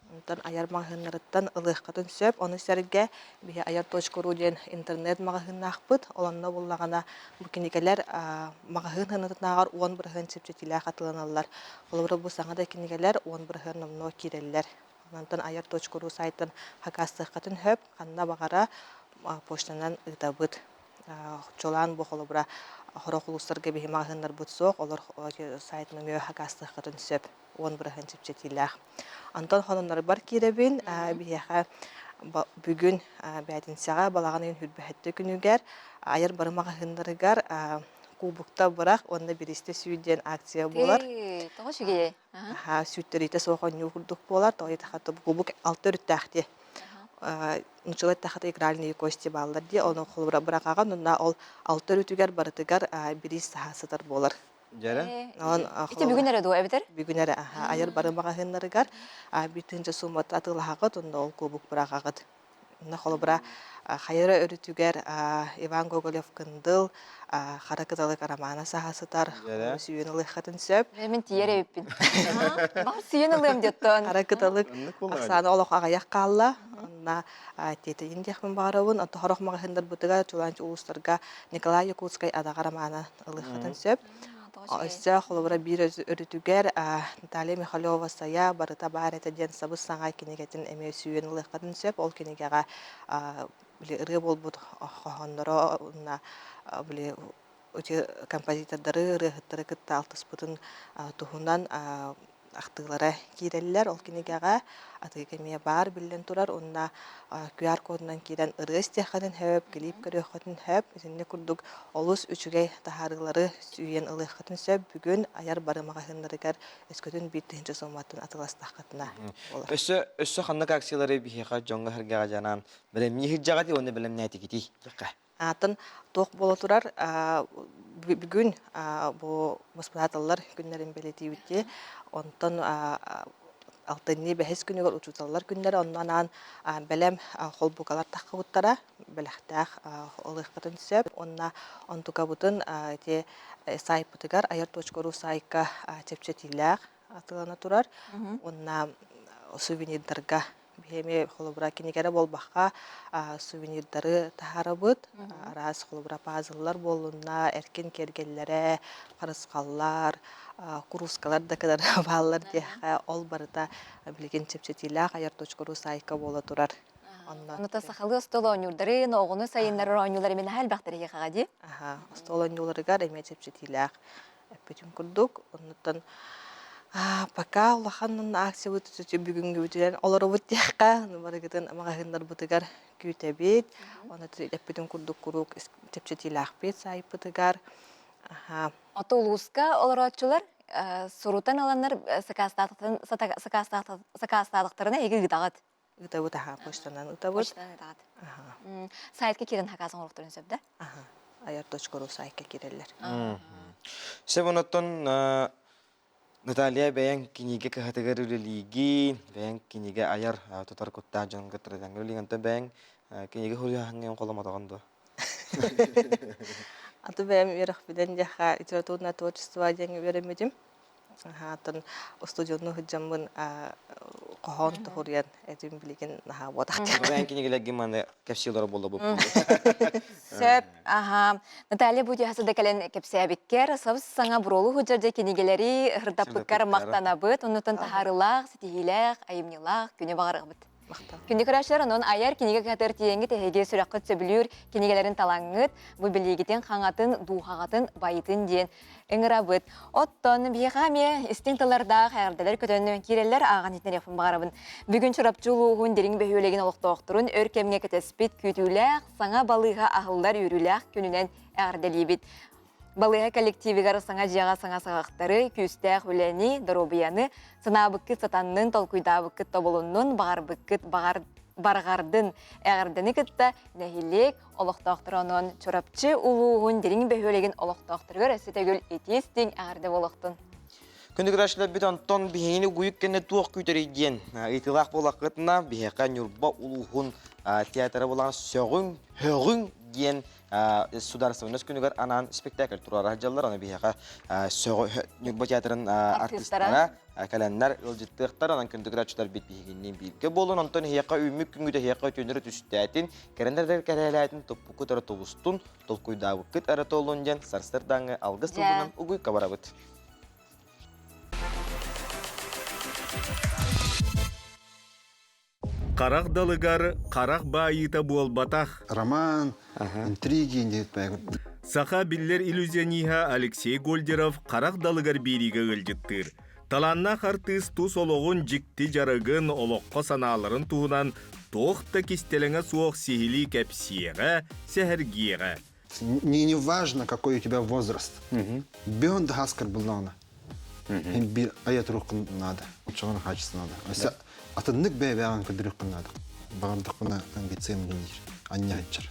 Онтон айар маҕаһыыннарыттан ылыаххытын сөп. Ону сэргэ биһи айар.ру диэн интернет-маҕаһыыннаахпыт. Ол онно буллаҕына бу кинигэлэр маҕаһыын сыанатынааҕар 10% чэпчэтиилээх атыыланаллар. Холобура, бу саҥа да кинигэлэр 10% номнуо киирэллэр. Онтон айар.ру сайтан хакаастыаххытын сөп. Ханна баҕара почтанан ыытабыт. Чуолаан бу холобура сорох улуустарга биһи маҕаһыыннарбыт суох, олор сайт нөҥүө хакаастыаххытын сөп. 10% чэпчэтиилээх. Антон хонуннарбар киирэбин. Биһиэхэ бүгүн бээтинсэҕэ балаҕан ыйын хүрбэһэттэ күнүгэр айар бары маҕаһыыннарыгар кубукта бырах уонна биристэ сүү диэн акция буолар. Тоҕо үчүгэйэй? Сүүттэриитэ суох оонньуу курдук буолар. Тоҕо диэтэххэ кубук алта өрүттээх дии. Нуччалар тахата игральные кости бааллар дии, ону холобура быраҕаҕын, уонна ол алта өрүтүгэр барытыгар бириис саһа сытар буолар. Дьэрэ? Ити бүгүн эрэ дуо эбэтэр? Бүгүн эрэ айар бары маҕаһыыннарыгар 1 тыһыынча суумата атыылаһаҕыт, онно ол кубук быраҕаҕыт. Онно холобура хайа эрэ өрүтүгэр Иван Гоголев-Кындыл Хара кыталык романа саһа сытар, сүйүөн ылыаххытын сөп. Мин тиийэр эбиппин. Баҕар сүйүөн ылыам диэттон. Хара кыталык ахсаана олох аҕыйах хаалла. Онно тиэтэйин диэхпин баҕарабын. Онто сорох маҕаһыыннарбытыгар чулаанчы улуустарга Николай Якутскай Адаҕа романа ылыаххытын сөп. Өссө холобура биир өрүтүгэр Наталья Михалева-Сайа «Барыта баар этэ» диэн сабыс-саҥа кинигэтин эмиэ сүүйэн ылыаххытын сөп. Ол кинигэҕэ били ырыа буолбут хоһоонноро уонна били композитордары, ырыаһыттары кытта алтыспытын туһунан ахтыылара киирэллэр. Ол кинигэҕэ атыыга эмиэ баар биллэн турар уонна QR-кодунан киирэн ырыа истиэххитин сөп, клип көрүөххүтүн сөп. Итинник курдук олус үчүгэй таһаарыылары сүүйэн ылыаххытын сөп. Бүгүн айар бары маҕаһыыннарыгар өскөтүн 1 тыһыынча сууматтан атыыластаххытына буолар. Өссө өссө ханнык акциялары биһиэхэ дьоҥҥо сэргэҕэ дьанаан бэлэмнии сылдьаҕытый уонна бэлэмнээтигитий? Диэххэ. Атын туох буола турар бүгүн бу воспитателлар күннэрин бэлиэтиибит онтон алтынньы бэһис күнүгэр учууталлар күннэрэ онно анаан бэлэм холбукалар таххыбыттара бэлэхтээх ылыаххытын сөп уонна онтукабытын ити саайпытыгар айар.ру саайка чэпчэтиилээх атыылана турар уонна сувенирдарга Биһиэми холобура кинигэрэ буолбахха сувенирдары таһаарабыт. Араас холобура пазллар буоллунна, эркин киэргэллэрэ, харысхаллар, куруускалар да кытары бааллар диэххэ, ол барыта билигин чэпчэтиилээх айар точка.ру саайка буола турар. Онно сахалыы остуол оонньуурдарын, оҕону сайыннарар оонньуулар эмиэ наһаа элбэхтэр эһиэхэҕэ дии? Аха, остуол оонньууларыгар эмиэ чэпчэтиилээх эппитим курдук. Оннуттан пока улахан акциябыт бүгүҥҥүбүтүнэн олоробут диэххэ, барыгытын маҕаһыыннарбытыгар күүтэбит. Оны эппитим курдук куруук чэпчэтиилээхпит саайпытыгар. Ото улууска олорооччулар сурутан ыланнар сакаастаатахтарына эһиги ыытаҕыт? Ыытабыт, аха, почтанан ыытабыт. Почтанан ыытаҕыт. Сайтка киирэн сакаас оҥоруохтарын сөп да? Аха, айар.ру сайтка киирэллэр. Сөп онуттан Наталья бэйэҥ кинигэ кыһатыгар үлэлиигин, бэйэҥ кинигэ айар тутар куттаах дьон кытары тэҥҥэ үлэлиигин, онтон бэйэҥ кинигэ суруйааһыҥҥа холомотоҕун дуо? Аты бэйэм үөрэхпинэн диэххэ литературное творчество диэҥҥэ үөрэммитим. Аһаатын устудьуоннуу сылдьаммын хоһоон тоһуруйан этим билигин наһаа буотах. Бэйэҥ кинигэлэргин маны кэпсии олорор буолла Сөп. Аха. Наталья Будьяһасы да кэлэн кэпсээбиккэр, сабыс-саҥа буруолу сылдьар кинигэлэри ырдаппыккар махтанабыт. Оннуттан таһаарыылаах, ситиһиилээх, айымньылаах күнү баҕарабыт. Күндү көрөөччүлэр, онон айар кинигэ кыһатыгар тиийэҥҥит эһиги сүрэххит сөбүлүүр кинигэлэрин талаҥҥыт, бу билиигитин хаҥатын, дууһаҕытын байытын диэн ыҥырабыт. Оттон биһиэхэ эмиэ истиҥ тыллардаах эҕэрдэлэр көтөн киирэллэр ааҕан иһитиннэриэхпин баҕарабын. Бүгүн Чурапчы улууһун Дириҥ бөһүөлэгин олохтоохторун өр кэмҥэ кэтэспит күүтүүлээх саҥа балыыһа аһыллар үөрүүлээх күнүнэн эҕэрдэлиибит. Балыыһа коллективигар саҥа дьиэҕэ саҥа саҕахтары, күүстээх үлэни, доруобуйаны, санаабыккыт сатаннын, толкуйдаабыккыт тобулуннун, баҕарбыккыт баҕар барҕардын эҕэрдэни кытта нэһилиэк олохтоохторо онон Чурапчы улууһун Дириҥ бөһүөлэгин олохтоохторугар өссө төгүл итии-истиҥ эҕэрдэ буолуохтун. Күндү көрөөччүлэрбит онтон биһигини угуйук кэннэ туох күүтэрий диэн ыйытыылаах буоллаххытына биһиэхэ Ньурба улууһун театра буолан сөҕүҥ, һөҕүҥ диэн Судаарыстыбаннас күнүгэр анаан спектакль туруора сылдьаллар. Аны биһиэхэ Ньурба театрын артыыстара кэлэннэр ыалдьыттыахтар. Онон күндү көрөөччүлэрбит биһигинниин бииргэ буолун. Онтон эһиэхэ үүммүт күҥҥүт эһиэхэ үтүөннэри түстээтин, кэрэннэр кэрээлээтин, туппуккут эрэ тубустун, толкуйдаабыккыт эрэ туоллун диэн сарсыардааҥҥы алгыс тылынан угуйка барабыт. Харах далыгар харах баайыыта буолбатах. Роман, интриги диэт Саха биллэр иллюзиониһа Алексей Гольдеров харах далыгар биэриигэ ыалдьыттыыр. Талааннаах артыыс тус олоҕун дьикти дьарыгын, олоххо санааларын туһунан туох да кистэлэҥэ суох сиһилии кэпсиэҕэ, сэһэргиэҕэ. Не, не важно, какой у тебя возраст. Бен хаскар буллаҕына. Бир айа туруоххун наада. Оччоҕуна качество надо. Атыннык бэйэ-бэйэҕин көрдөрүөххүн наада. Баҕардахпына амбициям диир, анньаһыччар.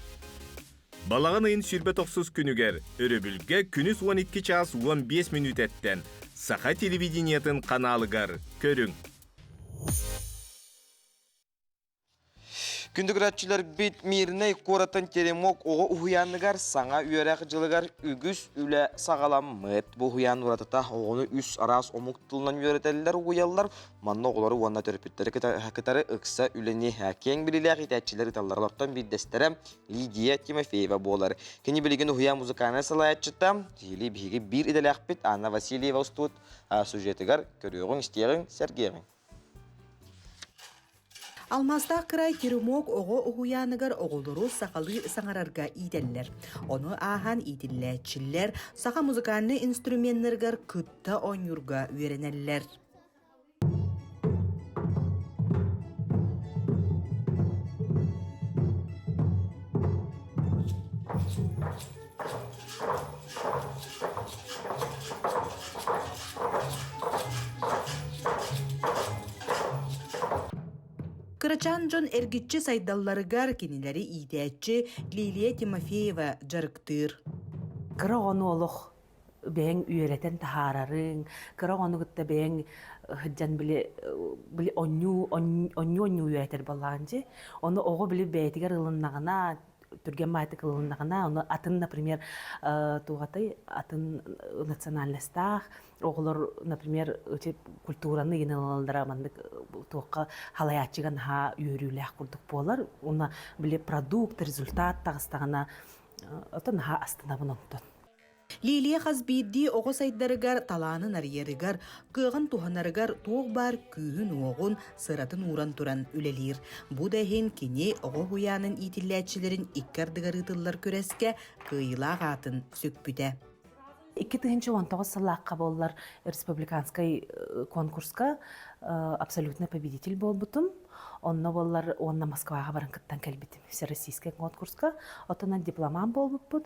Балаҕан ыйын 29 күнүгэр өрөбүлгэ күнүс 12 чаас 15 мүнүүтэттэн Саха телевидениетын каналыгар көрүҥ. Күндү көрөөччүлэрбит Мирнэй куоратын Теремок оҕо уһуйааныгар саҥа үөрэх дьылыгар үгүс үлэ саҕаламмыт. Бу уһуйаан уратыта оҕону үс араас омук тылынан үөрэтэллэр, угуйаллар. Манна оҕолору уонна төрөппүттэри кытары ыкса үлэни киэҥ билиилээх иитээччилэр ыыталлар. Олортон биирдэстэрэ Лидия Тимофеева буолар. Кини билигин уһуйаан музыкальнай салайааччыта, киһилии биһиги биир идэлээхпит Анна Васильева устуут сюжетыгар көрүөҕүҥ, истиэҕиҥ, сэргиэҕиҥ. Алмаастаах кыраай Теремок оҕо уһуйааныгар оҕолору сахалыы саҥарарга иитэллэр. Ону ааһан иитиллээччилэр саха музыкальнай инструменнарыгар кытта оонньуурга үөрэнэллэр. Кырачаан дьон эргиччи сайдалларыгар кинилэри иитээччи Лилия Тимофеева дьарыктыыр. Кыра оҕону олох бэйэҥ үөрэтэн таһаарарыҥ, кыра оҕону кытта бэйэҥ сылдьан били били онньуу онньуу онньуу үөрэтэр буоллаҕын дии. Ону оҕо били бэйэтигэр ылыннаҕына түргэн баайтык ылыннаҕына, ону атын, например, туохатай атын национальностаах оҕолор, например, культураны игин ылаллара маннык туохха халайааччыга наһаа үөрүүлээх курдук буолар. Уонна били продукт, результат таҕыстаҕына, ото наһаа астынабын онтон. Лилия хас биирдии оҕо сайдарыгар, талаанын арыйарыгар, кыаҕын туһанарыгар туох баар күүһүн-уоҕун, сыратын ууран туран үлэлиир. Бу да иһин кини оҕо уһуйаанын иитиллээччилэрин икки ардыгар ыытыллар күрэскэ кыайыылаах аатын сүкпүтэ. 2019 сыллаахха буоллар республиканскай конкурска абсолютный победитель буолбутум. Онно буоллар уонна Москваҕа баран кыттан кэлбитим всероссийскай конкурска. Оттон дипломант буолбуппут.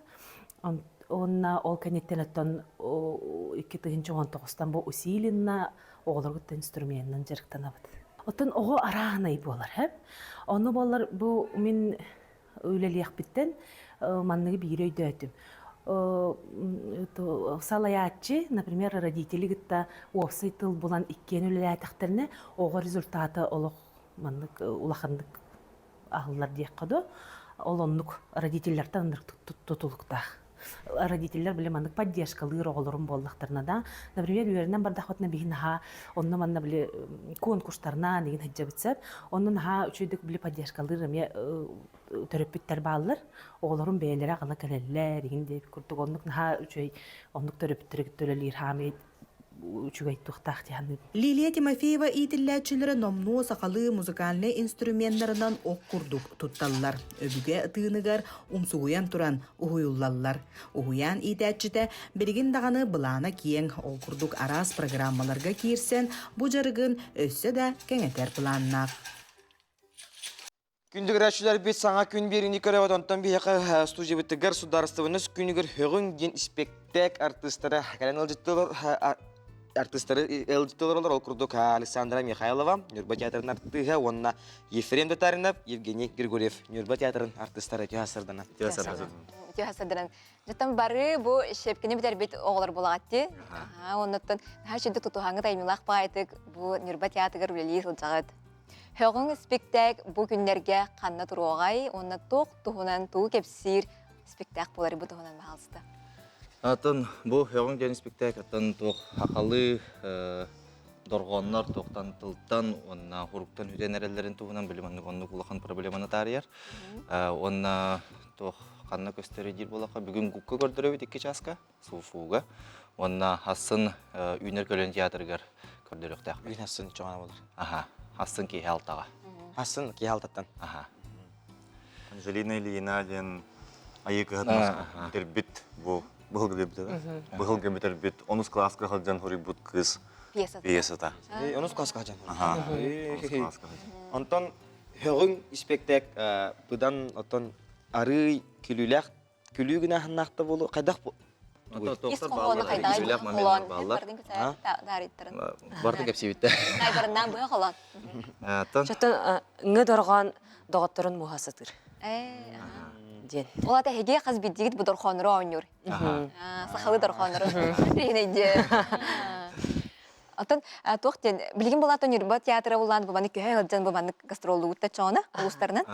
Уонна ол кэнниттэн оттон 2019-тан бу усиленно оҕолоргуттан инструменынан дьарыктанабыт. Оттон оҕо арааһынай буолар, һэ? Ону буоллар бу мин үлэлиэхпиттэн манныгы биири өйдөөтүм. Салайааччы, например, родители кытта уопсай тыл булан иккиэн үлэлээтэхтэринэ, оҕо результата олох маннык улаханнык аһыллар диэххэ доо ол оннук родителлэртэн ынырык тутулуктаах родителлэр били маннык поддержкалыыр оҕолорум буоллахтарына да например үөрэнэн бардахпытына биһи наһаа онно манна били конкурстарынан игин сылдьабыт сөп онно наһаа үчүгэйдик били поддержкалыыр эмиэ төрөппүттэр бааллар оҕолорум бэйэлэрэ аҕала кэлэллэр игин диэбит курдук оннук наһаа үчүгэй оннук төрөппүттэрэ кытта үлэлиир хаамый үчүгэй туохтаах дии саныыбын. Лилия Тимофеева иитиллээччилэрэ номнуо сахалыы музыкальнай инструменнарынан ох курдук тутталлар. Өбүгэ тыыныгар умсугуйан туран уһуйуллаллар. Уһуйаан иитээччитэ билигин даҕаны былаана киэҥ, ол курдук араас программаларга киирсэн, бу дьарыгын өссө да кэҥэтэр былааннаах. Күндү көрөөччүлэрбит саҥа күн биэриини көрөбүт, онтон биһиэхэ студиябытыгар судаарыстыбаннас күнүгэр һөҕүҥ диэн испэктээк артыыстара кэлэн ыалдьыттылар артыыстары ыалдьыттылар ол курдук Александра Михайлова, Ньурба театрын артыыһа уонна Ефрем Татаринов, Евгений Григорьев Ньурба театрын артыыстара үтүө сарданан. Үтүө сарданан. Дьоттон бары бу щепкини бүтэрбит оҕолор булаҕат дии. Оннуттан наһаа үчүгдүк тутуһаҥҥыт айымньылаах баҕайытык бу Ньурба театрыгар үлэлии сылдьаҕыт. Һөҕүҥ спектээк бу күннэргэ ханна туруоҕай уонна туох туһунан тугу кэпсиир спектаак буолар бу туһунан баһаалыста. Атын бу Һөҕүҥ диэн спектаак атын туох хахалы дорҕооннор туохтан тылтан уонна хуруктан үтэн эрэллэрин туһунан били маннык оннук улахан проблеманы таарыйар. Уонна туох ханна көстөрүй диир буоллахха бүгүн гукка көрдөрөбүт икки чааска Суфуга уонна Хассын үүнэр көлөн театрыгар көрдөрүөхтээх. Үүн Хассын чоҕана болар. Аха, Хассын киһи алтаҕа. Хассын киһи алтаттан. Аха. Анжелина Ильина диэн айыы кыһатын бүтэрбит бу быһылгы бүтэрбит быһылгы бүтэрбит онус класска сылдьан хоруйбут кыыс пьесата. Онус класска сылдьан. Аха. Онус класска сылдьан. Онтон һөҕүҥ испэктээк быдан оттон арыый күлүүлээх күлүү гынаһыннаахта буолу хайдах Ис хоһоону хайдаҕай холоон бардын даарыттарын. Бардын кэпсиибиттэ. Найбарыннаан быһа холоон. Чотон ҥы дорҕоон Доҕотторун муһа сатыыр. Диэн. Ол ата эһиги хас биирдиигит бу дорхооннору оонньуур. Сахалыы дорхооннору. Ринэйдиэ. Оттон туох диэн, билигин булаата Ньурба театра булаан бу маннык көһө сылдьан бу маннык гастроллугут да чоона улуустарынан.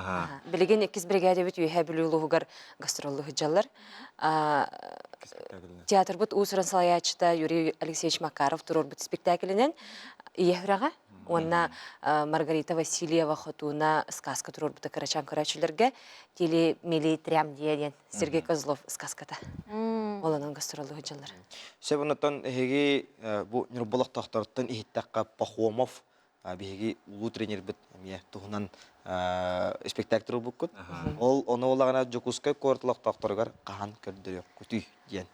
Билигин иккис бригадабыт Үөһээ Бүлүү улууһугар гастроллуу сылдьаллар. Театрбыт уус-уран салайааччыта Юрий Алексеевич Макаров туруорбут спектаклинэн Ийэ үрэҕэ уонна Маргарита Васильева Хотууна сказка туруорбута кырачаан көрөөччүлэргэ Тили Мили Трям диэн Сергей Козлов сказката. Ол онон гастроллуу сылдьаллар. Сөп оннуттан эһиги бу Ньурба олохтоохторуттан иһиттэххэ Пахомов биһиги улуу тренербит эмиэ туһунан спектакль туруорбуккут. Ол ону улаҕана Дьокуускай куорат олохтоохторугар хаһан көрдөрүөххүтүй диэн.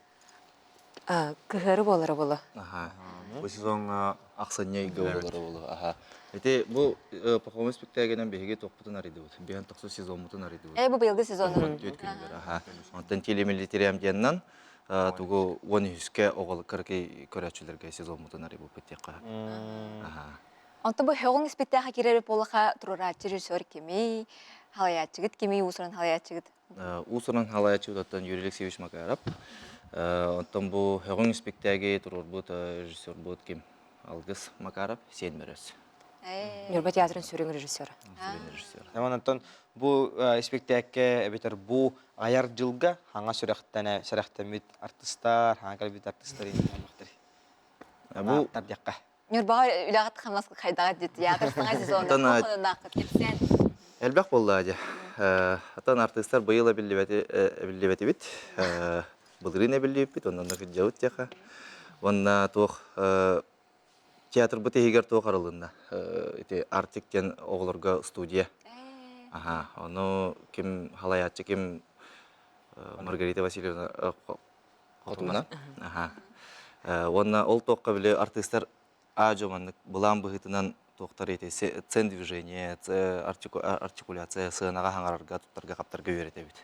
Кыһыары буолара буолуо. Бу сезоҥҥа ахсынньы ыйга буолара буолуо. Аха. Ити бу Пахомов спектаклынан биһиги туохпутун арыйдыбыт. Биһэн тохсус сезоммутун арыйдыбыт. Э, бу быйылгы сезону. Түөрт күнүгэр. Аха. Онтон телемилитариям диэннэн тугу 13-кэ оҕол кыракый көрөөччүлэргэ сезоммутун арыйбыппыт диэххэ. Аха. Онтон бу һөҕүҥ испиттээхэ киирэр буоллаха туруорааччы режиссер кимий, халайааччыгыт кимий, уус-уран халайааччыгыт? Уус-уран халайааччыбыт оттон Юрий Алексеевич Макаров. Оттон бу һөҕүҥ испиктээги туруорбут режиссербут ким? Алгыс Макаров, Сиэн Мөрөс. Ньурба театрын сүрүн режиссера. Сүрүн режиссера. Онтон бу испиктээккэ эбэтэр бу айар дьылга хаҥа сүрэхтэнэ сэрэхтэммит артыстар, хаҥа кэлбит артыстар иннинэ Бу тардиахха. Ньурбаҕа үлэҕит хамнас хайдаҕа дии театр саҥа сезонун туоххуннааххыт кэпсээн. Элбэх буолла дьэ. Атын артыыстар быйыл эбиллибэтибит. Былырыын эбиллибиппит, онон кырдьабыт диэхэ. Уонна туох театрбыт иһигэр туох арылынна? Ити Арктик диэн оҕолорго студия. Аха, ону ким халайааччы ким Маргарита Васильевна Хотуна. Аха. Уонна ол туохха били артыыстар аа-дьуо маннык былаан быһыытынан туохтар ити цен движение, артикуляция сыанаҕа хаҥарарга, туттарга-хаптарга үөрэтэбит.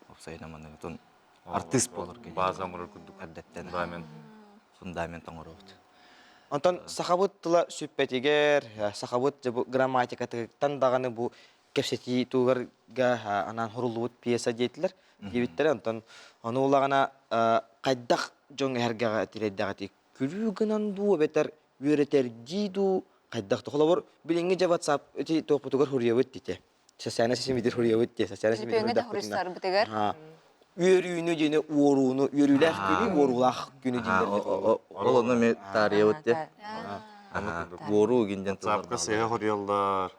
Уопсайынан маннык артыыс буоларга. База оҥорор курдук. Эрдэттэн. Фундамент. Фундамент оҥоробут. Онтон сахабыт тыла сүппэтигэр, сахабыт грамматикатыттан даҕаны бу кэпсэтии тугугарга анаан хоруллубут пьеса диэтилэр диэбиттэрэ. Онтон ону улаҕана хайдах дьон эһэргэҕэ тирэйдэҕитий? Күлүү гынан дуу эбэтэр үөрэтэрдии дуу хайдах да холобур билиҥҥи дьэ WhatsApp ити туохпутугар хуруйабыт дите. Социальнай ситимитигэр хуруйабыт дии. Социальнай ситимитигэр хуруйсарбытыгар. Үөрүүнү диэни уорууну, үөрүүлээх күнү, уоруулаах күнү дииллэр. Ол онно ми таарыйабыт дии. Уоруу гинден WhatsApp-ка сыһа хоруйаллар,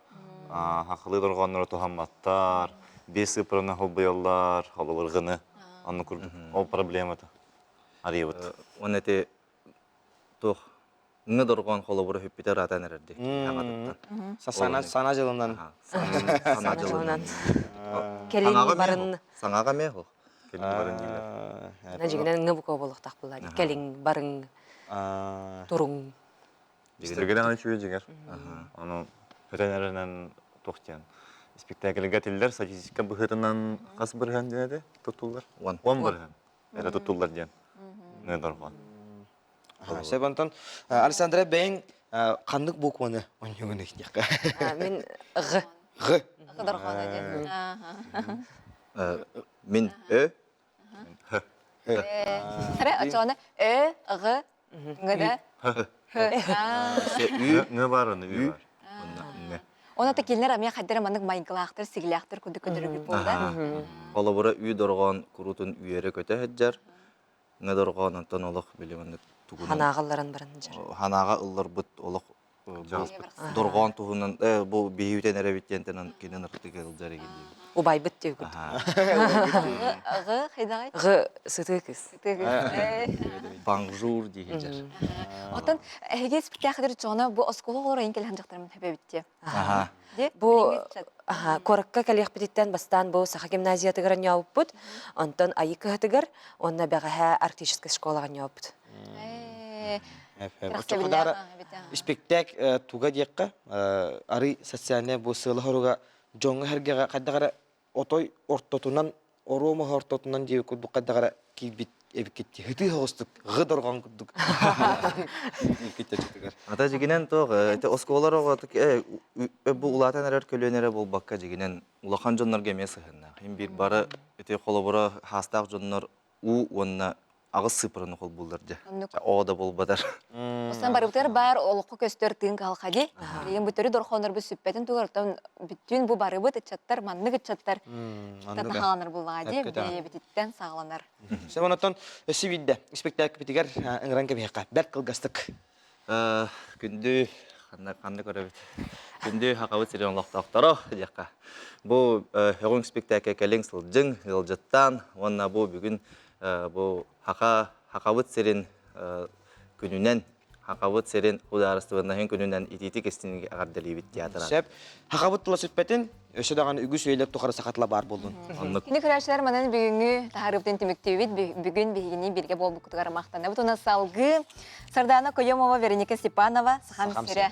хахылыы дорҕооннору туһамматтар, биэс сыыппараны холбуйаллар, холобургыны. Онно курдук ол проблемата арыйабыт. Уонна ити туох ҥы дорҕоон холобура хүппүтэ ыраатан эрэрди аҕатыттан. Сана сана дьылынан. Сана дьылынан. Кэлин барын. Саҥаҕа эмиэ ол. Кэлин барын дииллэр. Дьигинэн ҥы бука буолуохтаах буолла. Кэлин барыҥ. Туруҥ. Дьигинэн аны үчүгэй дьиҥэр. Ону өтөн эрэнэн туох диэн спектакльга тиллэр статистика быһыытынан хас бырыһан диэн этэ туттуллар? 10 бырыһан. Эрэ туттуллар диэн. Ҥы дорҕоон. Сөп онтон Александра бэйэҥ ханнык букваны оонньуугун диэххэ? Мин Ҕ. Ҕ. Дорҕооно диэн. Мин Ö. Х. Эрэ очоҕуна Ö, Ҕ, Ҥ Х. Ü. Ҥ бар, оны Ү бар. Ҥ. Оны та кинилэр эмиэ хайдара маннык майгылаахтар, сигилээхтэр курдук көтөрүгүт буолда. Холобура Ү дорҕоон куруутун үөрэ көтө сылдьар. Ҥ дорҕоон онтон олох били маннык тугунан Ханааҕа ылларан баран дьар. Ханааҕа ылларбыт олох дорҕоон туһунан бу биһиүтэн эрэбит диэнтэн кинин ыртык ылдьар игин диэбит. Убайбыт диэбит. Ҕ хайдаҕай? Ҕ сытыы кыыс. Сытыы кыыс. Бонжур диэхидьэр. Оттон эһиги спектакльдер чоҕуна бу оскуола оҕолоро ин кэлэн дьахтарым хэбэбит дии. Бу куоракка кэлиэхпититтэн бастаан бу Саха гимназиятыгар анньаабыппыт, онтон Айыы кыһатыгар уонна бэҕэһээ Арктическай школаҕа анньаабыппыт. Испиктээк туга диэххэ, арый социальнай бу сыала-соруга дьоҥҥо-сэргэҕэ хайдах эрэ отой ортотунан, оруо маһы ортотунан диэбит курдук хайдах эрэ киирбит. эбиккитти хытыы хоҕустук ғы дорҕоон курдук иккитте Ата дьигинэн тоох ити оскуолар оҕо бу улаатан эрэр көлүөнэ эрэ буолбакка дьигинэн улахан дьоннорго эмиэ сыһыннаах. Им биир бары ити холобура хаастаах дьоннор уу уонна аҕыс сыыппараны холбууллар дьэ. Оо да буолбатар. Осан барыбытыгар баар олоххо көстөр тыын кыһалҕа дии. Билигин бу төрүт дорхооннорбут сүппэтин тугар оттон бүттүүн бу барыбыт ыччаттар маннык ыччаттар саҕаланар буллаҕа дии. Бэйэбититтэн саҕаланар. Сөп онтон өссө биирдэ испэктээкпитигэр ыҥыран кэбиһиэххэ. Бэрт кылгастык. Күндү ханна ханна көрөбүт. Күндү хахабыт сирин олохтоохторо диэххэ. Бу һөҕүҥ спектакль кэлиҥ сылдьыҥ, ыалдьыттаан уонна бу бүгүн бу хаха хахабыт сирин күнүнэн хахабыт сирин судаарыстыбаннаһын күнүнэн итиитик истиҥник эҕэрдэлиибит театр. Сөп. Хахабыт тыла сүппэтин, өссө даҕаны үгүс үйэлэр тухары саха тыла баар буоллун. Оннук. Кини көрөөччүлэр манан бүгүҥҥү таһаарыыбытын түмүктүүбүт. Бүгүн биһигини бииргэ буолбуккутугар махтанабыт. Уонна салгыы Сардана Коемова, Вероника Степанова, Сахам сирэ.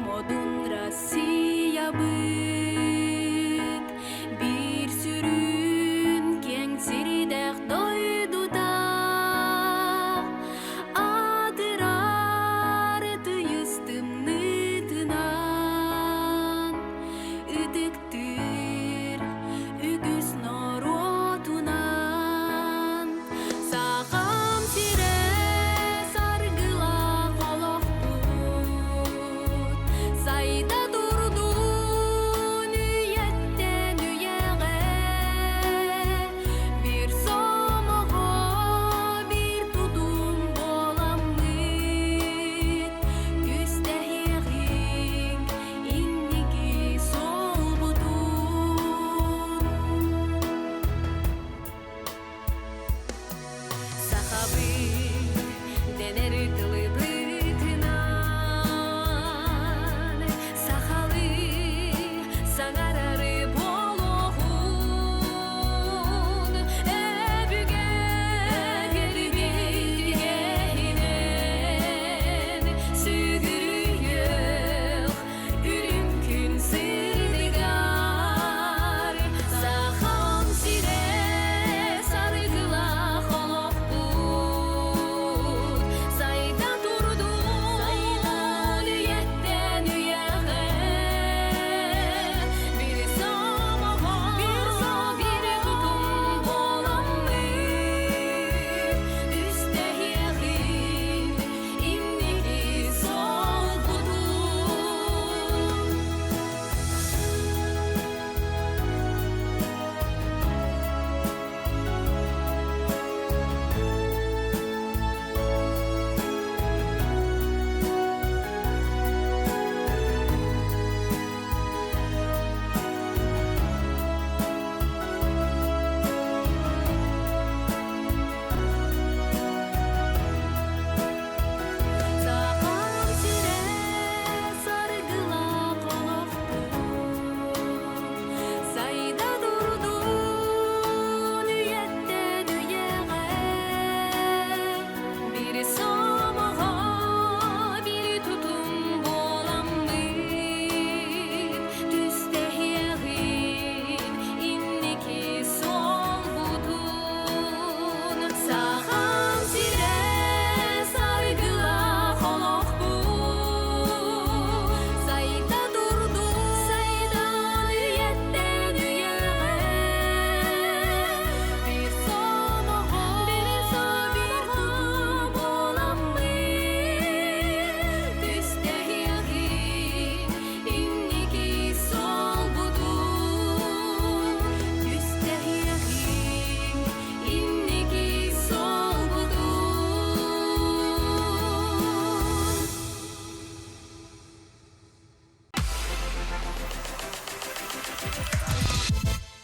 Модун Россиябыт биир сүрүн киэҥ сирдээх дойдута атырар тыйыс тымныытынан ытыктыыр үгүс норуотунан Сахам сирэ саргылаах олохпут сайдар.